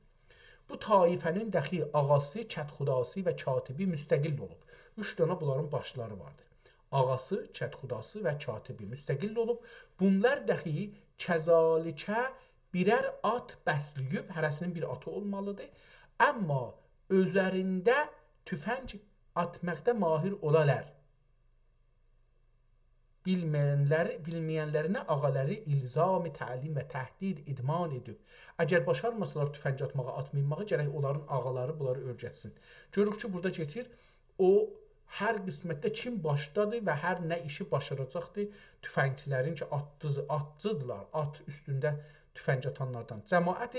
بو طایفه‌نین دخی آغاسی، کدخداسی و کاتبی مستقل اولوب. اوچ دنه بونلارین باشلاری واردی. آغاسی، کدخداسی و کاتبی مستقل اولوب. بونلار دخی کذالکه بیرر آت بسله‌ییب، هره‌سی‌نین بیر آتی اولمالیدیر. آمما اؤزلرینده تفنگ آتماقدا ماهر اولالار. بیلمه‌ینلری، بیلمه‌ینلرینه آغالاری الزام تعلیم و تهدید، ادمان ائدیب. اگر باشارماسالار تفنگ آتماغی، آت مینماغی، گرک اونلارین آغالاری بونلاری اؤیرتسین. گؤروروک کی، بورادا کئچیر، او هر قسمتده کیم باشدادیر و هر نه ایشی باشاراجاقدیر، تفنگچی‌لرین کی، آتچی-، آتچی‌دیرلار، آت اوستونده تفنگ آتانلاردان. جماعت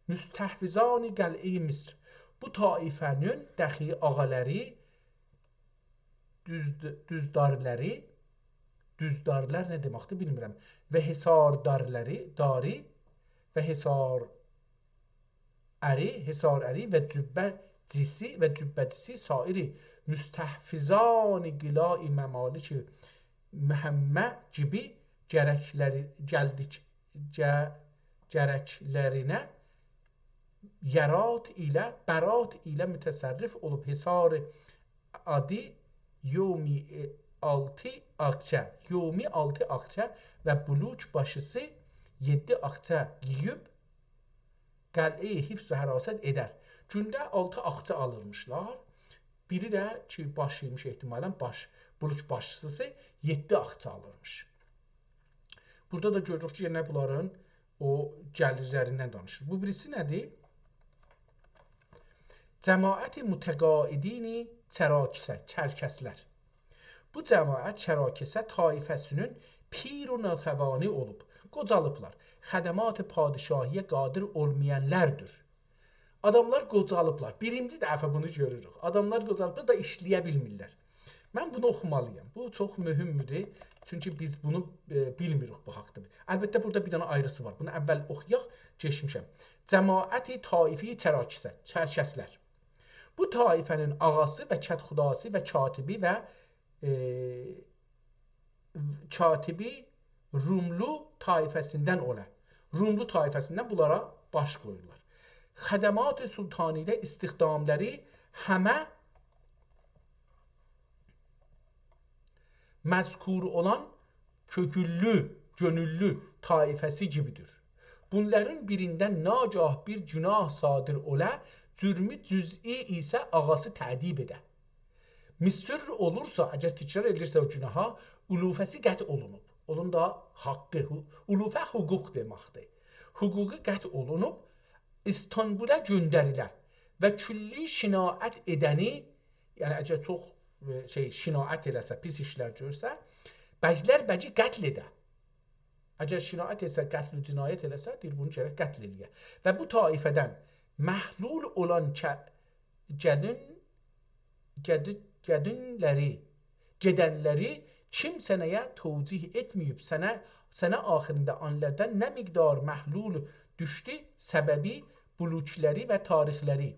مستحوذان قلعه‌ی مصر. بو طایفه‌نین دخی آغالاری دوز-، دوزدارلاری، دوزدارلار نه دئمکدیر، بیلمیرم. و حصاردارلاری، داری و حصار اری، حصار اری و جبه‌جی‌سی و جبه‌جی‌سی سایر مستحوذان قلعه‌ی ممالک مهمه کیمی گرکلری، گلدیک، گ-، گرکلرینه یرات ایله، برات ایله متصرف اولوب حصار آدی یومی، ائ، آلتی آکچه، یومی آلتی آکچه و بلوچ باشی‌سی یئددی آکچه یییب قلعه‌ی حفظ و حراست ائدر. گونده آلتی آکچه آلیرمیشلار. بیری ده کی، باشی‌یمیش احتمالاً باش، بلوچ باشی‌سی یئددی آکچه آلیرمیش. بورادا دا گؤروروک کی، یئنه بونلارین او گلیرلریندن دانیشیر. بو بیریسی نه‌دیر؟ جماعت متقاعدین چراکسه، چرکسلر. بو جماعت چراکسه طایفه‌سی‌نین پیر و ناتوانی اولوب، قوجالیبلار. خدمات پادشاهی‌یه قادر اولمایانلاردیر. آداملار قوجالیبلار. بیرینجی دفعه بونو گؤروروک. آداملار قوجالیبلار دا ایشله‌یه بیلمیرلر. من بونو اوخومالی‌یام. بو چوخ مهمدور. چونکی بیز بونو، ائ، بیلمیریک بو حاقدا. البته، بورادا بیر دنه آیریسی وار. بونو اول اوخویاق، کئچمیشم. جماعت طایفه‌ی چراکسه، چرکسلر. بو طایفه‌نین آغاسی و کدخداسی و کاتبی و، ائ، کاتبی روملو طایفه‌سیندن اولا. روملو طایفه‌سیندن بونلارا باش قویورلار. خدمات سلطانی‌ده استخداملاری همه مذکور اولان کؤگوللو، گؤنوللو طایفه‌سی کیمیدیر. بونلارین بیریندن ناگاه بیر گناه صادر اولا، جرمو جزئی ایسه آغاسی تأدیب ائده. مصر اولورسا، اگر تکرار ائدیرسه او گناها، علوفه‌سی قطع اولونوب. اونون دا حاققی، حو-، علوفه حقوق دئمکدیر. حقوقو قطع اولونوب، ایستانبولا گؤندریله و کلی شناعت ائدنی، یعنی اگر چوخ، ائ، شئی، شناعت ائله‌سه، پیس ایشلر گؤرسه، بگلر بگی قتل ائده. اگر شناعت ائتسه، قتل و جنایت ائله‌سه، دئییر، بونو گرک قتل ائله‌یه. و بو طایفه‌دن محلول اولان که-، گدین، گدی-، گدینلری، گئدنلری کیمسه‌یه توجیه ائتمه‌ییب، سنه، سنه آخیریندا آنلاردان نه مقدار محلول دوشدو، سببی، بلوکلری و تاریخلری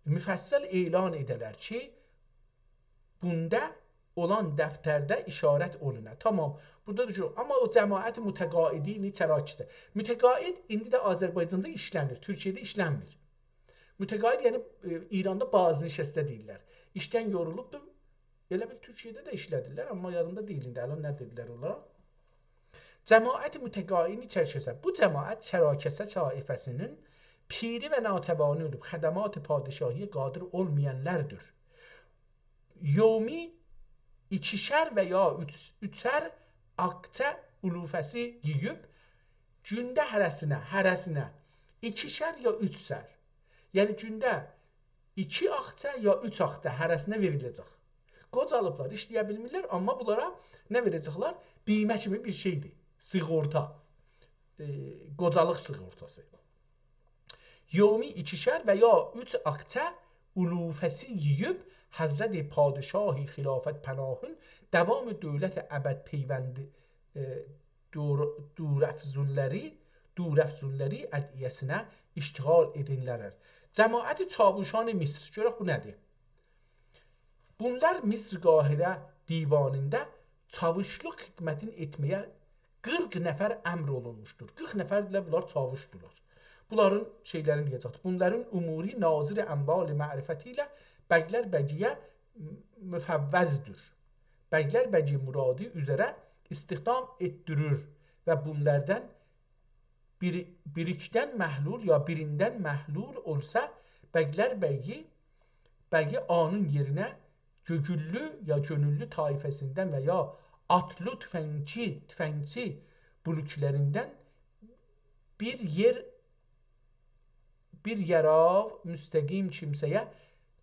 مفصل اعلان ائده‌لر کی، بوندا اولان دفترده اشارت اولونا. تامام. بورادا دا کی، آمما او جماعت متقاعدین چراکسه. متقاعد ایندی ده آذربایجاندا ایشله‌نیر، تورکیه‌ده ایشله‌نمیر. متقاعد، یعنی، ائ، ایراندا بازنشسته دئییرلر. ایشدن یورولوبدور. ائله بیل تورکیه‌ده ده ایشله‌دیرلر، آمما یادیمدا دئییل ایندی الان نه دئدیلر اونلارا. جماعت متقاعدین چراکسه. بو جماعت چراکسه طایفه‌سینین پیری و ناتوانی اولوب، خدمات پادشاهی‌یه قادر اولمایانلاردیر. یومی ایکیشر و یا اوچ، اوچر آکچه علوفه‌سی یئییب، گونده هره‌سینه، هره‌سینه ایکیشر یا اوچ سر. یعنی گونده ایکی آخچه یا اوچ آخچه هره‌سینه وئریله‌جک. قوجالیبلار، ایشله‌یه بیلمیرلر، آمما بونلارا نه وئره‌جکلر؟ بیمه کیمی بیر شئیدیر. سیغورتا. ائ، قوجالیق سیغورتاسی. یومی ایکیشر و یا اوچ آخچه علوفه‌سی یئییب، حضرت پادشاه خلافت پناهین دوام دولت ابد پیوندی، ائ، دور-، دورافزونلری، دورافزونلری ادعیه‌سینه اشتغال ائدینلرر. جماعت چاووشان مصر، گؤرک بو نه‌دیر؟ بونلار مصر قاهره دیوانیندا چاووشلوق خدمتین ائتمه‌یه قیرخ نفر امر اولونموشدور. قیرخ نفردیلر، بونلار چاووشدولار. بونلارین شئیلرینی دئیه‌جکدیر. بونلارین اموری ناظر اموال معرفتی ایله بگلر بگی‌یه مفوضدور. بگلر بگی مرادی اوزره استخدام ائتدیریر و بونلاردان بیر-، بیریکدن محلول یا بیریندن محلول اولسا، بگلر بگی، بگی آنین یئرینه گؤگوللو یا گؤنوللو طایفه‌سیندن و یا آتلی توفنگچی، توفنگچی بلوکلریندن بیر یئر بیر یاراو مستقیم کیمسه‌یه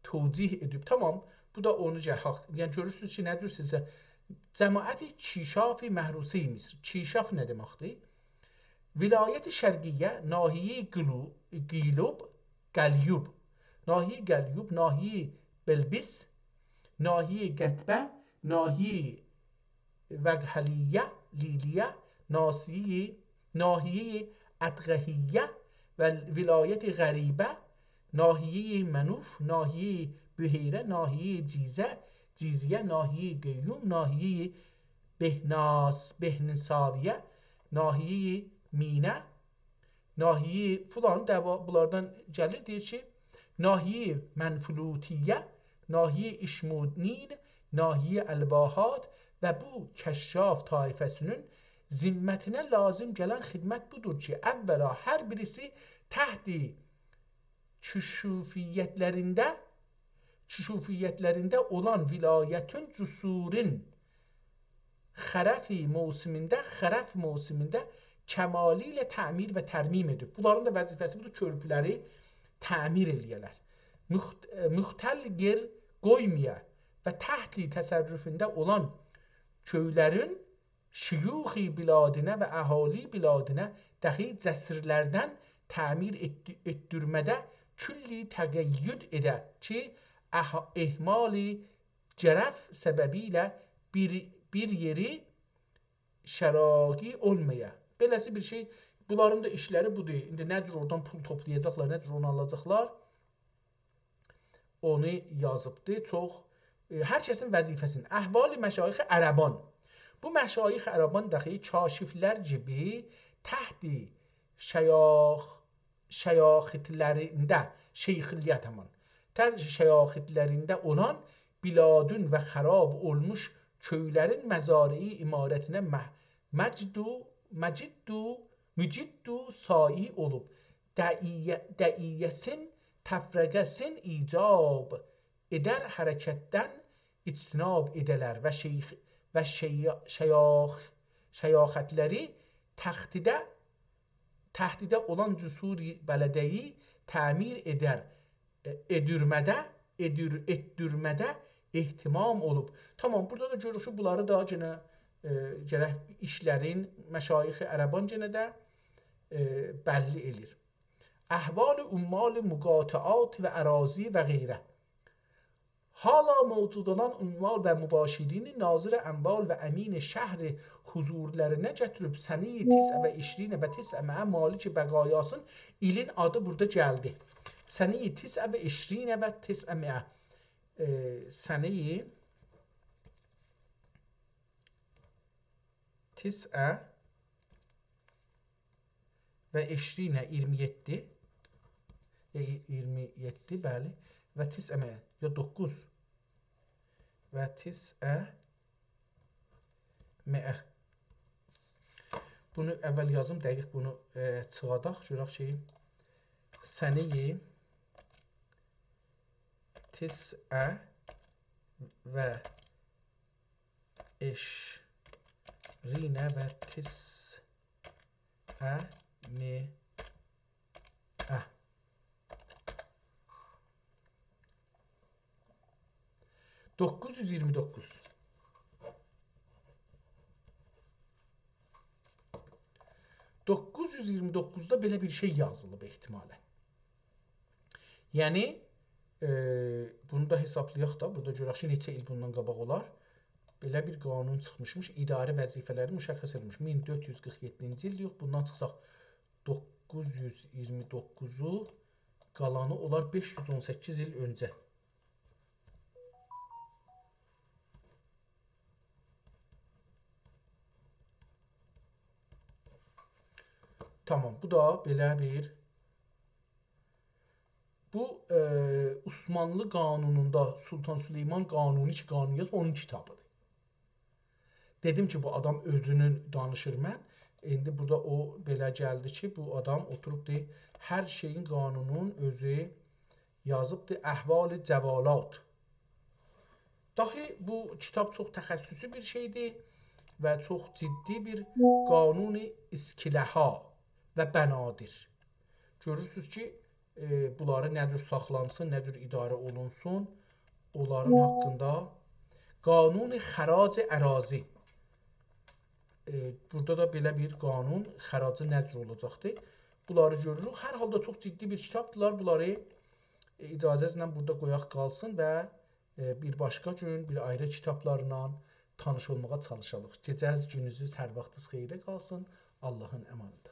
توجیه ائدیب. تامام، بو دا اونو جه-، حاق-، یعنی گؤرورسونوز کی، نه جور سیزه جماعت کیشاف محروسی مصر. کیشاف نه دئمکدیر؟ ولایت شرقیه، ناحیه قلو-، قیلوب، قلیوب، ناحیه قلیوب، ناحیه بلبیس، ناحیه قطبه، ناحیه وقحلیه، لیلیه، ناصیه، ناحیه ادغهیه و ولایت غریبه، ناحیه منوف، ناحیه بحیره، ناحیه جیزه، جیزیه، ناحیه قیوم، ناحیه بهناس-، بهنساویه، ناحیه مینه، ناحیه فلان، دعوا بونلاردان گلیر، دئییر کی، ناحیه منفلوطیه، ناحیه اشمونین، ناحیه الواحات و بو کشاف طایفه‌سینین ذمتینه لازم گلن خدمت بودور کی، اولا هر بیریسی تحت کشوفیتلرینده، کشوفیتلرینده اولان ولایتین جسورین خرف موسمینده، خرف موسمینده کمالی ایله تعمیر و ترمیم ائدیب. بونلارین دا وظیفه‌سی بودور، کؤرپولری تعمیر ائله‌یه‌لر. مخت-، ائ، مختل یئر قویمایا و تحت تصرفینده اولان کؤیلرین شیوخ بلادینه و اهالی بلادینه دخی جسورلردن تعمیر ائتدی-، ائتدیرمه‌ده کلی تقید ائده کی، اح-، اهمال جرف سببیله بیر، بیر یئری شراغی اولمایا. بئله‌سی بیر شئی، بونلارین دا ایشلری بودور. ایندی نه جور اورادان پول توپلایاجاقلار، نه جور اونو آلاجاقلار، اونو یازیبدی. چوخ، ائ، هر کسین وظیفه‌سینی. احوال مشایخ عربان. بو مشایخ عربان دخی کاشفلر کیمی تحت شیاخ-، شیاختلرینده، شیخلیت همان. تحت شیاختلرینده اولان بلادین و خراب اولموش کؤیلرین مزارع عمارتینه مه-، مجدو، مجدو مجد و ساعی اولوب، دعیه-، دعیه‌سین، تفرقه‌سین ایجاب ائدر حرکتدن اجتناب ائده‌لر و شیخ-، و شیا-، شیاخ-، شیاختلری تهدیده، تهدیده اولان جسور بلده‌یی تعمیر ائدر، ائ، ائدیرمه‌ده، ائدیر-، ائتدیرمه‌ده اهتمام اولوب. تامام، بورادا دا گؤروروک کی، بونلاری دا یئنه، ائ، گرک ایشلرین، مشایخ عربان یئنه ده، ائ، بللی ائله‌ییر. احوال عمال مقاطعات و اراضی و غیره. حالا موجود اولان عمال و مباشرینی ناظر اموال و امین شهر حضورلرینه گتیریب سنه‌ی تسع و عشرین و تسع مئه مالک بقایاسین، ایلین آدی بورادا گلدی. سنه‌ی تسع و عشرین و تسع مئه. ائ، سنه‌ی تسع و عشرین، ایگیرمی یئددی. یا، ای-، ایگیرمی یئددی، بلی. و تسع مئه، یا دوققوز. و تسع مئه. بونو اول یازیم، دقیق بونو، ائ، چیخاداق. گؤرک کی، سنه‌ی تسع و عشرین و تسع مئه. دوققوز یوز ایگیرمی دوققوز. دوققوز یوز ایگیرمی دوققوزدا بئله بیر شئی یازیلیب احتمالاً. یعنی، ائ، بونو دا حسابلایاق دا، بورادا گؤرک کی، نئچه ایل بوندان قاباق اولار. بئله بیر قانون چیخمیشمیش، اداره وظیفه‌لری مشخص ائدیلمیش. مین دؤرد یوز قیرخ یئددینجی ایل، یوخ، بوندان چیخساق، دوققوز یوز ایگیرمی دوققوزو، قالانی اولار بئش یوز اون سککیز ایل اؤنجه. تامام، بو دا بئله بیر، بو، ائ، عثمانلی قانونوندا سلطان سلیمان قانونی کی، قانون یازیب، اونون کیتابیدیر. دئدیم کی، بو آدام اؤزونون دانیشیر من. ایندی بورادا او بئله گلدی کی، بو آدام اوتوروب دئییر، هر شئیین قانونون اؤزو یازیبدیر، احوال جوالات. داخی بو کیتاب چوخ تخصصی بیر شئیدیر و چوخ جدی بیر قانون اسکله‌ها و بنادر. گؤرورسونوز کی، ائ، بونلاری نه جور ساخلانسین، نه جور اداره اولونسون، اونلارین حاقیندا. قانون خراج اراضی. ائ، بورادا دا بئله بیر قانون، خراجی نه جور اولاجاقدیر؟ بونلاری گؤروروک. هر حالدا چوخ جدی بیر کیتابدیلار. بونلاری، ائ، اجازه‌نیزله بورادا قویاق قالسین و، ائ، بیر باشقا گون بیر آیری کیتابلارلا تانیش اولماغا چالیشالیق. گئجه‌نیز، گونونوز، هر واختینیز خئیره قالسین. آللاهین امانیندان.